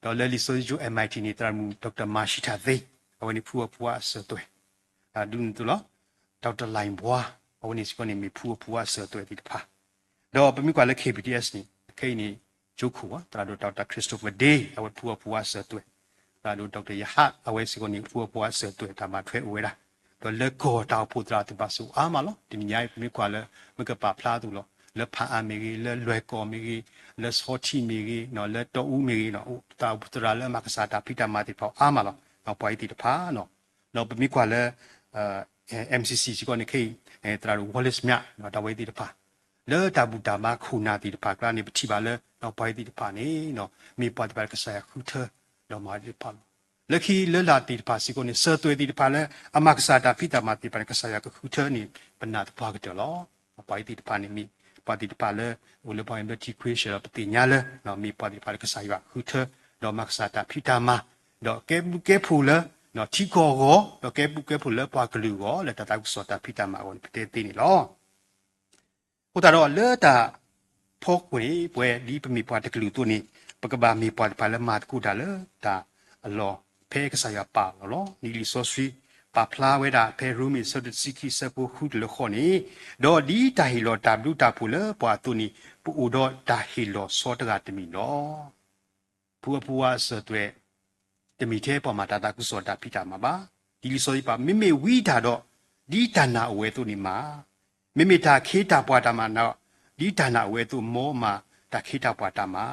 ဒီးလၢလံာ်စီဆှံကၠိ M I T န့ၣ် သရၣ်မုၣ် Doctor မၤၡံထၣ်သ့ အဝဲန့ၣ်ဖုဝဲဖုဝဲအစၢၤသွဲၣ်, ဒ်န့ၣ်အသိးလီၤ. Doctor လၢၣ်ဘှါ အဝဲန့ၣ်စ့ၢ်ကီးန့ၣ်မ့ၢ်ဖုဝဲဖုဝဲအစၢၤသွဲၣ်သ့ၣ်တဖၣ် ဒီးပမ့ၢ်ကွၢ်လၢ K B D S န့ၣ် ခဲအံၤန့ၣ် ကၠိခိၣ် သရၣ်ဒိၣ် Doctor Christopher Day အဝဲဖုဝဲဖုဝါအစၢၤသွဲၣ်, သရၣ်ဒိၣ် Doctor ယဟး အဝဲစ့ၢ်ကီးန့ၣ် ဖုဝဲဖုဝါအစၢၤသွဲၣ် တၢ်ဘၣ်ထွဲအိၣ်ဝဲဒၣ်, ဒီးလၢကီၢ်တၢ်အိၣ်ဖှိၣ်သရၣ်သ့ၣ်တဖၣ်စ့ၢ်ကီးအါမးလီၤ. တနံၤညါအံၤ ပမ့ၢ်ကွၢ်လၢ မ့ၢ်ကပာ်ဖျါအသိးလီၤ. လၢဖးအါမ့ၢ်ဂ့ၤ, လၢလွဲၢ်ကီၢ်မ့ၢ်ဂ့ၤ, လၢဆီထံးမ့ၢ်ဂ့ၤ, လၢတီအူမ့ၢ်ဂ့ၤ, တၢ်အိၣ်ဖှိၣ်သရၣ်လၢအမၤကစၢ်တၢ်ဖံးတၢ်မၤသ့ၣ်တဖၣ်အါမးလီၤ. ပှၤအံၤသ့ၣ်တဖၣ် ဒီးပမ့ၢ်ကွၢ်လၢ M C C စ့ၢ်ကီးန့ၣ် ခဲအံၤ သရၣ်ဒိၣ် Wallace မၠး တၢ်ဝဲသ့ၣ်တဖၣ် လၢတၢ်ဘူၣ်တၢ်ဘါခိၣ်နၢ်သ့ၣ်တဖၣ်ကျါန့ၣ် ပထံၣ်ဘၣ်လၢ ပှၤအံၤသ့ၣ်တဖၣ်န့ၣ် မ့ၢ်ပှၤသ့ၣ်တဖၣ်လၢကစၢ်ယွၤဃုထၢ ဒီးမၤသ့ၣ်တဖၣ်လီၤ. လၢခံလၢလာ်သ့ၣ်တဖၣ်စ့ၢ်ကီးန့ၣ် စၢၤသွဲၣ်သ့ၣ်တဖၣ်လၢအမၤကစၢ်တၢ်ဖံးတၢ်မၤသ့ၣ်တဖၣ်န့ၣ် ကစၢ်ယွၤကဃုထၢန့ၢ်ပနၢ်သပှၢ်ကတၢၢ်လီၤ. ပှၤအံၤသ့ၣ်တဖၣ်န့ၣ်မ့ၢ် ပှၤသ့ၣ်တဖၣ်လၢ အိၣ်လၢပှၤအံၤဘျၢထံခွ့ဆၢဒီးပသ့ၣ်ညါလၢ မ့ၢ်ပှၤသ့ၣ်တဖၣ်လၢကစၢ်ယွၤဃုထၢ ဒီးမၤကစၢ်တၢ်ဖံးတၢ်မၤ ဒီးကဲပူၤကဲဖှိၣ်လၢ ထံကီၢ်အဂီၢ် ဒီးကဲပူၤကဲဖှိၣ်လၢပှၤကလုာ်အဂီၢ် လၢတၢ်သးခုကစီၣ်တၢ်ဖံးတၢ်မၤအဂီၢ်န့ၣ် ပတဲသ့န့ၣ်လီၤ. အဃိသတးဒီးလၢတၢ်ဖီခိၣ်န့ၣ် ပဝဲဒ်ပမ့ၢ်ပှၤတကလုာ်အသိးန့ၣ် ပကဘၣ်မ့ၢ်ပှၤတဖၣ်လၢမၤသကိးတၢ်လၢတၢ်အလီၢ် ဖဲကစၢ်ယွၤပာ်လီၤလီၤ. ဒ်လံာ်စီဆှံပာ်ဖျါဝဲဒၣ် ဖဲရိမ့ၤအဆၢဒိၣ်တဆံခံအဆၢဖိဃုတုၤလၢဃိးန့ၣ်, ဒီးဒ်တၢ်ဟ့ၣ်လီၤတၢ်ဘျုးတၢ်ဖှိၣ်လၢပှၤအသိးန့ၣ် ပအိၣ်ဒီးတၢ်ဟ့ၣ်လီၤဆီတဂၤတမံၤလီၤ. ဖုအဖုဝါအစၢၤသွဲၣ် တမ့ၢ်ထဲပှၤမၤတၢ်သးခုကစီၣ်တၢ်ဖံးတၢ်မၤဘၣ်. ဒ်လံာ်စီဆှံပာ် မ့မ့ၢ်ဝံတၢ်ဒီး ဒ်တၢ်နာ်အိၣ်ဝဲအသိးန့ၣ်မၤ, မ့မ့ၢ်တၢ်ခ့တၢ်ပှၤတၢ်မၤဒီး ဒ်တၢ်နာ်အိၣ်ဝဲအသိး မ်မၤတၢ်ခ့တၢ်ပှၤတၢ်မၤ,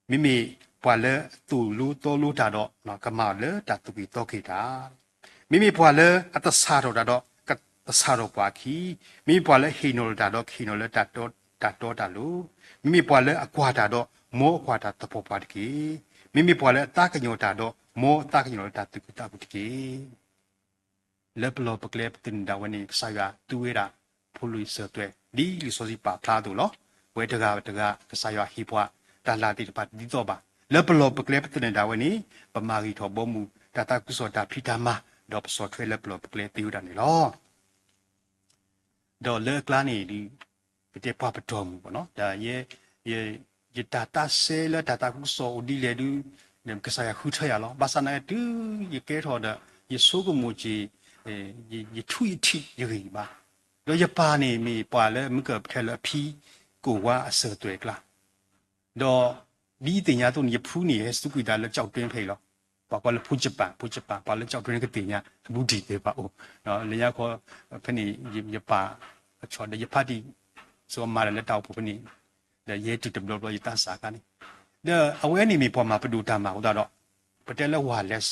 မ့မ့ၢ်ပှၤလၢအသိၣ်လိသီလိတၢ်ဒီး ကမၤလၢတၢ်သူၣ်က့ၣ်သီက့ၣ်တၢ် မ့မ့ၢ်ပှၤလၢအသဆၣ်ထီၣ်တၢ်ဒီး ကသဆၣ်ထီၣ်ပှၤအခံ, မ့မ့ၢ်ပှၤလၢအဟ့ၣ်နီၤလီၤတၢ်ဒီး ကဟ့ၣ်နီၤလၢတၢ်တီတၢ်လိၤ, မ့မ့ၢ်ပှၤလၢအကွၢ်တၢ်ဒီး မ်အကွၢ်တၢ်သပှၢ်ပှၢ်တက့ၢ်. မ့မ့ၢ်ပှၤလၢအသးကညီၤတၢ်ဒီး မ်အသးကညီၤလၢတၢ်သူၣ်ခုသးခုတက့ၢ်. လၢပလီၢ်ပကျဲပသနၢၣ်ဒၣ်ဝဲန့ၣ် ကစၢ်ယွၤသူဝဲဒၣ် ဖိလံၤစၢၤသွဲၣ် ဒ်လံာ်စီဆှံပာ်ဖျါအသိးလီၤ. ပဝဲတဂၤတဂၤ ကစၢ်ယွၤဟ့ၣ်ပှၤတၢ်လၢ်သ့ၣ်တဖၣ်တဒ်သိးဘၣ်. လၢပလီၢ်ပကျဲပသနၢၣ်ဒၣ်ဝဲန့ၣ် ပမၤဂ့ၤထီၣ်ဘီမုၢ် တၢ်သးခုကစီၣ်တၢ်ဖံးတၢ်မၤ ဒီးပဆီၣ်ထွဲလၢပလီၢ်ပကျဲသ့ဝဲဒၣ်န့ၣ်လီၤ. ဒီးလၢအကျါန့ၣ်ဒီး ပတဲပှၤပတီၢ်မုၢ်ဘၣ်နီၤ ဒီး ယတၢ်သးစဲလၢတၢ်သးခုကစီၣ်အိၣ်ဒ်လဲၣ်ဒီး ကစၢ်ယွၤဃုထၢယၤလီၤ. ဘၣ်ဆၣ်နာ်က့ တုၤယကဲထီၣ်ဒီး ယဆိကမိၣ်က့ၤ ယထူယထံးယဂံၢ်ယဘါ, ဒီးယပၢ်န့ၣ်မ့ၢ်ပှၤလၢမုၢ်ကၢၢ်ပထဲလၢအဖံကအိၣ်ဝါအစၢၤသွဲၣ်အကျါ ဒီးဒ်ယသ့ၣ်ညါအသိးန့ၣ် ယဖုန့ၣ် ဟဲစူးကွံာ်သးလၢကၠီၣ်တွ့ဖဲအံၤလီၤ. ပှၤကိးလၢဖိကပၤ ဖိကပၤ ပှၤလၢကၠီၣ်တွ့န့ၣ်ကသ့ၣ်ညါ ဘူးဒံးသ့ၣ်တဖၣ်အိၣ် လၢညါခီ ဖဲန့ၣ် ယပၢ် အဆီဒီးယဖါတံၢ် စိမၤတၢ်လၢတၢ်အိၣ်ဖှိၣ်ဖဲန့ၣ် ဒီးယဟဲတုၤတဘျီဘျီယသးစၢ်အခါန့ၣ် ဒီးအဝဲန့ၣ်မ့ၢ်ပှၤမၤပဒိၣ်တၢ်မၤအဃိသတးဒီး ပတဲလၢ wireless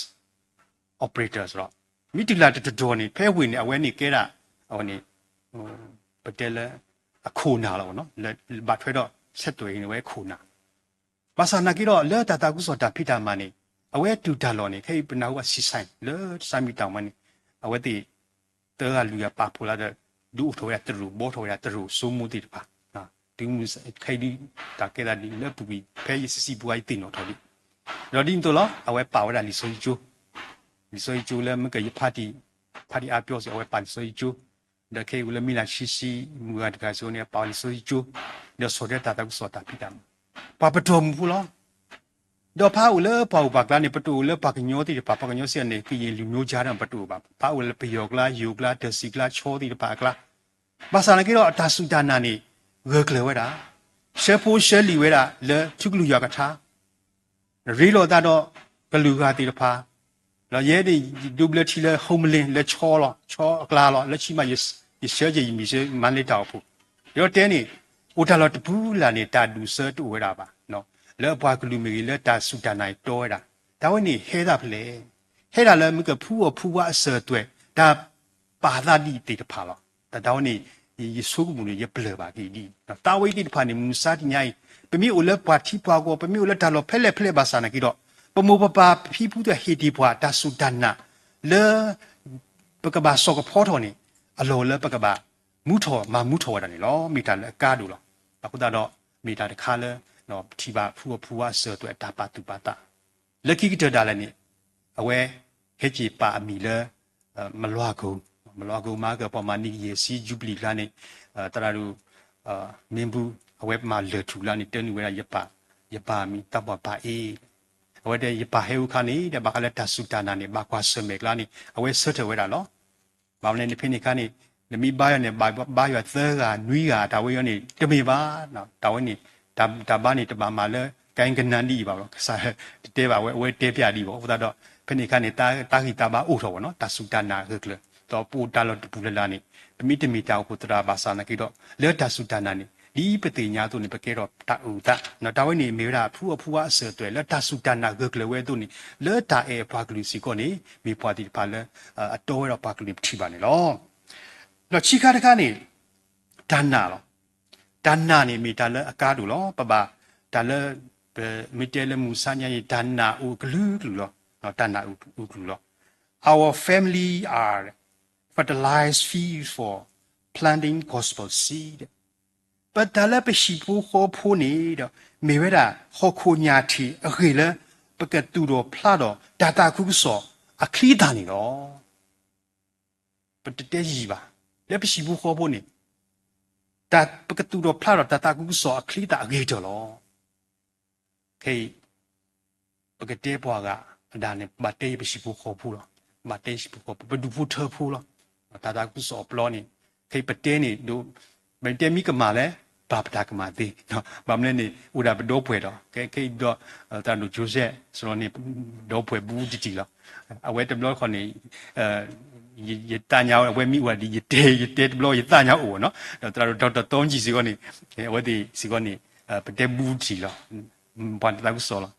operator စ့ၢ်ဒီး မ့ၢ်တုၤလၢတတီၤတီၤန့ၣ် ဖဲဝ့ၢ်န့ၣ် အဝဲန့ၣ်ကဲဒၣ် အဝဲန့ၣ် ပတဲလၢ အခိၣ်နၢ်လီၤ ဘၣ်ထွဲဒီး ဆက်သွယ်ရေးန့ၣ် အဝဲခိၣ်နၢ် ဘၣ်ဆၣ်နာ်က့ဒီး လၢတၢ်သးခုကစီၣ်တၢ်ဖံးတၢ်မၤန့ၣ် အဝဲတုၤတၢ်လီၢ်န့ၣ် ခဲအံၤပနၢ်ဟူဘၣ် ဆံဆဲၣ် လၢတၢ်မံၤတၢ်မၤန့ၣ် အဝဲသ့ၣ် သၢဂၤလွံၢ်ဂၤပာ်ဖှိၣ်လၢဒီး ဒုးအိၣ်ထီၣ်ဝဲဒၣ်တရူး ဘှီထီၣ်ဝဲဒၣ်တရူး စိမိၢ်သ့ၣ်တဖၣ် တုၤမုၢ်ခဲအံၤဒုး တၢ်ကဲသးဒ်လၢအပူၤကွံာ် ဖဲယဆံးဆံးပူၤ ယသ့ၣ်နီၣ်ထီၣ်ဒံး ဒီးဒ်န့ၣ်အသိးလီၤ အဝဲပာ်ဝဲဒၣ်လံာ်စီဆှံကၠိ လံာ်စီဆှံကၠိလၢမုၢ်ကၢၢ်ယဖါတံၢ် ဖါတံၢ်အါပျီစ့ၢ် အဝဲပာ်လံာ်စီဆှံကၠိ ဒီးခဲအံၤအိၣ်လၢမံလၢ်ဆံဆံ မုၢ်ဂၤတဂၤစ့ၢ်ကီးန့ၣ် အပာ်လံာ်စီဆှံကၠိ ဒီးဆီၣ်ထွဲတၢ်သးခုကစီၣ်တၢ်ဖံးတၢ်မၤ ပှၤပတီၢ်မုၢ်ဖိလီၤ. ဒီးဖဲအိၣ်လၢပှၤဂုၤပှၤကျါန့ၣ် ပတအိၣ်လၢပှၤကညီသ့ၣ်တဖၣ် ပှၤကညီစ့ၢ်ကီးန့ၣ် ကရင်လူမျိုးကြားထဲမှာ ပတအိၣ်ဘၣ်. ဖဲအိၣ်လၢပယီၤကျါ ယိၤကျါ တၢ်စံးကျါ ခၠီသ့ၣ်တဖၣ်အကျါ ဘၣ်ဆၣ်နာ်က့ဒီး အတၢ်စူၢ်တၢ်နာ်န့ၣ် ဂၢၢ်ကျၢၤဝဲဒၣ် ဆှၢဖိဆှၢလံာ်ဝဲဒၣ်လၢထူကလုၢ်ယွၤကထါ ရ့လိာ်သးဒီးကလုာ်ဂၤသ့ၣ်တဖၣ် ဒီးယဲဒၣ် ဒိးဘျၢထံလၢ ဟုမ္မလင်း လၢခၠီလီၤ ခၠီအကျါလီၤ လၢခံမး ယဆှၢက့ၤယမံၤဆှၢ မၤလ့တၢ်အိၣ်ဖှိၣ် ဒီးတဲန့ၣ် အိၣ်တၢ်လီၢ်တပူၤလၢ်န့ၣ် တၢ်ဒူၣ်အဆၢတအိၣ်ဝဲဒၣ်ဘၣ် လၢအပှၤကလုာ်မ့ၢ်ဂ့ၤ လၢတၢ်စူၢ်တၢ်နာ်အံၤတီဝဲဒၣ် တၢ်ဝဲန့ၣ်ဟဲဒၣ်ဖဲလဲၣ်, ဟဲဒၣ်လၢမုၢ်ကၢၢ်ဖုအီၣ်ဖုဝါအစၢၤအသွဲၣ် တၢ်ပာ်သးဒ်အံၤသ့ၣ်တဖၣ်လီၤ. တၢ်ဝဲန့ၣ် ယဆိကမိၣ်န့ၣ် ယပျၢ်ဘၣ်က့ၤဒ်အံၤ တၢ်ဝဲအံၤသ့ၣ်တဖၣ်န့ၣ် မုၢ်မဆါတနံၤအံၤ ပမ့ၢ်အိၣ်လၢပှၤထံပှၤကီၢ် ပမ့ၢ်အိၣ်လၢတၢ်လီၢ်ဖဲလဲၣ်ဖဲလဲၣ်ဘၣ်ဆၣ်နာ်က့ဒီး ပမိၢ်ပပၢ်ပဖံပဖုသ့ၣ်ဟ့ၣ်တ့ၢ်ပှၤတၢ်စူၢ်တၢ်နာ် လၢ ပကဘၣ်စိာ်ကဖီထီၣ်န့ၣ် အလီၢ်လၢပကဘၣ်မူထီၣ်မၤမူထီၣ်ဝဲဒၣ်န့ၣ်လီၤ. မ့ၢ်တၢ်လၢအကါဒိၣ်လီၤ. အဃိသတးဒီး မ့ၢ်တၢ်တခါလၢ ပထံၣ်ဘၣ်ဖုအီၣ်ဖုဝါအစၢၤအသွဲၣ်အတၢ်ပာ်သူၣ်ပာ်သး လၢခံကတၢၢ်ဒၣ်လဲာ်န့ၣ် အဝဲဟဲက့ၤပာ်အမံၤလၢ မလွါကိၤ, မလွါကိၤမၤကပီၤမၤနံၣ်ကယဲၢ်ဆံ ယူဘလံၤကျါန့ၣ် သရၣ်ဒိၣ် မ့ၢ်ဘူ အဝဲမၤလၢာ်ထူၣ်ကျါန့ၣ် တဲနုာ်ဝဲဒၣ် ယပၢ်မံၤ သးပှၢ်ပၢ်အ့ အဝဲတဲယပၢ်ဟဲအိၣ်ခါန့ၣ် ဒီးဘၣ်ဃးလၢတၢ်စူၢ်တၢ်နာ်န့ၣ် ဘၣ်ကွၢ်ဆၢၣ်မဲာ်ကျါန့ၣ် အဝဲဆၢထၢၣ်ဝဲဒၣ်လီၤ. ဘၣ်မနုၤန့ၣ် ဖဲန့ၣ်အခါန့ၣ် နမ့ၢ်ဘါယွၤန့ၣ် ဘၣ်ဘါယွၤသၢဂၤနွံဂၤ တၢ်ဝဲအံၤန့ၣ် တမ့ၢ်ဘၣ်. တၢ်ဝဲန့ၣ် တၢ်ဘါန့ၣ် တဘၣ်မၤလၢ ကဲကနၣ်ဒ်အံၤဘၣ်လီၤ. ကစၢ်တတဲဘၣ်ဝဲ အဝဲတဲပျၢ်ဒ်အံၤဘၣ်. အဃိသတးဒီး ဖဲန့ၣ်အခါန့ၣ် တၢ်ဂံၢ်တၢ်ဘါအိၣ်ထီၣ်ဝဲနီၤ တၢ်စူၢ်တၢ်နာ်ဂၢၢ်ကျၢၤ ဒီးပအိၣ်တၢ်လီၢ်တပူၤလၢ်လၢ်န့ၣ် ပမ့ၢ်တမ့ၢ်တၢ်အိၣ်ဖှိၣ်သရၣ်ဘၣ်ဆၣ်နာ်က့ဒီး လၢတၢ်စူၢ်တၢ်နာ်န့ၣ် ဒ်ပသ့ၣ်ညါအသိးန့ၣ် ပကဲထီၣ်တၢ်အုၣ်သး တၢ်ဝဲန့ၣ်မ့ၢ်ဝဲဒၣ် ဖုအီၣ်ဖုဝါအစၢၤအသွဲၣ် လၢတၢ်စူၢ်တၢ်နာ်ဂၢၢ်ကျၢၤဝဲအသိးန့ၣ် လၢတၢ်အဲၣ်အပှၤကလုာ်စ့ၢ်ကီးန့ၣ် မ့ၢ်ပှၤသ့ၣ်တဖၣ်လၢ အတီဝဲဒီးပှၤကလုာ်ပထံၣ်ဘၣ်န့ၣ်လီၤ. ဒီးခံခါတခါန့ၣ် တၢ်နာ်လီၤ. တၢ်နာ်န့ၣ်မ့ၢ်တၢ်လၢအကါဒိၣ်လီၤ. ပဘၣ်တၢ်လၢ ပမ့ၢ်တဲလၢမုၢ်မဆါညါအံၤ တၢ်နာ်အိၣ်ကလုာ်ကလုာ်လီၤ. တၢ်နာ်အုၣ်ကျုၢ်လီၤ. Our family are fertilized field for planting gospel seed. ပတၢ်လၢပဟံၣ်ဖိဃီဖိန့ၣ်ဒီး မ့ၢ်ဝဲဒၣ်ဟီၣ်ခိၣ်ညၣ်ထံးအဂ့ၢ်လၢ ပကသူၣ်ထီၣ်ဖျါထီၣ်တၢ်သးခုကစီၣ်အချံအသၣ်န့ၣ်လီၤ. ပတတဲယံာ်ဘၣ်, လၢပဟံၣ်ဖိဃီဖိန့ၣ် ပကသူၣ်ထီၣ်ဖျါထီၣ်တၢ်သးခုကစီၣ်အချံအသၣ်အဂ့ၤကတၢၢ်လီၤ. ခဲအံၤ ပကတဲပှၤဂၤအဒၣ်န့ၣ် ဘၣ်တဲယပဟံၣ်ဖိဃီဖိလီၤ. ဘၣ်တဲဟံၣ်ဖိဃီဖိ ပဒူၣ်ဖိထၢဖိလီၤ. တၢ်သးခုကစီၣ်အပျီန့ၣ် ခဲအံၤပတဲန့ၣ်ဒိၣ်, ပတဲမ့ၢ်ကမၣ်လဲၣ်, ပာ်ပတၢ်ကမၣ်သ့, ဘၣ်မနုၤန့ၣ် အိၣ်ဒၣ်ပဒီပုၢ်ဝဲၢ်ဒီး ခဲခဲအံၤဒီး သရၣ်ဒိၣ်ကၠိစဲး စရီန့ၣ် ဒီပုၢ်ဝဲၢ်ဘူးတံၢ်တံၢ်လီၤ. အဝဲတဘျီတခီၣ်န့ၣ် ယသးညါ အဝဲမ့ၢ်အိၣ်ဒၣ်ဒီး ယတဲ ယတဲတဘျီ ယသးညါအိၣ်နီၤ. ဒီးသရၣ်ဒိၣ်တီတီကၠံစ့ၢ်ကီးန့ၣ် အဝဲသ့ၣ်စ့ၢ်ကီးန့ၣ် ပတဲဘူးတံၢ်လီၤ. ပှၤတသးခုကစီၣ်လီၤ.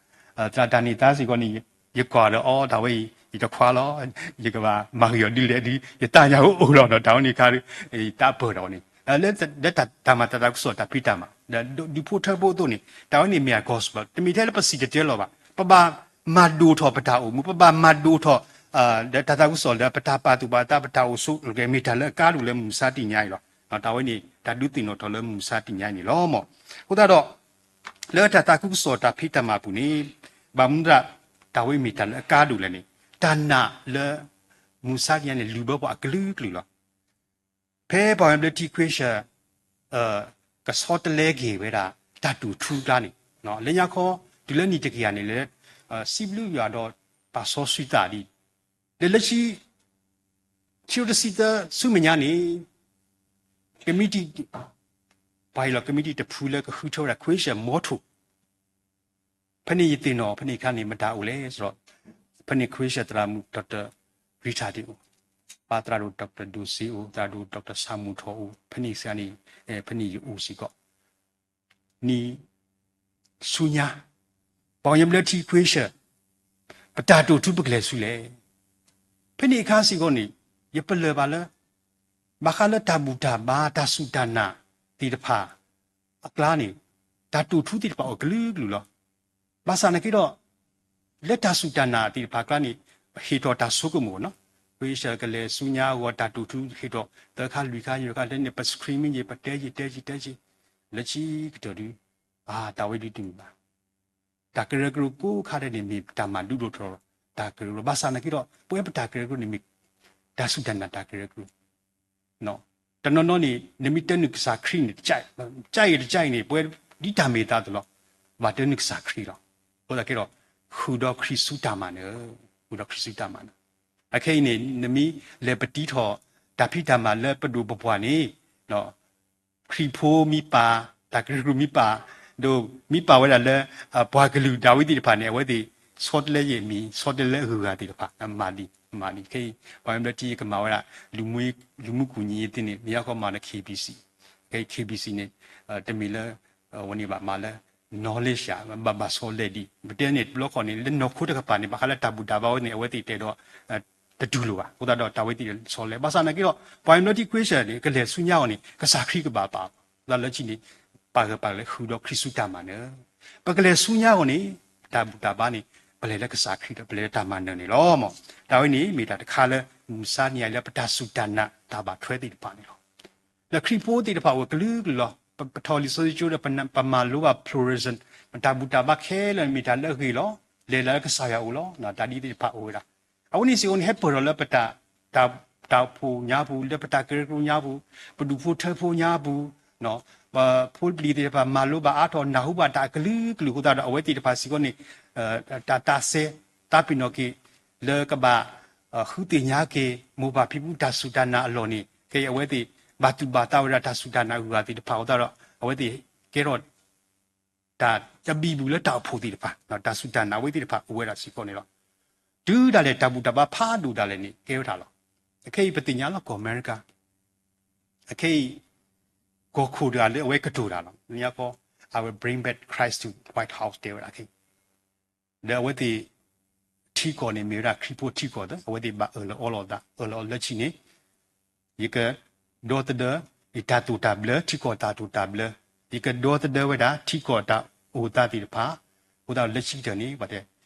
သရၣ်တၢ်န့ၣ်သါစ့ၢ်ကီးန့ၣ် ယကွၢ်ဒီးအီၤ တၢ်ဝဲအံၤ ယတခွါလီၤ. ယကဘၣ်မၤဂ့ၤအီၤဒ်လဲၣ်ဒ် ယသးညါအိၣ်လီၤဒီး တၢ်ဝဲန့ၣ်ခါ ယတၢ်ပၢၢ်ဒီးန့ၣ် လၢတၢ်မၤတၢ်သးခုကစီၣ်တၢ်ဖံးတၢ်မၤ ဒီးဒူၣ်ဖိထၢဖိအသိးန့ၣ် တၢ်ဝဲန့ၣ်မ့ၢ်အ gospel တမ့ၢ်ထဲလၢပစံၣ်တဲၤတဲလီၤဘၣ်. ပဘၣ်မၤဒိၣ်ထီၣ်ပတၢ်အိၣ်မူ ပဘၣ်မၤဒိၣ်ထီၣ် ဒီးတၢ်သးခုကစီၣ်လၢပတၢ်ပာ်သူၣ်ပာ်သး ပတၢ်အိၣ်ဆိး မ့ၢ်တၢ်လၢအကါဒိၣ်လၢမုၢ်မဆါတနံၤအံၤလီၤ. တၢ်ဝဲန့ၣ် တၢ်ဒုးသ့ၣ်နီၣ်ထီၣ်လၢမုၢ်မဆါတနံၤအံၤန့ၣ်လီၤမၢ်. အဃိသတးဒီး လၢတၢ်သးခုကစီၣ်တၢ်ဖံးတၢ်မၤအပူၤန့ၣ် ဘၣ်မနုၤဒၣ် တၢ်ဝဲမ့ၢ်တၢ်လၢအကါဒိၣ်လဲၣ်န့ၣ် တၢ်နာ်လၢ မုၢ်မဆါတနံၤန့ၣ် လုၢ်ဘၢပှၤအကလုာ်ကလုာ်လီၤ. ဖဲပှၤမ့ၢ်ဘျၢထံခွ့ရှၢၣ် ကဆီတလဲက့ၤဝဲဒၣ် တၢ်တိာ်ထူအကျါန့ၣ် လၢညါခီ တုၤလၢနံၣ်တကယၤန့ၣ်လၢ စံးဘျုးယွၤဒီးပာ်စီဆှံသးဒ် လၢလၢခံ ခံကထိတဆံသၢဆူမဲာ်ညါန့ၣ် ကမံးတံာ် ပှၤဟ့ၣ်လီၤကမံးတံာ်တဖုလၢကဃုထၢဝဲဒၣ် ခွ့ရှၢၣ် motto ဖဲန့ၣ်ယသ့ၣ်နီၣ် ဖဲန့ၣ်အခါန့ၣ် မတၤအိၣ်လဲၣ်ဆိုတော့ ဖဲန့ၣ် ခွ့ရှၢၣ် သရၣ်မုၣ် Doctor Rita ဒၣ်အိၣ်, ပၢ်သရၣ်ဒိၣ် Doctor ဒိၣ်စ့အိၣ်, သရၣ်ဒိၣ် Doctor ဆၣ်မုၣ်ထီၣ်အိၣ်, ဖဲန့ၣ်စ့ၢ်ကီးန့ၣ် ဖဲန့ၣ်ယအိၣ်စ့ၢ်ကီး နံၤဆူညါ ပှၤကညီဘျၢထံခွ့ရှၢၣ် ပတၢ်တိာ်ထူပကလဲၤဆူလဲၣ်. ဖဲန့ၣ်အခါစ့ၢ်ကီးန့ၣ် ယပလၢၢ်ဘၣ်လၢ ဘၣ်ဃးလၢတၢ်ဘူၣ်တၢ်ဘါ တၢ်စူၢ်တၢ်နာ်သ့ၣ်တဖၣ်အကျါန့ၣ် တၢ်တိာ်ထူသ့ၣ်တဖၣ်အိၣ်ကလုာ်ကလုာ်လီၤ. ဘၣ်ဆၣ်နာ်က့ဒီး လၢတၢ်စူၢ်တၢ်နာ်သ့ၣ်တဖၣ်အကျါန့ၣ် ဟ့ၣ်ထီၣ်တၢ်ဆိကမိၣ်နီၤ, ခွ့ရှၢၣ်ကလဲၤဆူညါအဂီၢ် တၢ်တိာ်ထူဟ့ၣ်ထီၣ် သၢခါလွံၢ်ခါယဲၢ်ခါ လၢန့ၣ် ပ screaming ယဲၢ် ပတဲယဲၢ်တဲယဲၢ်တဲယဲၢ် လၢခံကတၢၢ်ဒု အါ တၢ်ဝဲဒုတမ့ၢ်ဘၣ်. တၢ်ကရၢကရိကိးခါဒဲးန့ၣ် မ့ၢ်တၢ်မၤဒုးဒိၣ်ထီၣ် တၢ်ကရၢကရိ ဘၣ်ဆၣ်နာ်က့ဒီး ပဝဲပတၢ်ကရၢကရိန့ၣ်မ့ၢ် တၢ်စူၢ်တၢ်နာ်တၢ်ကရၢကရိ တနီၤနီၤန့ၣ် နမ့ၢ်တဲနုာ်ကစၢ်ခရံာ်န့ၣ် ကၠဲးအံၤတကၠဲးအံၤန့ၣ် ပဝဲဒ်တၢ်မ့ၢ်သးအသိးလီၤ. ဘၣ်တဲနုာ်ကစၢ်ခရံာ်လီၤ. အဃိသတးက့ဒီး ဃုာ်ဒီးခရံာ်ဆူတၢ်မၤနၢၤ, ဃုာ်ဒီးခရံာ်ဆူတၢ်မၤနၢၤ. အခဲအံၤန့ၣ် နမ့ၢ်လဲၤပတံထီၣ် တၢ်ဖံးတၢ်မၤလၢပဒိၣ်ပပှၢ်န့ၣ် ခရံာ်ဖိမ့ၢ်ပာ်, တၢ်ကရၢကရိမ့ၢ်ပာ်, ဒီးမ့ၢ်ပာ်ဝဲဒၣ်လၢ ပှၤကလုာ်ဒၣ်ဝဲသ့ၣ်တဖၣ်န့ၣ် အဝဲသ့ၣ်ဆီတလဲယဲၢ်မံၤ ဆီတလဲအဂုၤအဂၤသ့ၣ်တဖၣ် မၤဒံး မၤဒံး ခဲအံၤ ပှၤမ့ၢ်ဘျၢထံကမၤဝဲဒၣ် လူမှုကူညီရေးသ့ၣ်န့ၣ် မ့ၢ်ယါခီမၤလၢ K B C, ခဲအံၤ K B C န့ၣ် တမ့ၢ်လၢ ဝဲန့ၣ်ဘၣ် မၤလၢ knowledge ဘၣ် ဘၣ်ဆီလဲဒံး ပတဲန့ၣ်တဘျီဃီန့ၣ် လၢနီၢ်ခိတကပၤန့ၣ် ဘၣ်ဃးလၢတၢ်ဘူၣ်တၢ်ဘါဝဲန့ၣ် အဝဲသ့ၣ်တဲဒီး တတူၢ်လိာ်ဘၣ်. အဃိသတးဒီး တၢ်ဝဲသ့ၣ်ဆီလဲ ဘၣ်ဆၣ်နာ်က့ဒီး ပှၤမ့ၢ်ဘျၢထံခွ့ရှၢၣ်န့ၣ် ကလဲၤဆူညါအီၤန့ၣ် ကစၢ်ခရံာ်ကဘၣ်ပာ်အီၤ အဃိသတးလၢခံန့ၣ် ပာ်ဂၢၢ်ပာ်ကျၢၤဃုာ်ဒီးခရံာ်ဆူတၢ်မၤနၢၤ, ပကလဲၤဆူညါအီၤန့ၣ် တၢ်ဘူၣ်တၢ်ဘါန့ၣ် ပလဲၤလၢကစၢ်ခရံာ်ဒီး ပလဲၤလၢတၢ်မၤနၢၤန့ၣ်လီၤ. တၢ်ဝဲန့ၣ် မ့ၢ်တၢ်တခါလၢ မုၢ်မဆါတနံၤအံၤလၢပတၢ်စူၢ်တၢ်နာ် တၢ်ဘၣ်ထွဲသ့ၣ်တဖၣ်န့ၣ်လီၤ. ဒီးခရံာ်ဖိသ့ၣ်တဖၣ်အိၣ်ကလုာ်ကလုာ်လီၤ. ပထီၣ်လံာ်စီဆှံကၠိဒီး ပမၤလိဘၣ် pluralism ပတၢ်ဘူၣ်တၢ်ဘါခဲလၢာ်န့ၣ် မ့ၢ်တၢ်လၢအဂ့ၤလီၤ. လဲၤလၢကစၢ်ယွၤအအိၣ်လီၤ. တၢ်ဒ်သ့ၣ်တဖၣ်အိၣ်ဝဲဒၣ် အဝဲန့ၣ်စ့ၢ်ကီးန့ၣ် ဟဲပၢၢ်ထီၣ်လၢပတၢ် တၢ်အိၣ်ဖှိၣ်ညါပူၤ လၢပတၢ်ကရၢကရိညါပူၤ ပဒူၣ်ဖိထၢဖိညါပူၤ ပဖိပလံၤသ့ၣ်တဖၣ်မၤလိဘၣ်အါထီၣ် နၢ်ဟူဘၣ်တၢ်အကလုာ်ကလုာ်အဃိသတးဒီး အဝဲသ့ၣ်တဖၣ်စ့ၢ်ကီးန့ၣ် တၢ်သးစဲ သးပ့ၤနီၣ်က့ၤ လၢကဘၣ် ဃုသ့ၣ်ညါက့ၤ မိၢ်ပၢ်ဖံဖုတၢ်စူၢ်တၢ်နာ်အလီၢ်န့ၣ် ခဲအံၤအဝဲသ့ၣ် ဘၣ်သူၣ်ဘၣ်သးဝဲဒၣ်တၢ်စူၢ်တၢ်နာ်အဂုၤအဂၤသ့ၣ်တဖၣ်အဃိသတးဒီး အဝဲသ့ၣ်ကဲထီၣ် တၢ်တဘံၣ်ဘူၣ်လၢတၢ်အိၣ်ဖှိၣ်သ့ၣ်တဖၣ် တၢ်စူၢ်တၢ်နာ်ဝဲသ့ၣ်တဖၣ်အိၣ်ဝဲဒၣ်စ့ၢ်ကီးန့ၣ်လီၤ. တုၤဒၣ်လဲာ်တၢ်ဘူၣ်တၢ်ဘါဖးဒိၣ်ဒၣ်လဲာ်န့ၣ် ကဲဝဲဒၣ်လီၤ. အခဲအံၤပသ့ၣ်ညါလီၤ ကီၢ်အမဲရကၤ အခဲအံၤ ကီၢ်ခိၣ်တဂၤလၢအဝဲကတိၤတၢ်လီၤ. လၢညါခီ I will bring back Christ to White House တဲဝဲဒၣ်ခဲအံၤ ဒီးအဝဲသ့ၣ် ထံကီၢ်န့ၣ် မ့ၢ်ဝဲဒၣ်ခရံာ်ဖိထံကီၢ်သၢ အဝဲသ့ၣ်ဘၣ်အၢၣ်လီၤအီလီၤသး အၢၣ်လီၤအီလီၤလၢခံန့ၣ် ယကဒီသဒၢ ယတၢ်တိာ်တၢ်ဘျၢ ထံကီၢ်တၢ်တိာ်တၢ်ဘျၢ ယကဒီသဒၢဝဲဒၣ် ထံကီၢ်တၢ်အိၣ်သးသ့ၣ်တဖၣ် အဃိသတးဒီးလၢခံကတၢၢ်န့ၣ် ပှၤတဲ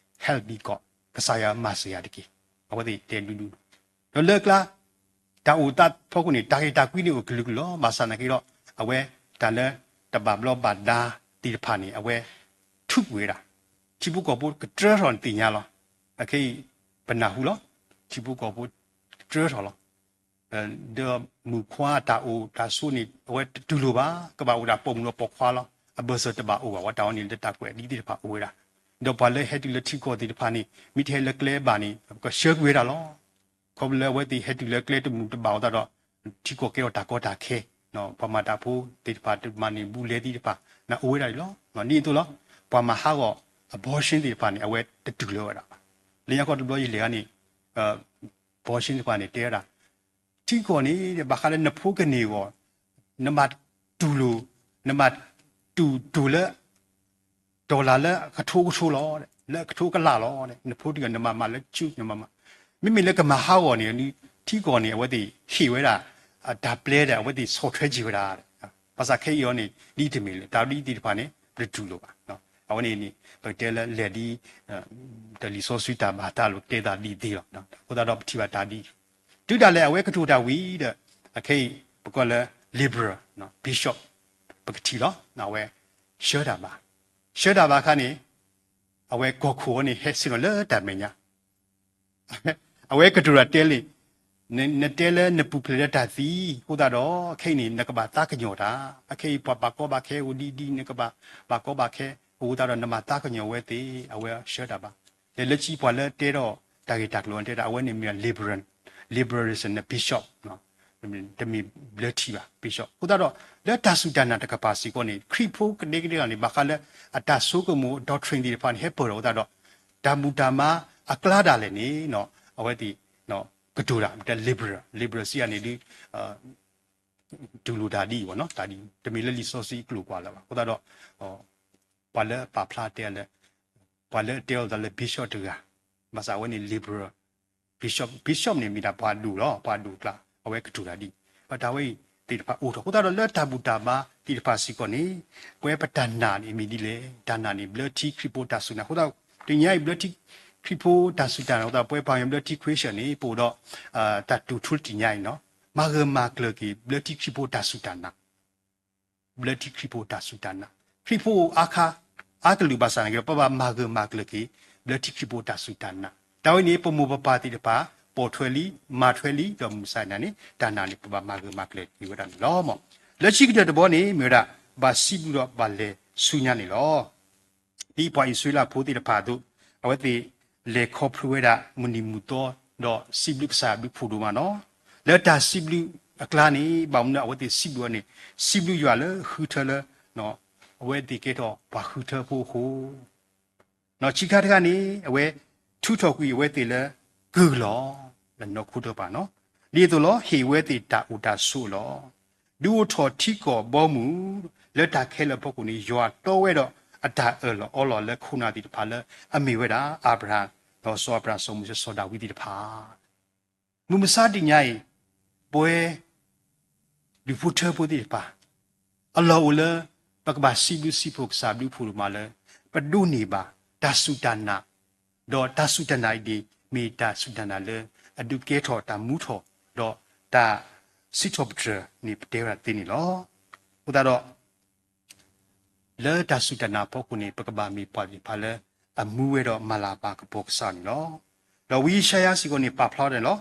Help me God ကစၢ်ယွၤမၤစၢၤယၤတက့ၢ်. အဝဲသ့ၣ်တဲဒူဒူ, ဒီးလၢအကျါ တၢ်အိၣ်သးဖီခိၣ်န့ၣ် တၢ်ဂ့ၢ်တၢ်ကွံန့ၣ်အိၣ်ကလုာ်ကလုာ်လီၤ. ဘၣ်ဆၣ်သနာ်က့ဒီး အဝဲ တၢ်လၢတဘၣ်ဘျီဘၣ်ဒါသ့ၣ်တဖၣ်န့ၣ် အဝဲ ထုးကွံာ်ဝဲဒၣ်, ထံဖိကီၢ်ဖိကတြၢထီၣ်န့ၣ်သ့ၣ်ညါလီၤ. အခဲအံၤ ပနၢ်ဟူလီၤ. ထံဖိကီၢ်ဖိကတြၢထီၣ်လီၤ. ဒီးမုၣ်ခွါတၢ်အိၣ်တၢ်ဆိးန့ၣ် အဝဲတတူၢ်လိာ်ဘၣ်, ကဘၣ်အိၣ်ဒၣ်ပိာ်မုၣ်ဒီးပိာ်ခွါလီၤ. အဘၢၣ်စၢၤတဘၣ်အိၣ်ဘၣ်ဝဲ တၢ်ဝဲန့ၣ်လၢတၢ်ကွဲးဒ်သ့ၣ်တဖၣ်အိၣ်ဝဲဒၣ်. ဒီးပှၤလၢဟဲတုၤလၢထံကီၢ်သ့ၣ်တဖၣ်န့ၣ် မ့ၢ်တဟဲလၢကျဲဘၣ်န့ၣ် ပကဆှၢကွံာ်ဝဲဒၣ်လီၤ. ခီဖျိလၢအဝဲသ့ၣ်ဟဲတုၤလၢကျဲတမုာ်တဘၣ်အဃိသတးဒီး ထံကီၢ်ကဲထီၣ်တၢ်ကီတၢ်ခဲ, ပှၤမၤတၢ်ဖိသ့ၣ်တဖၣ် တမၤန့ၢ်ဘူးလဲသ့ၣ်တဖၣ် န့ၣ်အိၣ်ဝဲဒၣ်အံၤလီၤ. ဒ်န့ၣ်အသိးလီၤ. ပှၤမၤဟးဂီၤ abortion သ့ၣ်တဖၣ်န့ၣ် အဝဲတတူၢ်လိာ်ဝဲဒၣ်ဘၣ်. လၢညါခီတဘျီယလဲၤဂၤန့ၣ် abortion သ့ၣ်တဖၣ်န့ၣ် တဲဝဲဒၣ် ထံကီၢ်န့ၣ် ဘၣ်ဃးလၢနဖိကန့ၢ်အဂီၢ် နမၤတူၢ်လိာ် နမၤတူၢ်တိၢ်လၢ dollar လၢအကထိကထိလီၤ, လၢအကထိကလးလီၤ. နဖိတဂၤ နမၤမၤလၢ choose နမၤမၤ, မ့မ့ၢ်လၢကမၤဟးဂီၤန့ၣ် ထံကီၢ်န့ၣ် အဝဲသ့ၣ်ဟ့ၣ်ဝဲဒၣ် တၢ်ပျဲဒီး အဝဲသ့ၣ်ဆီၣ်ထွဲက့ၤဝဲဒၣ်. ဘၣ်ဆၣ်ခဲအံၤအီၤန့ၣ် ဒ်တမ့ၢ်လၢၤ တၢ်ဒ်သ့ၣ်တဖၣ်န့ၣ် ပတတူၢ်လိာ်ဘၣ်. အဝဲန့ၣ်န့ၣ် ပကတဲလၢလဲၤဒ် တၢ်လံာ်စီဆှံတၢ်ဘၣ်တၢ်လိာ်တဲသးဒ်သ့လီၤ. အဃိသတးဒီးပထံၣ်ဘၣ်တၢ်ဒ်အံၤ တုၤဒၣ်လဲာ် အဝဲကတိၤတၢ်ဝံၤဒီး အခဲအံၤ ပကိးလၢ liberal bishop ပကထံၣ်လီၤ. အဝဲ ဆှၢတၢ်ဘါ, ဆှၢတၢ်ဘါအခါန့ၣ် အဝဲကီၢ်ခိၣ်အီၤန့ၣ် ဟဲဆ့ၣ်နီၤလၢတၢ်မဲာ်ညါ အဝဲကတိၤတၢ်တဲလံ, နတဲလၢနပူၤဖျဲးလၢတၢ်သံအဃိသတးဒီး ခဲအံၤန့ၣ် နကဘၣ်သးကညီၤတၢ်, အခဲအံၤပှၤဘၣ်ကီဘၣ်ခဲအိၣ်ဒ်ဒ် နကဘၣ်ဘၣ်ကီဘၣ်ခဲအဃိသတးဒီး နမၤသးကညီၤဝဲသ့ၣ် အဝဲဆှၢတၢ်ဘါ. ဒီးလၢခံပှၤလၢတဲထီၣ်တၢ်ဂ့ၢ်တၢ်ကျိၤအီၤတဲဒၣ် အဝဲန့ၣ်မ့ၢ် liberal, liberalism န့ၣ် bishop တမ့ၢ်ဘျၢထံဘၣ် bishop အဃိသတးဒီး လၢတၢ်စူၢ်တၢ်နာ်တကပၤစ့ၢ်ကီးန့ၣ် ခရံာ်ဖိကဒဲကဒဲလီၤန့ၣ် ဘၣ်ဃးလၢအတၢ်ဆိကမိၣ် doctrine သ့ၣ်တဖၣ်န့ၣ် ဟဲပၢၢ်ထီၣ်အဃိသတးဒီး တၢ်ဘူၣ်တၢ်ဘါအကျါဒၣ်လဲာ်န့ၣ် အဝဲသ့ၣ် ကတိၤတၢ် liberal, liberal စံးယၤန့ၣ်ဒ် တူၢ်လိာ်တၢ်ဒ်အံၤဘၣ်နီၤ, တၢ်ဒ်တမ့ၢ်လၢလံာ်စီဆှံအကျိၤကွၢ်လၢၤဘၣ်. အဃိသတးဒီး ပှၤလၢအပာ်ဖျါတဲလၢ ပှၤလၢအတဲအီၤသးလၢ bishop တဂၤ, ဘၣ်ဆၣ်အဝဲန့ၣ် liberal bishop, bishop န့ၣ်မ့ၢ်ဒၣ်ပှၤဒိၣ်လီၤ, ပှၤဒိၣ်အကျါ အဝဲကတိၤတၢ်ဒ်အံၤ, ဒီးတၢ်ဝဲအံၤသ့ၣ်တဖၣ်အိၣ်ထီၣ်အဃိသတးဒီး လၢတၢ်ဘူၣ်တၢ်ဘါသ့ၣ်တဖၣ်စ့ၢ်ကီးန့ၣ် ပဝဲပတၢ်နာ်န့ၣ်မ့ၢ်ဒ်လဲၣ်, တၢ်နာ်န့ၣ် ဘျၢထံခရံာ်ဖိတၢ်စူၢ်နာ်အဃိသတး တနံၤအံၤ ဘျၢထံခရံာ်ဖိတၢ်စူၢ်တၢ်နာ်အဃိသတး ပဝဲပှၤကညီဘျၢထံ Christian န့ၣ် ပအိၣ်ဒီး တၢ်တိာ်ထူတနံၤအံၤနီၤ, မၤဂၢၢ်မၤကျၢၤက့ၤ ဘျၢထံခရံာ်ဖိတၢ်စူၢ်တၢ်နာ် ဘျၢထံခရံာ်ဖိတၢ်စူၢ်တၢ်နာ်, ခရံာ်ဖိအိၣ်အါခါ အါကလုာ်ဘၣ်ဆၣ်သနာ်က့ဒီး ပဘၣ်မၤဂၢၢ်မၤကျၢၤက့ၤ ဘျၢထံခရံာ်ဖိတၢ်စူၢ်တၢ်နာ်. တၢ်ဝဲန့ၣ် ပမိၢ်ပပၢ်သ့ၣ်တဖၣ် ပိာ်ထွဲလံ မၤထွဲလံ ဒီးမုၢ်မဆါတနံၤန့ၣ် တၢ်နာ်န့ၣ် ပဘၣ်မၤဂၢၢ်မၤကျၢၤက့ၤဝဲဒၣ်န့ၣ်လီၤ. လၢခံကတၢၢ်တဘီန့ၣ် မ့ၢ်ဝဲဒၣ် ဘၣ်စံးဘျုးဒီးဘၣ်လဲၤဆူညါန့ၣ်လီၤ. ဒ်ပှၤအံၣ်စရ့လးဖိသ့ၣ်တဖၣ်အသိး အဝဲသ့ၣ်လဲၤခီဖျိဝဲဒၣ် မုၢ်နံၤမုၢ်သီ ဒီးစံးဘျုးကစၢ်ယွၤဘျုးဖှိၣ်ဒိၣ်မးနီၤ. လၢတၢ်စံးဘျုးအကျါန့ၣ် ဘၣ်မနုၤအဝဲသ့ၣ်စံးဘျုးအီၤန့ၣ် စံးဘျုးယွၤလၢဃုထၢလၢ အဝဲသ့ၣ်ကဲထီၣ်ပှၤဃုထၢဖိအဃိ ခံခါတခါန့ၣ် အဝဲထုးထီၣ်ကွံာ်အဝဲသ့ၣ်လၢ ကုၢ်လီၤ လၢနီၢ်ခိတကပၤနီၤ. ဒ်သိးလီၤ ဟ့ၣ်ဝဲသ့ၣ်တၢ်အိၣ်တၢ်ဆိးအလီၢ်, ဒုးအိၣ်ထီၣ်ထံကီၢ်ဘီမုၢ် လၢတၢ်ခဲလၢာ်အဖီခိၣ်န့ၣ် ယွၤတီဝဲဒီးအတၢ်အၢၣ်လီၤအီလီၤလၢခိၣ်နၢ်သ့ၣ်တဖၣ်လၢအမ့ၢ်ဝဲဒၣ် အၤဘြၤဟၣ် ဒီးစီၤအၤဘြၤဟၣ် စီၤမိၤၡ့ စီၤဒၤဝံးသ့ၣ်တဖၣ် မုၢ်မဆါတနံၤအံၤ ပဝဲ ဒူၣ်ဖိထၢဖိသ့ၣ်တဖၣ် အလီၢ်အိၣ်လၢ ပကဘၣ်စံးဘျုးစံးဖှိၣ်ကစၢ်ဘျုးဖှိၣ်ဒိၣ်မးလၢ ပဒိးန့ၢ်ဘၣ်တၢ်စူၢ်တၢ်နာ်, ဒီးတၢ်စူၢ်တၢ်နာ်အံၤန့ၣ် မ့ၢ်တၢ်စူၢ်တၢ်နာ်လၢ အဒုးကဲထီၣ်တၢ်မူထီၣ် ဒီးတၢ်စံးထီၣ်ပတြၢၤန့ၣ် ပတဲဝဲဒၣ်သ့န့ၣ်လီၤ. အဃိသတးဒီး လၢတၢ်စူၢ်တၢ်နာ်အဖီခိၣ်န့ၣ် ပကဘၣ်မ့ၢ်ပှၤသ့ၣ်တဖၣ်လၢ အမူဝဲဒီးမၤလၤဘၣ်ကပီၤကစၢ်န့ၣ်လီၤ. ဒီးဝံယၡါယၤစ့ၢ်ကီးန့ၣ် ပာ်ဖျါဝဲဒၣ်န့ၣ်လီၤ.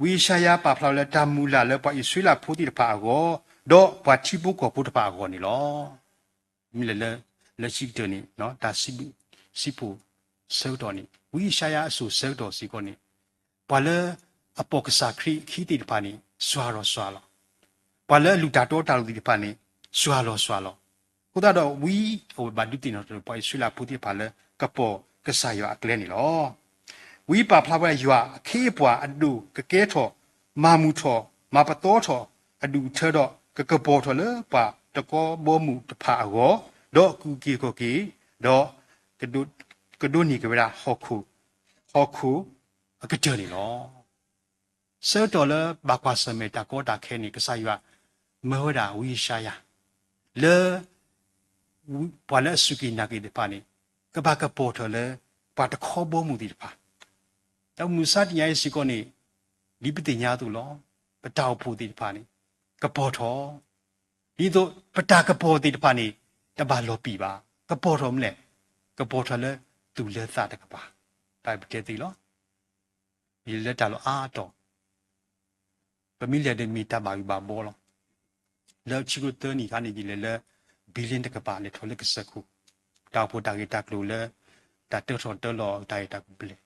ဝံယၡါယၤပာ်ဖျါဝဲလၢတၢ်မုၢ်လၢ်လၢပှၤအံၣ်စရ့လးဖိသ့ၣ်တဖၣ်အဂီၢ်, ဒီးပှၤထံဖိကီၢ်ဖိတဖၣ်အဂီၢ်န့ၣ်လီၤ. မ့ၢ်လၢ လၢခံကတၢၢ်န့ၣ် တၢ်စံးဘျုးစံးဖှိၣ်ဆၢကတီၢ်န့ၣ် ဝံယၡါယၤအစိၤဆၢကတီၢ်စ့ၢ်ကီးန့ၣ် ပှၤလၢအပိာ်ကစၢ်ခရံာ်အခံသ့ၣ်တဖၣ်န့ၣ် စှၤလီၤစှၤလီၤ, ပှၤလၢအလုၢ်တၢ်တီတၢ်လိၤသ့ၣ်တဖၣ်န့ၣ် စှၤလီၤစှၤလီၤ. အဃိသတးဒီးဝံအဝဲဘၣ်ဒုးသ့ၣ်နီၣ်ထီၣ် ပှၤအံၣ်စရ့လးဖိသ့ၣ်တဖၣ်လၢ ကပိာ်ကစၢ်ယွၤအကျဲန့ၣ်လီၤ. ဝံပာ်ဖျါဝဲယွၤအခ့အပှၤအဒိၣ်ကကဲထီၣ်, မၤမုာ်ထီၣ်, မၤပသီထီၣ်, အဒူၣ်အထၢဒီး ကကပီၤထီၣ်လၢပှၤတကီဘီမုၢ်တဖၣ်အဂီၢ်, ဒီးကူၣ်က့ၤကီၢ်က့ၤ, ဒီး ကဒိးန့ၢ်က့ၤဝဲဒၣ် ဟီၣ်ခိၣ်အကတၢၢ်န့ၣ်လီၤ. ဆၢကတီၢ်လၢဘၣ်ကွၢ်ဆၢၣ်မဲာ်တၢ်ကီတၢ်ခဲန့ၣ် ကစၢ်ယွၤမၢဝဲဒၣ်ဝံယၡါယၤ လၢ ပှၤလၢအစူၢ်က့ၤနာ်က့ၤသ့ၣ်တဖၣ်န့ၣ် ကဘၣ်ကပီၤထီၣ်လၢ ပှၤတခီဘီမုၢ်သ့ၣ်တဖၣ် ဒီးမုၢ်မဆါတနံၤအံၤစ့ၢ်ကီးန့ၣ် ဒ်ပသ့ၣ်ညါအသိးလီၤ. ပတၢ်အိၣ်ဖှိၣ်သ့ၣ်တဖၣ်န့ၣ် ကပီၤထီၣ်, ဒ်သိးပတၢ်ကပီၤသ့ၣ်တဖၣ်န့ၣ် တဘၣ်လီၤပံာ်ဘၣ်. ကပီၤထီၣ်မနုၤလဲၣ်, ကပီၤထီၣ်လၢသူၣ်လၢသးတကပၤ, တၢ်ပတဲသ့လီၤ. ယလဲၤလၢတၢ်လီၢ်အါတီၤ, ပမ့ၢ်လဲၤဒီးမ့ၢ်တၢ်ဘၣ်ယိၣ်ဘၣ်ဘီလီၤ. လၢဆံကသၢနံၣ်အခါန့ၣ် ယလဲၤလၢ building တကပၤ လဲၤထီၣ်လၢကစၢၢ်ခိၣ်, တၢ်အိၣ်ဖှိၣ်တၢ်ဂ့ၢ်တၢ်ကျိၤလၢ တၢ်တၢထီၣ်တၢလီၤတၢ်ဂ့ၢ်တၢ်ကျိၤပလဲၤ,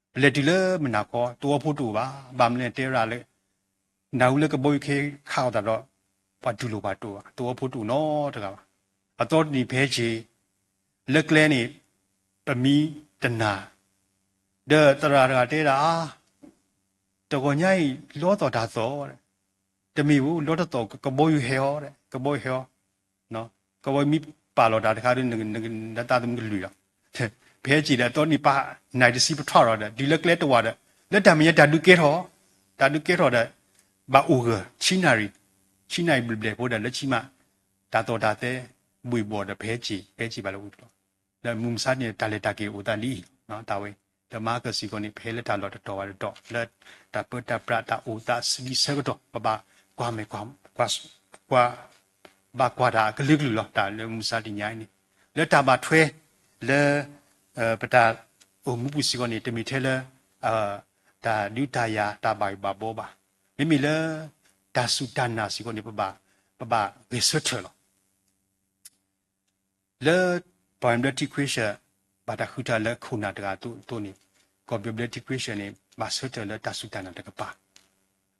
ပလဲၤတုၤလၢမုၢ်နၤခီ သဝီဖိတအိၣ်ဘၣ်. ဘၣ်မနုၤလဲၣ်တဲဝဲဒၣ်လၢ နၢ်ဟူလၢကဘီယူၤခဲခးအီၣ်သးဒီး ပှၤတူၢ်လိာ်ပှၤတအိၣ်ဘၣ်, သဝီဖိတအိၣ်နီတဂၤဘၣ်. အသီတနံၤဖဲက့ၤ လၢကျဲန့ၣ် ပမံတနၤ, ဒီးသရၣ်တဂၤတဲဒၣ် အါ, တဂီၤညါအံၤ လီသီၣ်တၢ်သီၣ်, တမ့ၢ်ဘူး လီတသီၣ် ကဘီယူၤဟဲအီၤ, ကဘီယူၤဟဲအီၤ, ကဘီယူၤမ့ၢ်ပာ်လီၤတၢ်တခါဒီး နသးသမူကလုၢ်လီၤ. ဖဲက့ၤဒီး အသီတနံၤပာ် နံၤတဆံပထီၣ်ဒီး တုၤလၢကျဲတဝာ်ဒီး လၢတၢ်မဲာ်ညါတၢ်ဒုးကဲထီၣ်, တၢ်ဒုးကဲထီၣ်ဒီး ဘၣ်အိၣ်ဂၢၢ် ဆံနၣ်ရံၣ်, ဆံနၣ်ရံၣ်ဘျဲၣ်ဘျဲၣ်ဖိဒီး လၢခံမး တၢ်သီၣ်တၢ်သဲ ဘှ့ၣ်ဘှီၣ်ဒီး ဖဲက့ၤ ဖဲက့ၤဘၣ်လၢဝံၤတလီၢ်, ဒီးမုၢ်မဆါန့ၣ် တၢ်လဲၤတၢ်က့ၤအိၣ်သးလံ, တၢ်ဝဲ, ဒီးမၤကစံးကီးန့ၣ် ပဟဲလၢတၢ်လီၢ်တတီၤဘၣ်တတီၤ လၢတၢ်ပၢတၢ်ပြးတၢ်အိၣ်သးဆံးဆၢကတီၢ် ပဘၣ်ကွၢ်မဲာ်ကွၢ် ကွၢ် ဘၣ်ကွၢ်တၢ်ကလုာ်ကလုာ်လီၤ. တၢ်လၢမုၢ်မဆါတနံၤအံၤန့ၣ် လၢတၢ်ဘၣ်ထွဲ လၢ ပတၢ်အိၣ်မူပူၤစ့ၢ်ကီးန့ၣ် တမ့ၢ်ထဲလၢ တၢ်ဒုးတၢ်ယၤ တၢ်ဘၣ်ယိၣ်ဘၣ်ဘီဘၣ်. မ့မ့ၢ်လၢ တၢ်စူၢ်တၢ်နာ်စ့ၢ်ကီးန့ၣ် ပဘၣ် ပဘၣ်ဂဲၤဆၢထၢၣ်လီၤ. လၢ ပှၤဘျၢထံခရံာ်စၢၣ် ဘၣ်တၢ်ဃုထၢလၢခိၣ်နၢ်တဂၤအသိးန့ၣ် ကီၢ်ပယီၤဘျၢထံခရံာ်စၢၣ်န့ၣ် ဘၣ်ဆၢထၢၣ်လၢတၢ်စူၢ်တၢ်နာ်တကပၤ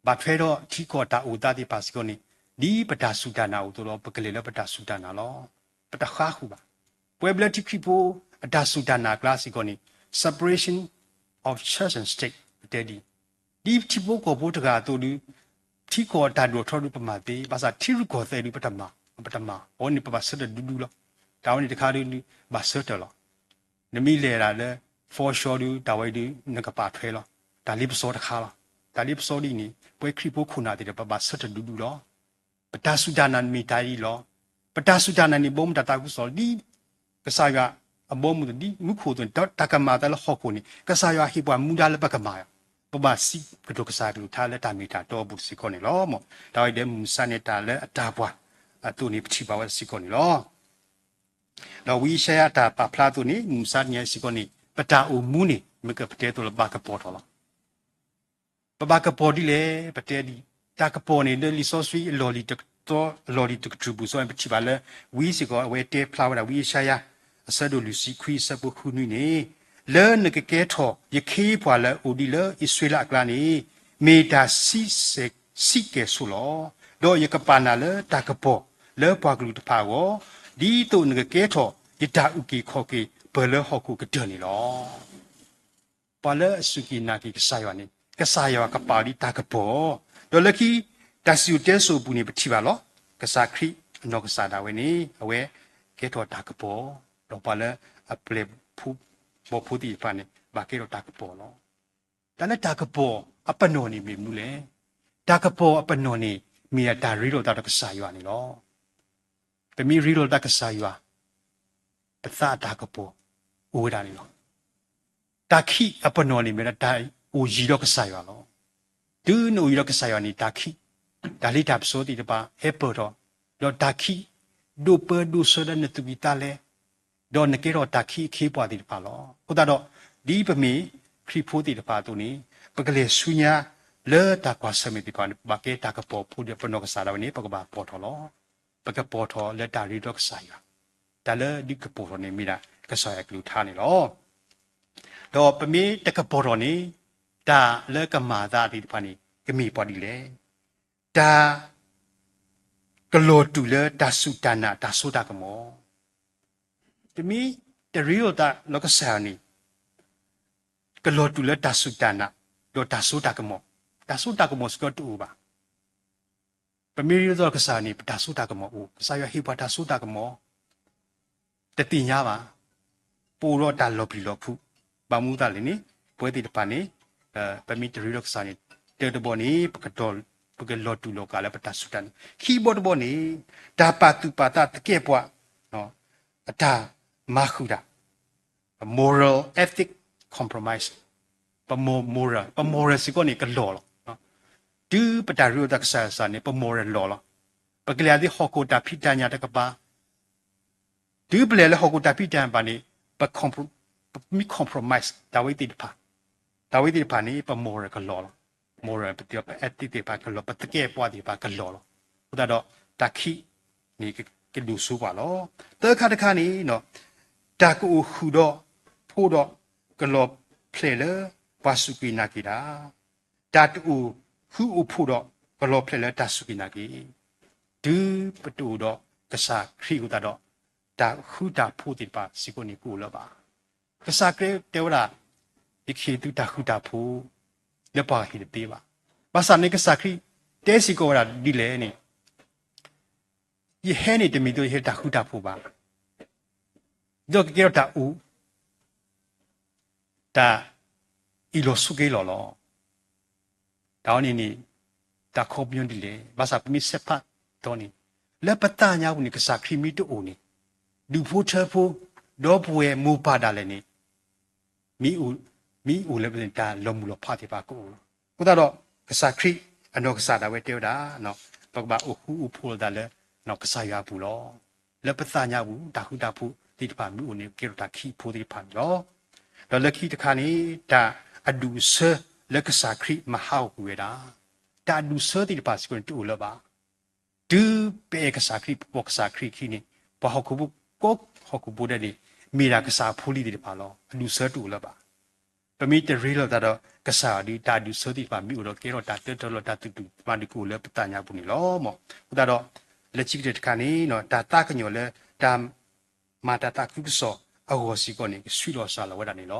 ဘၣ်ထွဲဒီးထံကီၢ်တၢ်အိၣ်သးသ့ၣ်တဖၣ်စ့ၢ်ကီးန့ၣ် ဒ်ပတၢ်စူၢ်တၢ်နာ်အသိးလီၤ. ပကလဲၤလၢပတၢ်စူၢ်တၢ်နာ်လီၤ. ပတဃါဃုာ်ဘၣ်. ပှၤဘျၢထံခရံာ်ဖိ အတၢ်စူၢ်တၢ်နာ်အကျါစ့ၢ်ကီးန့ၣ် separation of church and state ပတဲဒ်အံၤ, ဒ်ထံဖိကီၢ်ဖိတဂၤအသိးဒီး ထံကီၢ်တၢ်ဒိၣ်ထီၣ်ဒီးပမၤသ့, ဘၣ်ဆၣ်ထံရူၢ်ကီၢ်သဲးဒီးပတမၤ, ပတမၤ, အဝဲန့ၣ်ပဘၣ်ဆၢထၢၣ်ဒူဒူလီၤ. တၢ်ဝဲန့ၣ်တခါဒီး ဘၣ်ဆၢထၢၣ်လီၤ. နမ့ၢ်လဲၤဒၣ်လၢ foreshore ဒီး တၢ်ဝဲဒီး နကပာ်ထွဲလီၤ. တၢ်လ့ပစီတခါလီၤ. တၢ်လ့ပစီဒ်အံၤန့ၣ် ပှၤခရံာ်ဖိခိၣ်နၢ်သ့ၣ်ဒီး ပဘၣ်ဆၢထၢၣ်ဒူဒူလီၤ. ပတၢ်စူၢ်တၢ်နာ်မ့ၢ်တၢ်အံၤလီၤ. ပတၢ်စူၢ်တၢ်နာ်န့ၣ် ဘီမုၢ်တၢ်သးခုကစီၣ်လီၤ. ဒ်ကစၢ်ယွၤအဘီမုၢ် ဒ်မူခိၣ်အသိးန့ၣ် တၢ်ကမၤအသးလၢဟီၣ်ခိၣ်န့ၣ် ကစၢ်ယွၤဟ့ၣ်ပှၤမူဒါလၢပကမၤ, ပဘၣ်စံးကတိၤကစၢ်အကလုၢ်ကထါလၢတၢ်မ့ၢ်တၢ်တီအပူၤစ့ၢ်ကီးန့ၣ်လီၤ. မ်တၢ်ဝဲဒၣ်မုၢ်မဆါန့ၣ် တၢ်လၢအတၢ်ပှၢ်အသိးန့ၣ် ပထံၣ်ဘၣ်ဝဲစ့ၢ်ကီးန့ၣ်လီၤ. ဒီးဝံယၡါယၤအတၢ်ပာ်ဖျါအသိးန့ၣ် မုၢ်မဆါတနံၤစ့ၢ်ကီးန့ၣ် ပတၢ်အိၣ်မူန့ၣ် မ့ၢ်ကပတဲအသိးလၢဘၣ်ကပီၤထီၣ်လီၤ. ပဘၣ်ကပီၤဒ်လဲၣ် ပတဲဒ်အံၤ, တၢ်ကပီၤန့ၣ် လၢလံာ်စီဆှံအလီၢ်လံၤတကတြူၢ်ပူၤစ့ၢ်ကီး ပထံၣ်ဘၣ်လၢ ဝံစ့ၢ်ကီး အဝဲတဲဖျါဝဲဒၣ် ဝံယၡါယၤ အဆၢဒိၣ်လွံၢ်ဆံခွံ အဆၢဖိဃုနွံန့ၣ်, လၢနကကဲထီၣ်ယခ့ယပှၤလၢအအိၣ်ဒံးလၢအံၣ်စရ့လးအကျါန့ၣ် မ့ၢ်တၢ်ဆံးကဲၤဆိးလီၤ. ဒီးယကပာ်နၤလၢတၢ်ကပီၤလၢပှၤကလုာ်တဖၣ်အဂီၢ်, ဒ်သိးနကကဲထီၣ်ယတၢ်အုၣ်က့ၤခီၣ်က့ၤပၢၢ်လၢဟီၣ်ခိၣ်ကတၢၢ်န့ၣ်လီၤ. ပှၤလၢအစူၢ်က့ၤနာ်က့ၤကစၢ်ယွၤန့ၣ် ကစၢ်ယွၤကပာ်အီၤဒ်တၢ်ကပီၤ, ဒီးလၢခံ တၢ်စံၣ်စိၤတဲစိၤအပူၤန့ၣ် ပထံၣ်ဘၣ်လီၤ. ကစၢ်ခရံာ်အနီၢ်ကစၢ်ဒၣ်ဝဲန့ၣ် အဝဲကဲထီၣ်တၢ်ကပီၤ, ဒီးပှၤလၢအပျဲၢ်ဖိဘီၣ်ဖိသ့ၣ်တဖၣ်န့ၣ် ဘၣ်ကဲထီၣ်တၢ်ကပီၤလီၤ. တၢ်လၢတၢ်ကပီၤအပနီၣ်န့ၣ်မ့ၢ်မနုၤလဲၣ်. တၢ်ကပီၤအပနီၣ်န့ၣ် မ့ၢ်ဒၣ်တၢ်ရ့လိာ်သးဒီးကစၢ်ယွၤန့ၣ်လီၤ. ပမ့ၢ်ရ့လိာ်သးကစၢ်ယွၤ ပသးအတၢ်ကပီၤအိၣ်ဝဲဒၣ်န့ၣ်လီၤ. တၢ်ခံးအပနီၣ်န့ၣ်မ့ၢ်ဒၣ်တၢ်အိၣ်ယံၤဒီးကစၢ်ယွၤလီၤ. တုၤနအိၣ်ယံၤဒီးကစၢ်ယွၤန့ၣ် တၢ်ခံး, တၢ်လ့တၢ်ပစီသ့ၣ်တဖၣ်ဟဲပၢၢ်ထီၣ်, ဒီးတၢ်ခံးဒိၣ်ပၢဒိၣ်ဆၢလၢနသူၣ်ကံၢ်သးလဲ, ဒီးနကဲထီၣ်တၢ်ခံးအခ့အပှၤသ့ၣ်တဖၣ်လီၤ. အဃိသတးဒီး ဒ်ပမ့ၢ်ခရံာ်ဖိသ့ၣ်တဖၣ်အသိးန့ၣ် ပကလဲၤဆူညါလၢတၢ်ကွၢ်ဆၢၣ်မဲာ်သ့ၣ်တဖၣ်န့ၣ် ပဘၣ်ကဲတၢ်ကပီၤဖိဒီးပနီၢ်ကစၢ်ဒၣ်ဝဲန့ၣ် ပကဘၣ်ပီၤထီၣ်လီၤ. ပကပီၤထီၣ်လၢတၢ်ရ့ဒီးကစၢ်ယွၤ, တၢ်လၢဒုးကပီၤထီၣ်န့ၣ်မ့ၢ်ဒၣ်ကစၢ်ယွၤအကလုၢ်ကထါန့ၣ်လီၤ. ဒီးပမ့ၢ်တကပီၤထီၣ်န့ၣ် တၢ်လၢကမၤအသးသ့ၣ်တဖၣ်န့ၣ် ကမ့ၢ်ပှၤဒ်လဲၣ်. တၢ် ကလီၤတူာ်လၢတၢ်စူၢ်တၢ်နာ်တၢ်စိတၢ်ကမီၤ, တမ့ၢ်တရ့လိာ်သးလၢကစၢ်ယွၤန့ၣ် ကလီၤတူာ်လၢတၢ်စူၢ်တၢ်နာ် ဒီးတၢ်စိတၢ်ကမီၤ, တၢ်စိတၢ်ကမီၤစ့ၢ်ကီးတအိၣ်ဘၣ်. ပမ့ၢ်ရ့လိာ်သးကစၢ်ယွၤန့ၣ် ပတၢ်စိတၢ်ကမီၤအိၣ်, ကစၢ်ယွၤဟ့ၣ်ပှၤတၢ်စိတၢ်ကမီၤ တသ့ၣ်ညါဘၣ်, ပအိၣ်ဒီးတၢ်လီၤပျံၤလီၤဖုး, ဘၣ်မနုၤသတးလဲၣ်န့ၣ် ပဝဲသ့ၣ်တဖၣ်န့ၣ် ပမ့ၢ်တရ့ဒီးကစၢ်န့ၣ် တၢတဘီန့ၣ် ပကလီၤတူာ်လီၤကာ်လၢပတၢ်စူၢ်တၢ်နာ်, ခံဘီတဘီန့ၣ် တၢ်ပာ်သူၣ်ပာ်သးသကဲးပဝး အတၢ်မၤဃုာ်တၢ် moral ethic compromise, ပ moral စ့ၢ်ကီးန့ၣ် ကလီၤလီၤ. တုၤပတၢ်ရ့လိာ်သးကစၢ်ယွၤန့ၣ် ပ moral လီၤလီၤ. ပကလဲၤသးဟီၣ်ခိၣ်တၢ်ဖံးတၢ်ညၣ်တကပၤ, တုၤပလဲၤလၢဟီၣ်ခိၣ်တၢ်ဖံးတၢ်ညၣ်ဘၣ်န့ၣ် ပ မ့ၢ် compromise တၢ်ဝဲသ့ၣ်တဖၣ်, တၢ်ဝဲသ့ၣ်တဖၣ်န့ၣ် ပ moral ကလီၤလီၤ. moral ပ ethic သ့ၣ်တဖၣ်ကလီၤ, ပသကဲးပဝးသ့ၣ်တဖၣ်ကလီၤလီၤ. အဃိသတးဒီး တၢ်ခံးန့ၣ်ကဒိၣ်စိပှၤလီၤ. သၢခါတခါန့ၣ် တၢ်ကအိၣ်ဃုာ်ဒီးဖိဒီး ကလီၤဖျဲးလၢပှၤစူၢ်က့ၤနာ်က့ၤတၢ်, တၢ်တအိၣ်ဃုာ်အိၣ်ဖှိၣ်ဒီး ကလီၤဖျဲးလၢတၢ်စူၢ်က့ၤနာ်က့ၤ, တုၤပတအိၣ်ဒီးကစၢ်ခရံာ်အဃိသတးဒီး တၢ်ဃုတၢ်ဖိးသ့ၣ်တဖၣ်စ့ၢ်ကီးန့ၣ် ကအိၣ်လၢၤဘၣ်. ကစၢ်ခရံာ်တဲဝဲဒၣ် ယကဟ့ၣ်သုတၢ်ဃုတၢ်ဖိး လၢပှၤဟ့ၣ်တသ့ဘၣ်. ဘၣ်ဆၣ်န့ၣ် ကစၢ်ခရံာ်တဲစ့ၢ်ကီးဝဲဒၣ်ဒ်လဲၣ်န့ၣ်, ယဟဲန့ၣ်တမ့ၢ်ဒ်သိးယဟ့ၣ်တၢ်ဃုတၢ်ဖိးဘၣ်, ဒီးကကဲထီၣ်တၢ်အိၣ် တၢ်အ့ၣ်လိာ်ဆိးက့လိာ်လီၤ. တၢ်ဝဲန့ၣ်န့ၣ် တၢ်ခီပညီဒ်လဲၣ်. ဘၣ်ဆၣ်ပမ့ၢ်ဆဲးဖးတီန့ၣ် လၢပသးညါပူၤန့ၣ် ကစၢ်ခရံာ်မ့ၢ်တအိၣ်န့ၣ် ဒူၣ်ဖိထၢဖိ ဒီပုၢ်ဝဲၢ်မိၢ်ပၢ်ဒၣ်လဲာ်န့ၣ် မ့ၢ်အိၣ်လၢပတၢ်လီၤမုၢ်လီၤဖးသ့ၣ်တဖၣ်ကအိၣ်လီၤ. အဃိသတးဒီး ကစၢ်ခရံာ်အနီၢ်ကစၢ်ဒၣ်ဝဲတဲဝဲဒၣ် ပကဘၣ်အိၣ်ဃူအိၣ်ဖိးလိာ်သးလၢ ကစၢ်ယွၤအပူၤလီၤ. လၢပသးညါပူၤ တၢ်ဃူတၢ်ဖိးသ့ၣ်တဖၣ်မ့ၢ်အိၣ်န့ၣ် ကဲထီၣ်တၢ်ခံးဖိသ့ၣ်တဖၣ်န့ၣ်လီၤ. ဒီးလၢခံတခါန့ၣ် တၢ်အဒူၣ်အဆၢလၢကစၢ်ခရံာ်မၤဟးဂီၤကွံာ်ဝဲဒၣ်, တၢ်အဒူၣ်အဆၢသ့ၣ်တဖၣ်စ့ၢ်ကီးန့ၣ်တအိၣ်လၢၤဘၣ်. တုၤပအဲၣ်ကစၢ်ခရံာ် ပပိာ်ကစၢ်ခရံာ်အခံန့ၣ် ပှၤဟီၣ်ခိၣ်ဖိကိး ဟီၣ်ခိၣ်ဖိဒဲးန့ၣ် မ့ၢ်ဒၣ်ကစၢ်အဖိလံၤသ့ၣ်တဖၣ်လီၤ. အဒူၣ်အဆၢတအိၣ်လၢၤဘၣ်. ပမ့ၢ်တရ့လိာ်သးဒီးကစၢ်ယွၤဒီး တၢ်အဒူၣ်အဆၢသ့ၣ်တဖၣ်မ့ၢ်အိၣ်ဒီး ကဲထီၣ်တၢ်တၢထီၣ်လီၤ တၢ်သူၣ်တူၢ်မၤဒုးကအိၣ်လၢပသးညါပူၤန့ၣ်လီၤ. အဃိသတးဒီး လၢခံကတၢၢ်တခါန့ၣ် တၢ်သးကညီၤလၢ တၢ်မၤတၢ်သးခုကစီၣ်အဂီၢ်စ့ၢ်ကီးန့ၣ် ကဆှံလီၤစှၤလီၤဝဲဒၣ်န့ၣ်လီၤ.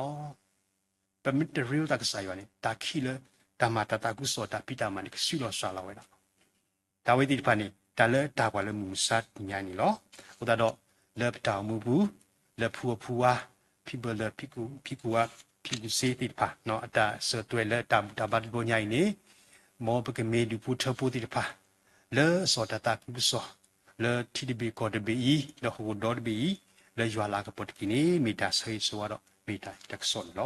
ပမ့ၢ်တရ့လိာ်သးကစၢ်ယွၤန့ၣ် တၢ်ခံးလၢ တၢ်မၤတၢ်သးခုကစီၣ် တၢ်ဖံးတၢ်မၤန့ၣ် ကဆှံလီၤစှၤလီၤဝဲဒၣ်လီၤ. တၢ်ဝဲသ့ၣ်တဖၣ်န့ၣ် တၢ်လၢတၢ်ပှၤလၢမုၢ်မဆါတနံၤညါန့ၣ်လီၤ. အဃိသတးဒီး လၢပတၢ်အိၣ်မူပူၤ လၢဖုအဖုဝါ ဖံဘၢလၢ ဖံကူဝါ ဖံကူစ့သ့ၣ်တဖၣ် အတၢ်စၢၤသွဲၣ်လၢတၢ်ဘူၣ်တၢ်ဘါတဘျီညါအံၤန့ၣ် မ်ပကမ့ၢ်ဒူၣ်ဖိထၢဖိသ့ၣ်တဖၣ် လၢအစီၤတၢ်သးခုကစီၣ် လၢထံတဘ့ၣ်ကီၢ်တဘ့ၣ်အံၤ လၢဟီၣ်ခိၣ်ဒီတဘ့ၣ်အံၤ လၢယွၤလၤကပီၤတက့ၢ်န့ၣ် မ့ၢ်တၢ်ဆၢဂ့ၤဆၢဝါဒီး မ့ၢ်တၢ်တၢ်ကစီၣ်န့ၣ်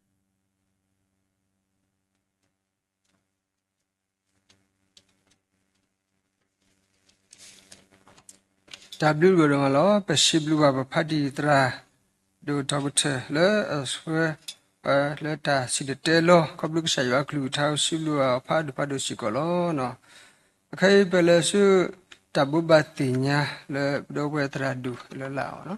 လီၤ. တၢ်ဘျုးဂ့ၤဒိၣ်မးလီၤ. ပစံးဘျုးဘၣ်ပဖးတံၢ်သရၣ်ဒိၣ် ဒီကထၢၣ် လၢအဆှၢပှၤလၢတၢ်စံၣ်တဲၤတဲလီၤ ခီဖျိကစၢ်ယွၤအကလုၢ်ကထါ စံးဘျုးဘၣ်ဖးဒိၣ်ဖးဒိၣ်စ့ၢ်ကီးလီၤ. အခဲအံၤပလဲၤဆူ တၢ်ဘိးဘၣ်သ့ၣ်ညါလၢပဒီပုၢ်ဝဲၢ်သရၣ်ဒိၣ်လၢလာ်အီၤ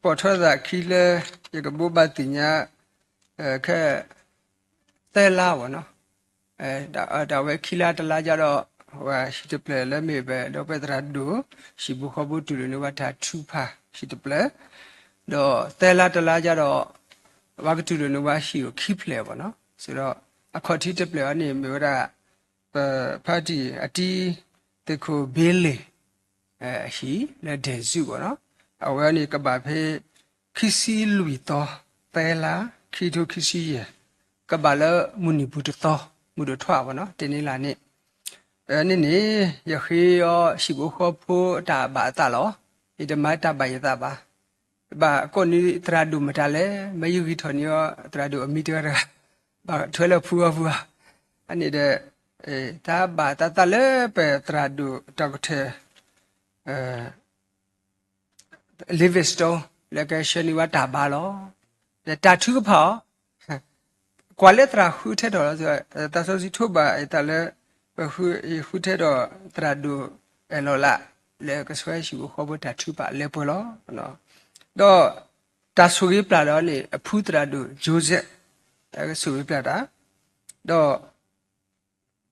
ပိာ်ထွဲသးခံလၢ ယကဘိးဘၣ်သ့ၣ်ညါ ခဲ သၢလါဘၣ်နီၤ, တၢ်ဝဲခံလါတလါကဒီး ဝဲဟံၣ်တဖျၢၣ်လၢမ့ၢ်ပဒီပုၢ်ဝဲၢ်သရၣ်ဒိၣ် ဟံၣ်ဖိဃီဖိတူၢ်လိာ်န့ၢ်ဝဲတၢ်ထုကဖၣ်ဟံၣ်တဖျၢၣ်, ဒီးသၢလါတလါကဒီး ပှၤကတူၢ်လိာ်န့ၢ်ဝဲဟံၣ်အိၣ်ခံဖျၢၣ်ဘၣ်နီၤ, စံးဒီး အခီၣ်ထံးတဖျၢၣ်အံၤန့ၣ် မ့ၢ်ဝဲဒၣ် ပဖါတံၢ်အတံၤ သုးခိၣ်ဘ့လ့ၣ် အဟံၣ်လၢဒဲၣ်စူးဘၣ်နီၤ, အဝဲန့ၣ်ကဘၣ်ဖဲ ခံဆံလွံၢ်သီ သၢလါ ခံထိခံဆံယဲၢ်, ကဘၣ်လၢမုၢ်နံၤပူၤတသီ မုၢ်ဒိၣ်ထီၣ်ဘၣ်နီၤ တနံၤလၢ်န့ၣ်, န့ၣ်န့ၣ် ယဃ့အီၤဟံၣ်ဖိဃီဖိတၢ်ဘၣ်အသးလီၤ, ယတမၤတၢ်ဘၣ်ယသးဘၣ် ဘၣ်ကိးန့ၢ်သရၣ်ဒိၣ်မတၤလဲၣ်, မ့ၢ်ယဂံၢ်ထီၣ်န့ၢ်အီၤ သရၣ်ဒိၣ်အမံၤတဂၤတဂၤ, ဘၣ်ထွဲလၢဖုအီၤဖုအီၤ, အန့ၣ်ဒီး တၢ်ဘၣ်သးသးလၢပသရၣ်ဒိၣ် ဒီကထၢၣ် Livingstone လၢကဆှၢန့ၢ်ဝဲတၢ်ဘါလီၤ. ဒီးတၢ်ထုကဖၣ်အီၤ ကွၢ်လၢသရၣ်ဃုထၢထီၣ်လီၤ, သးစီဆှံထိးဘၣ်အသးလၢ ပဃုထၢထီၣ်သရၣ်ဒိၣ်အဲၣ်လီၤလး လၢကဆှၢဟံၣ်ဖိဃီဖိတၢ်ထုကဖၣ်လၢပှဲၤလီၤ. ဒီးတၢ်ဆိၣ်ဂ့ၤပျၢ်ဒီးန့ၣ် အဖုသရၣ်ဒိၣ် Joseph ကဆိၣ်ဂ့ၤပျၢ်တၢ်, ဒီး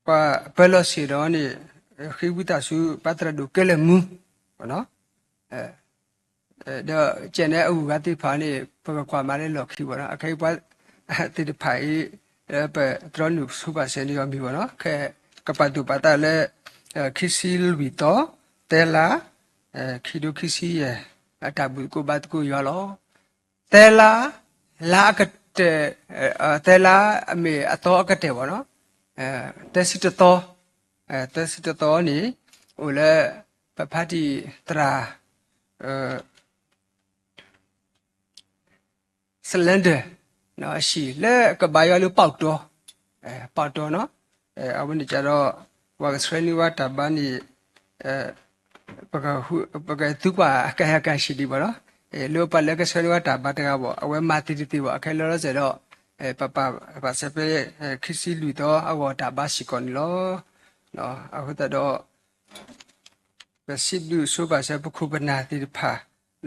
ပှၤပၢၤလီၢ်ဆ့ၣ်ဒီးန့ၣ် ဃ့ဝံသးစူၤ ပှၤသရၣ်ဒိၣ်ကဲလၢာ်မူ ဒီးကဲန့ၣ်အဂုၤအဂၤသ့ၣ်တဖၣ်န့ၣ် ပကကွၢ်မးလၢလီၢ်ခံဘၣ်နီၤ, အခဲအံၤပှၤသ့ၣ်တဖၣ်အံၤ ပတြီနုာ်ဆူပှၤစဲန့ၣ်အီၤမံၤဘၣ်နီၤ, ခဲကပာ်သူၣ်ပာ်သးလၢ ခံဆံလွံၢ်သီ သၢလါ ခံထိခံဆံယဲၢ် အတၢ်ဘူၣ်သကိးဘါသကိးယွၤလီၤ. သၢလါ လါအကတၢၢ် သၢလါအမ့ၢ်အသီအကတၢၢ်ဘၣ်နီၤ, သၢဆံတသီ သၢဆံတသီန့ၣ် အိၣ်လၢ ပဖါတံၢ်သရၣ် cylinder အဟံၣ်လၢကဘါယွၤလၢပီၣ်တီ, ပီၣ်တီနီၤ, အဝဲန့ၣ်ကဒီး ပှၤကဆှၢန့ၢ်ဝဲတၢ်ဘါန့ၣ် ပကသူကွၢ်အကဟဲကဟဲဆံးဒံးဘၣ်နီၤ, လၢပှၤလၢကဆှၢန့ၢ်ဝဲတၢ်ဘါတဂၤဘၣ် အဝဲမၤသ့တသ့ဘၣ် အခဲလၢာ်လီၤစဲးဒီး ပပာ်စဲးဖဲ ခံဆံလွံၢ်သီအဂီၢ်တၢ်ဘါစ့ၢ်ကီးန့ၣ်လီၤ. အဃိသတးဒီး ပစံးဘျုးဆိပာ်စၢၤပခိၣ်ပနၢ်သ့ၣ်တဖၣ်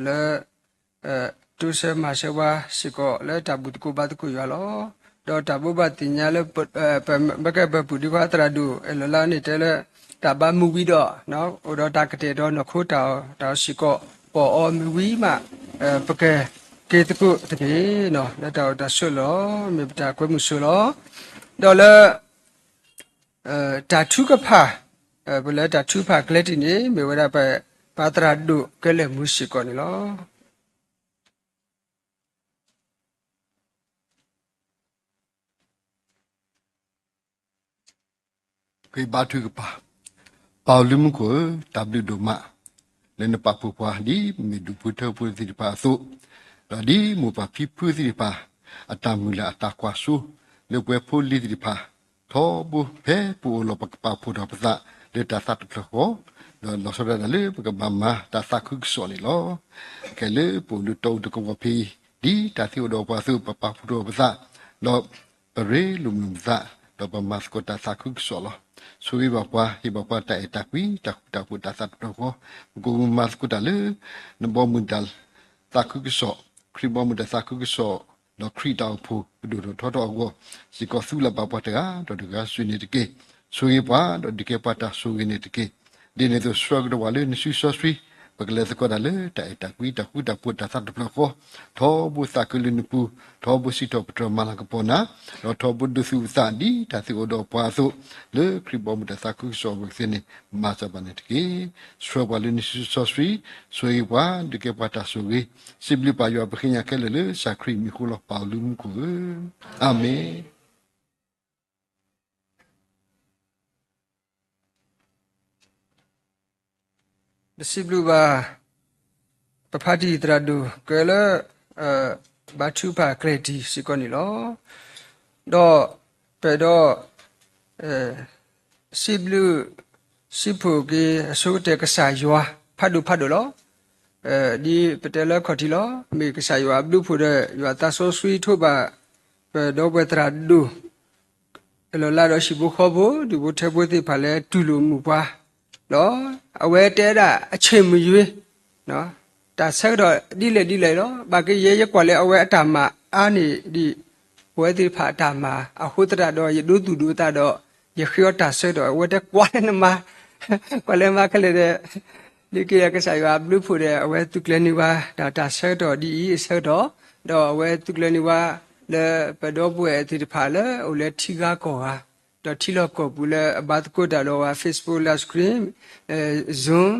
လၢ တိစၢၤမၤစၢၤဝဲစ့ၢ်ကီးလၢတၢ်ဘူၣ်သကိးဘါသကိးယွၤလီၤ. ဒီးတၢ်ဘိးဘၣ်သ့ၣ်ညါလၢ ပကဲပၢၤပူၤဒံးခွါသရၣ်ဒိၣ်အဲၣ်လီၤလါန့ၣ်တဲလၢ တၢ်ဘါမုာ်ဝံၤဒီး အိၣ်ဒီးတၢ်ကတဲာ်ဒီးနီၢ်ခိတၢ်အီၣ်တၢ်အီစ့ၢ်ကီး ပအီၣ်အီၤမုာ်ဝံၤမး ပကက့ၤသကိးတက့ၢ် လၢတၢ်အိၣ်တၢ်ဆိးလီၤ မ့ၢ်ပတၢ်ကွဲမုာ်ဆိးလီၤ. ဒီးလၢ တၢ်ထုကဖၣ်, ပလၢတၢ်ထုကဖၣ်ကျဲတံၢ်န့ၣ် မ့ၢ်ဝဲဒၣ်ပ ပၢ်သရၣ်ဒိၣ်ကဲလၢာ်မူစ့ၢ်ကီးန့ၣ်လီၤ. ကဘါထုကဖၣ်, ပၢ်အိၣ်လၢမူခိၣ်ဧၢ, တၢ်ဘျုးဒိၣ်မး လၢနပာ်ဖှိၣ်ပှၤဒ်မ့ၢ်ဒူၣ်ဖိထၢဖိသ့ၣ်တဖၣ်အသိး, ဒီးဒ်မိၢ်ပၢ်ဖံဖုသ့ၣ်တဖၣ် အတၢ်မုၢ်လၢ်အတၢ်ကွၢ်စိ လၢပဝဲဖိလံၤသ့ၣ်တဖၣ် ထီဘိဖဲပအိၣ်လီၤပကပာ်ဖှိၣ်ထီၣ်ပသး လၢတၢ်သးတဖျၢၣ်ဃီ, ဒီးလီၤဆီဒၣ်တၢ်လၢပကဘၣ်မၤတၢ်သးခုကစီၣ်န့ၣ်လီၤ. ခဲလၢပအိၣ်လၢတီအူတကဝီၤဖဲအံၤ ဒ်တၢ်သ့အိၣ်ဒီးပှၤအသိး ပပာ်ဖှိၣ်ထီၣ်ပသး, ဒီးပရ့လိာ်မုာ်ပသး, ဒီးပမၤသကိးတၢ်သးခုကစီၣ်လီၤ. ဆိၣ်ဂ့ၤဘၣ်ပှၤ, ဟ့ၣ်ဘၣ်ပှၤတၢ်အဲၣ်တၢ်ကွံ တၢ်ဃူတၢ်ဖိးတၢ်သးတဖျၢၣ်ဃီ, ပကမၤသကိးတၢ်လၢ နဘီမုၢ်တၢ်သးခုကစီၣ်, ခရံာ်ဘီမုၢ်တၢ်သးခုကစီၣ်, ဒီးခရံာ်တၢ်အိၣ်ဖှိၣ်ကဒိၣ်ထီၣ်ထီထီၣ်အဂီၢ်, စ့ၢ်ကီးသူလၢ်ဘၣ်ပှၤတဂၤဒီးတဂၤစုာ်န့ၣ်တက့ၢ်. ဆိၣ်ဂ့ၤပှၤ ဒီးဒုးကဲပှၤတၢ်ဆိၣ်ဂ့ၤန့ၣ်တက့ၢ်. ဒ်န့ၣ်အသိးဆှၢကဒီးပှၤလၢနစုစီဆှံ, ပကလဲၤသကိးတၢ်လၢတၢ်အဲၣ်တၢ်ကွံ တၢ်ဃူတၢ်ဖိးတၢ်သးတဖျၢၣ်ဃီ, ထီဘိသးခုလၢနပူၤ, ထီဘိစံးထီၣ်ပတြၢၤမၤလၤကပီၤနၤ, ဒီးထီဘိဒိးသူၣ်အုးသးဒ်တၢ်သ့အိၣ်ဒီးပှၤအသိး, လၢခရံာ်ဘီမုၢ်တၢ်သးခုကစီၣ်အဂီၢ်သ့ၣ်န့ၣ် မၤစၢၤဘၣ်န့ၣ်တက့ၢ်. ဆှၢပှၤလၢနစုစီဆှံ, ဆိၣ်ဂ့ၤပှၤ ဒုးကဲပှၤတၢ်ဆိၣ်ဂ့ၤ, စံးဘျုးပၢ်ယွၤပဃ့ညါခဲလၢာ်လၢစၢ်ခရံာ်မံၤဃိလီၤ ပၢ်အိၣ်လၢမူခိၣ်ဧၢ, အၤမ့ၣ်. ပစံးဘျုးဘၣ် ပဖါတံၢ်သရၣ်ဒိၣ်ကဲလၢ ဘါထုကဖၣ်ကျဲတံၢ်စ့ၢ်ကီးန့ၣ်လီၤ. ဒီးပဒီး စံးဘျုး စံးဖှိၣ်က့ၤအဆိကတၢၢ်ကစၢ်ယွၤ ဖးဒိၣ်ဖးဒိၣ်လီၤ. ဒ်ပတဲလၢခီၣ်ထံးလီၤ, မ့ၢ်ကစၢ်ယွၤအဘျုးဖှိၣ်ဒီး ယွၤသးစီဆှံထိးဘၣ် ပဒီပုၢ်ဝဲၢ်သရၣ်ဒိၣ် အဲၣ်လီၤလါဒီးဟံၣ်ဖိဃီဖိ ဒူၣ်ဖိထၢဖိသ့ၣ်တဖၣ်လၢတူၢ်လိာ်မုာ်ပှၤလီၤ. အဝဲတဲဒၣ်အဆ့ၣ်မုၢ်ယွ့ တၢ်ဆၢကတီၢ်ဒ်လဲၣ်ဒ်လဲၣ်လီၤ. ဘၣ်က့ယဲယကွၢ်လၢအဝဲအတၢ်မၤအါန့ၣ်ဒံး ပဝဲသ့ၣ်တဖၣ်အတၢ်မၤအဃိသတးဒီး ယဒိသူၣ်ဒိသးဒီး ယဃ့အီၤတၢ်ဆၢကတီၢ် အဝဲတဲကွၢ်လၢနမၤ ကွၢ်လၢမၤခဲလၢာ်ဒီး ဒ်က့ဒီးကစၢ်ယွၤအဘျုးဖှိၣ်ဒီး အဝဲသုးကျဲၤန့ၢ်ဝဲ ဒီးတၢ်ဆၢကတီၢ်ဒ်အံၤအဆၢကတီၢ် ဒီးအဝဲသုးကျဲၤန့ၢ်ဝဲ လၢပဒီပုၢ်ဝဲၢ်သ့ၣ်တဖၣ်လၢအိၣ်လၢထံဂၤကီၢ်ဂၤ ဒီးထံလီၢ်ကီၢ်ပူၤလၢအဘါသကိးတၢ်ဒီးဝဲ Facebook live stream, Zoom,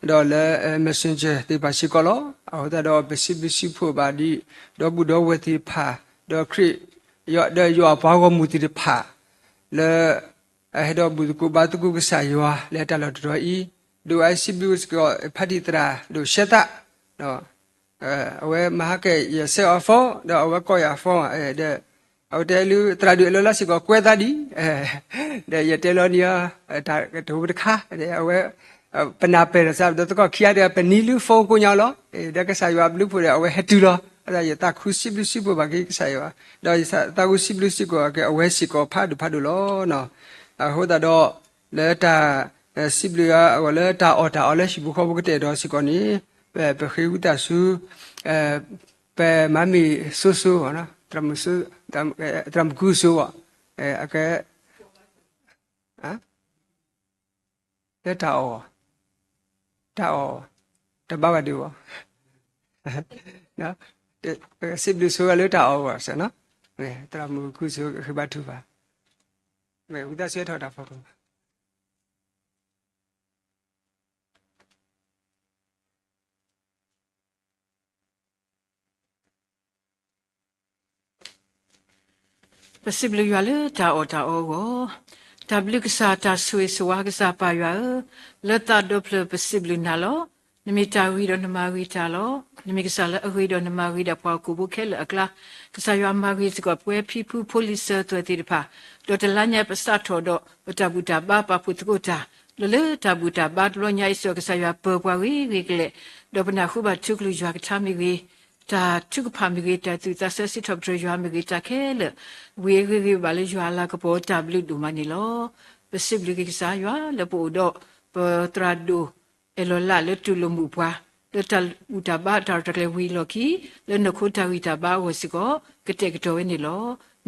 ဒီးလၢ Messenger သ့ၣ်တဖၣ်စ့ၢ်ကီးလီၤ. အဃိသတးဒီးပစံးဘျုးစံးဖှိၣ်ဘၣ်ဒ် ဒီပုၢ်ဒီဝဲၢ်သ့ၣ်တဖၣ် ဒီးခရံာ် ဒီးယွၤအပှၤဂီၢ်မုၢ်သ့ၣ်တဖၣ် လၢ အဟဲဒီးဘူၣ်သကိးဘါသကိးကစၢ်ယွၤလၢတၢ်လီၢ်တတီၤအံၤ, ဒီးအစံးဘျုးစ့ၢ်ကီး ဖါတံၢ်သရၣ်ဒိၣ်ရှဲသး အဝဲမၤဟါကဲယဆဲးအီၤ phone ဒီးအဝဲကိးယၤ phone ဒီး အဝဲတဲလၢသရၣ်ဒိၣ်အဲၣ်လီၤလါစ့ၢ်ကီးကွဲသးဒံး, ဒီးယတဲလီၤန့ၢ်အီၤ တၢ်ကတိၤတခါ ဒီးအဝဲ ပနၢ်ပၢၢ်ဒီးစးဒီးသကိးခံဂၤဒီး ပနံၤလၢ phone ကိးညါလီၤ. ဒီးကစၢ်ယွၤအဘျုးဖှိၣ်ဒီး အဝဲဟဲတုၤလီၤ. အဃိသတးယသးခုစံးဘျုးစံးဖှိၣ်ဘၣ်က့ၤကစၢ်ယွၤ, ဒီးယသးခုစံးဘျုးစံးဖှိၣ်ဘၣ်က့ၤအဝဲစ့ၢ်ကီးဖးဒိၣ်ဖးဒိၣ်လီၤ. အဃိသတးဒီး လၢတၢ် စံးဘျုးအဂီၢ်လၢတၢ်အီၣ်တၢ်အီလၢဟံၣ်ဖိဃီဖိကတဲာ်ဒီးစ့ၢ်ကီးန့ၣ် ပဃ့ဝံသးစူၤ ပမၤမ့ၢ်စိၤစိၤ သရၣ်မုၣ်ကုစိၤဘၣ် အကဲ လၢတၢ်အီၣ်, တၢ်အီၣ်, တဘၣ်ဝဲဒၣ်ဘၣ်, စံးဘျုးဆိဝဲလၢတၢ်အီၣ်ဘၣ်စ့ၢ်နီၤ, သရၣ်မုၣ်ကုစိၤဃ့ဘါထုကဖၣ်, ဝံသးစူၤထီၣ်တၢ်ဖီခိၣ် ပစံးဘျုးယွၤလၢတၢ်အီၣ်တၢ်အီအဂီၢ်, တၢ်ဘျုးကစၢ် တၢ်ဆိၣ်ဂ့ၤဆိၣ်ဝါကစၢ်ပၢ်ယွၤဧၢ, လၢသးဒီဖျၢၣ်ပစံးဘျုးနၤလီၤ. နမ့ၢ်တၢ်ဂ့ၤဒီးနမၤဂ့ၤတၢ်လီၤ. နမ့ၢ်ကစၢ်လၢအဂ့ၤဒီးနမၤဂ့ၤဒၣ်ပှၤဟီၣ်ခိၣ်ဖိခဲလၢာ်အကျါ, ကစၢ်ယွၤမၤဂ့ၤစ့ၢ်ကီးပဝဲဖံဖုဖိလံၤစၢၤသွဲၣ်သ့ၣ်တဖၣ်, ဒီးတလါညါပစးထီၣ်ဒီး ပတၢ်ဘူၣ်တၢ်ဘါပာ်ဖှိၣ်သကိးတၢ်, ဒီးလၢတၢ်ဘူၣ်တၢ်ဘါတဘျီညါအံၤစ့ၢ်ကီး ကစၢ်ယွၤပၢၤပှၤဂ့ၤဂ့ၤကလဲာ်, ဒီးပနၢ်ဟူဘၣ်ထူကလုၢ်ယွၤကထါမ့ၢ်ဂ့ၤ, တၢ်ထုကဖၣ်မ့ၢ်ဂ့ၤ, တၢ်သူၣ်သးစဲစံးထီၣ်ပတြၢၤယွၤမ့ၢ်ဂ့ၤ, တၢ်ခဲလၢာ် ဝံၤအဂ့ၤဂ့ၤဘၣ်လၢယွၤအလၤကပီၤ တၢ်ဘျုးဒိၣ်မးန့ၣ်လီၤ. ပစံးဘျုးက့ၤကစၢ်ယွၤလၢပအိၣ်ဒီး ပသရၣ်ဒိၣ် အဲၣ်လီၤလးလၢတူၢ်လိာ်မုာ်ပှၤ လၢတၢ်ဘူၣ်တၢ်ဘါတၢ်ရဲၣ်တၢ်ကျဲၤဝံၤအလီၢ်ခံ, လၢနီၢ်ခိတၢ်ဂံၢ်တၢ်ဘါအဂီၢ်စ့ၢ်ကီး ကတဲာ်ကတီၤဝဲန့ၣ်လီၤ.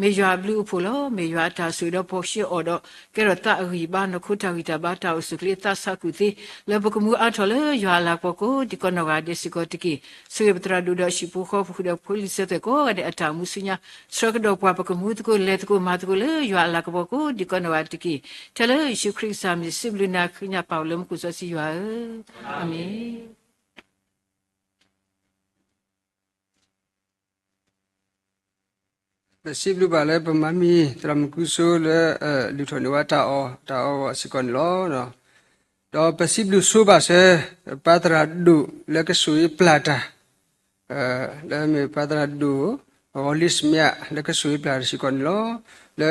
မ့ၢ်ယွၤအဘျုးအဖှိၣ်လီၤ. မ့ၢ်ယွၤအတၢ်ဆိၣ်ဂ့ၤဒီးပှၤဆှၢအီၤဒီး ကဲထီၣ်သးအဂံၢ်အဘါ နီၢ်ခိတၢ်ဂံၢ်တၢ်ဘါတၢ်အိၣ်ဆူၣ်အိၣ်ချ့သးဆးကူၣ်သ့ လၢပကမူအါထီၣ်လၢယွၤအလၤကပီၤကိးဒံးကီးနီၢ်ဂၤဒဲးစ့ၢ်ကီးတက့ၢ်. ဆိၣ်ဂ့ၤပသရၣ်ဒိၣ်ဒီးဟံၣ်ဖိဃီဖိဃုာ်ဒီးဖိလံၤစၢၤသွဲၣ်ကိးဂၤဒဲးအတၢ်အိၣ်မူဆူညါ, ဆှၢကဒီးပှၤပကမူသကိးလဲၤသကိးမၤသကိးလၢယွၤအလၤကပီၤကိးဒံးကီး နီၢ်ဂၤတက့ၢ်. ထဲလၢယ့ၣ်ၡူးခရံာ်ကစၢ်မံၤ စံးဘျုးနၤဃ့ညါပၢ်အိၣ်လၢမူခိၣ်စီဆှံယွၤဧၢ, အၤမ့ၣ်. ပစံးဘျုးဘၣ်လၢပမၤမံၤ သရၣ်မုၣ်ကူစိလၢ လုၢ်ထီၣ်န့ၢ်ဝဲတၢ်အီၣ်တၢ်အီအဂီၢ်စ့ၢ်ကီးန့ၣ်လီၤ. ဒီးပစံးဘျုးဆိဘၣ်စၢၤ ပၢ်သရၣ်ဒိၣ်လၢကဆိၣ်ဂ့ၤပျၢ်တၢ် လၢမ့ၢ်ပၢ်သရၣ်ဒိၣ် ဂီၤလံစမ့း လၢကဆိၣ်ဂ့ၤပျၢ်တၢ်စ့ၢ်ကီးန့ၣ်လီၤ. လၢ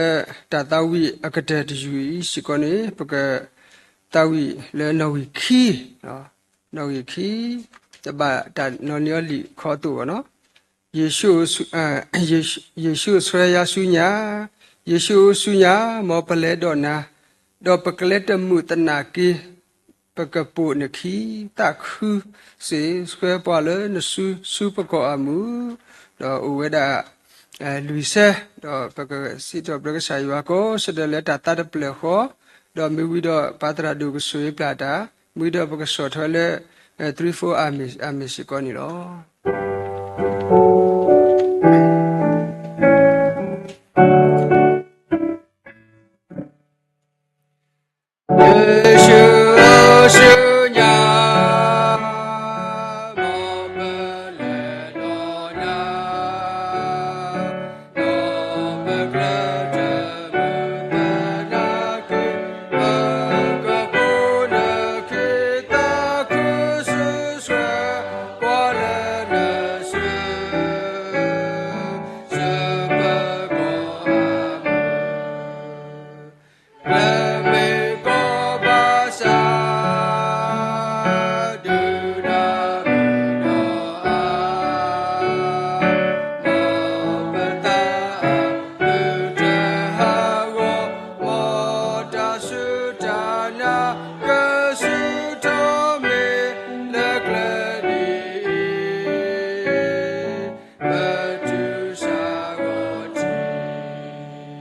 တၢ်သးဝံၣ်အကတၢၢ်တယုၢ်အံၤစ့ၢ်ကီးန့ၣ် ပကသးဝံၣ်လၢနီၣ်ဂံၢ်ခံ, နီၣ်ဂံၢ်ခံ တဘၣ်တၢ်နီၣ်န့ၢ်အီၤလံာ်ခီအသိးဘၣ်နီၤ. ယ့ၣ်ၡူးအိၣ်ဆှၢယၤဆူညါ, ယ့ၣ်ၡူးအိၣ်ဆူညါ မ်ပလဲၤဒီးနၤ, ဒီးပကလဲၤတမုာ်သနာ်က့ ပကပိာ်နခံ, သးခုစ့ၢ်ဆှၢပှၤလၢနစုဆူပကီၢ်အမုၢ်, ဒီးအိၣ်ဝဲဒၣ် လွံၢ်ဆၢ, ဒီးပကစံးထီၣ်ပတြၢၤကစၢ်ယွၤကိးဆၢဒၢးလၢတၢ်သးတဖျၢၣ်ဃီ, ဒီးမ့ၢ်ဝံၤဒီးပၢ်သရၣ်ဒိၣ်ကဆိၣ်ဂ့ၤပျၢ်တၢ်, မ့ၢ်ဝံၤဒီးပကဆီၣ်ထွဲလၢ three four အမ့ၢ်စ့ၢ်ကီးန့ၣ်လီၤ. ယ့ၣ်ၡူးအိၣ်ဆူညါ, မ်ပလဲၤဒီးနၤ, ဒီးပကလဲၤတမုာ်သနာ်က့ ပကပိာ်နခံ, သးခုစ့ၢ်ဆှၢပှၤလၢနစု ဆူပကီၢ်အမုၢ်, ကမ့ၢ်ကီၢ်ဘၣ်ဆၣ် ဒုၣ်ဒါမုၢ်ဒီးအါ, မ်ပသးအုးတဟးဂီၤ, မ်တၢ်စူၢ်တၢ်နာ် ကဆူၣ်ထီၣ်မ့ၢ်လၢကျဲဒ်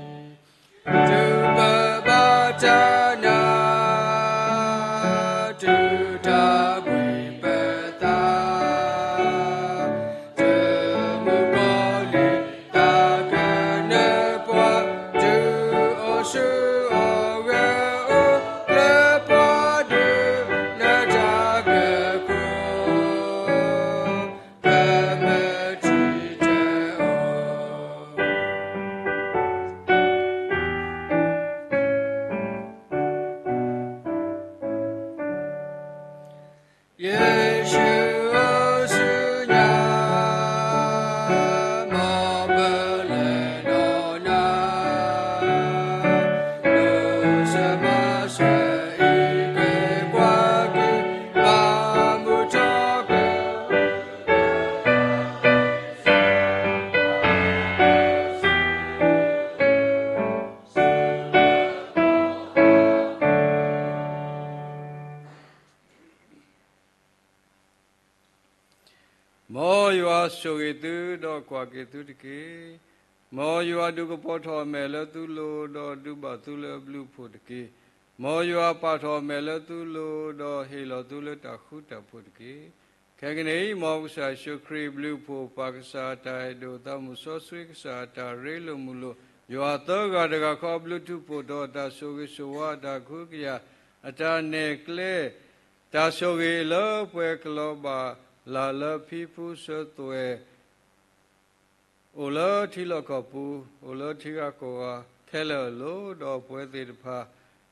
အံၤ, ပတုၤဆၢဂီၤတံၢ် တုၤပဘၣ်တၢ်နာ်, တုၤတၢ်ဘှံးပသး, တမုၢ်ကီၢ်လံၤ တၢ်ကနၢပှၤ, တုၤအိၣ်ဆူၣ်အိၣ်ဂဲၤအိၣ်လၢပှၤဒုးနတၢ်ကဲခိၣ် ကမၤတံာ်တဲာ်အီၤ. ယ့ၣ်ၡူးအိၣ်ဆူညါ, မ်ပလဲၤဒီးနၤ, ဒိးဆၢမၤစၢၤအံးက့ၤကွၢ်က့ၤ ဘၣ်မုာ်ထီၣ်က့ၤ မ်ယွၤဆိၣ်ဂ့ၤသုဒီးကွၢ်က့ၤသုတက့ၢ်. မ်ယွၤဒုးကပီၤထီၣ်အမဲာ်လၢသုလိၤဒီးဒုးဘၣ်သုလၢအဘျုးအဖှိၣ်တက့ၢ်. မ်ယွၤပာ်ထီၣ်အမဲာ်လၢသုလိၤဒီးဟ့ၣ်လီၤသုလၢတၢ်ဃူတၢ်ဖိးတက့ၢ်. ခဲကနံၣ်အံၤ မ်ကစၢ်ယ့ၣ်ၡူးခရံာ်အဘျုးအဖှိၣ် ပၢ်ကစၢ်အတၢ်အဲၣ်ဒိၣ် သးမုၣ်စီဆှံကစၢ်အတၢ်ရ့လိာ်မုာ်လိာ် ယွၤသၢဂၤတဂၤဃီအဘျုးထူးဖှိၣ်ထီၣ် တၢ်ဆိၣ်ဂ့ၤဆိၣ်ဝါ တၢ်ကဟုကယာ် အတၢ်နဲၣ်ကျဲ တၢ်ဆိၣ်ဂ့ၤလၢပှဲၤကလီၤဘၣ်လၢ်လၢဖံဖုစၢၤသွဲၣ် အိၣ်လၢထံလီၢ်ကီၢ်ပူၤ အိၣ်လၢထံဂၤကီၢ်ဂၤခဲလၢာ်အလိၤ ဒီးပဝဲသ့ၣ်တဖၣ်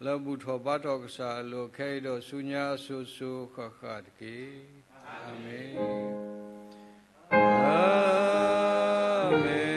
လၢဘူၣ်ထီၣ်ဘါထီၣ်ကစၢ်အလိၤ ခဲအံၤဒီးဆူညါအစိၤစိၤဃၣ်ဃၣ်တက့ၢ်. အၤမ့ၣ်, အၤမ့ၣ်.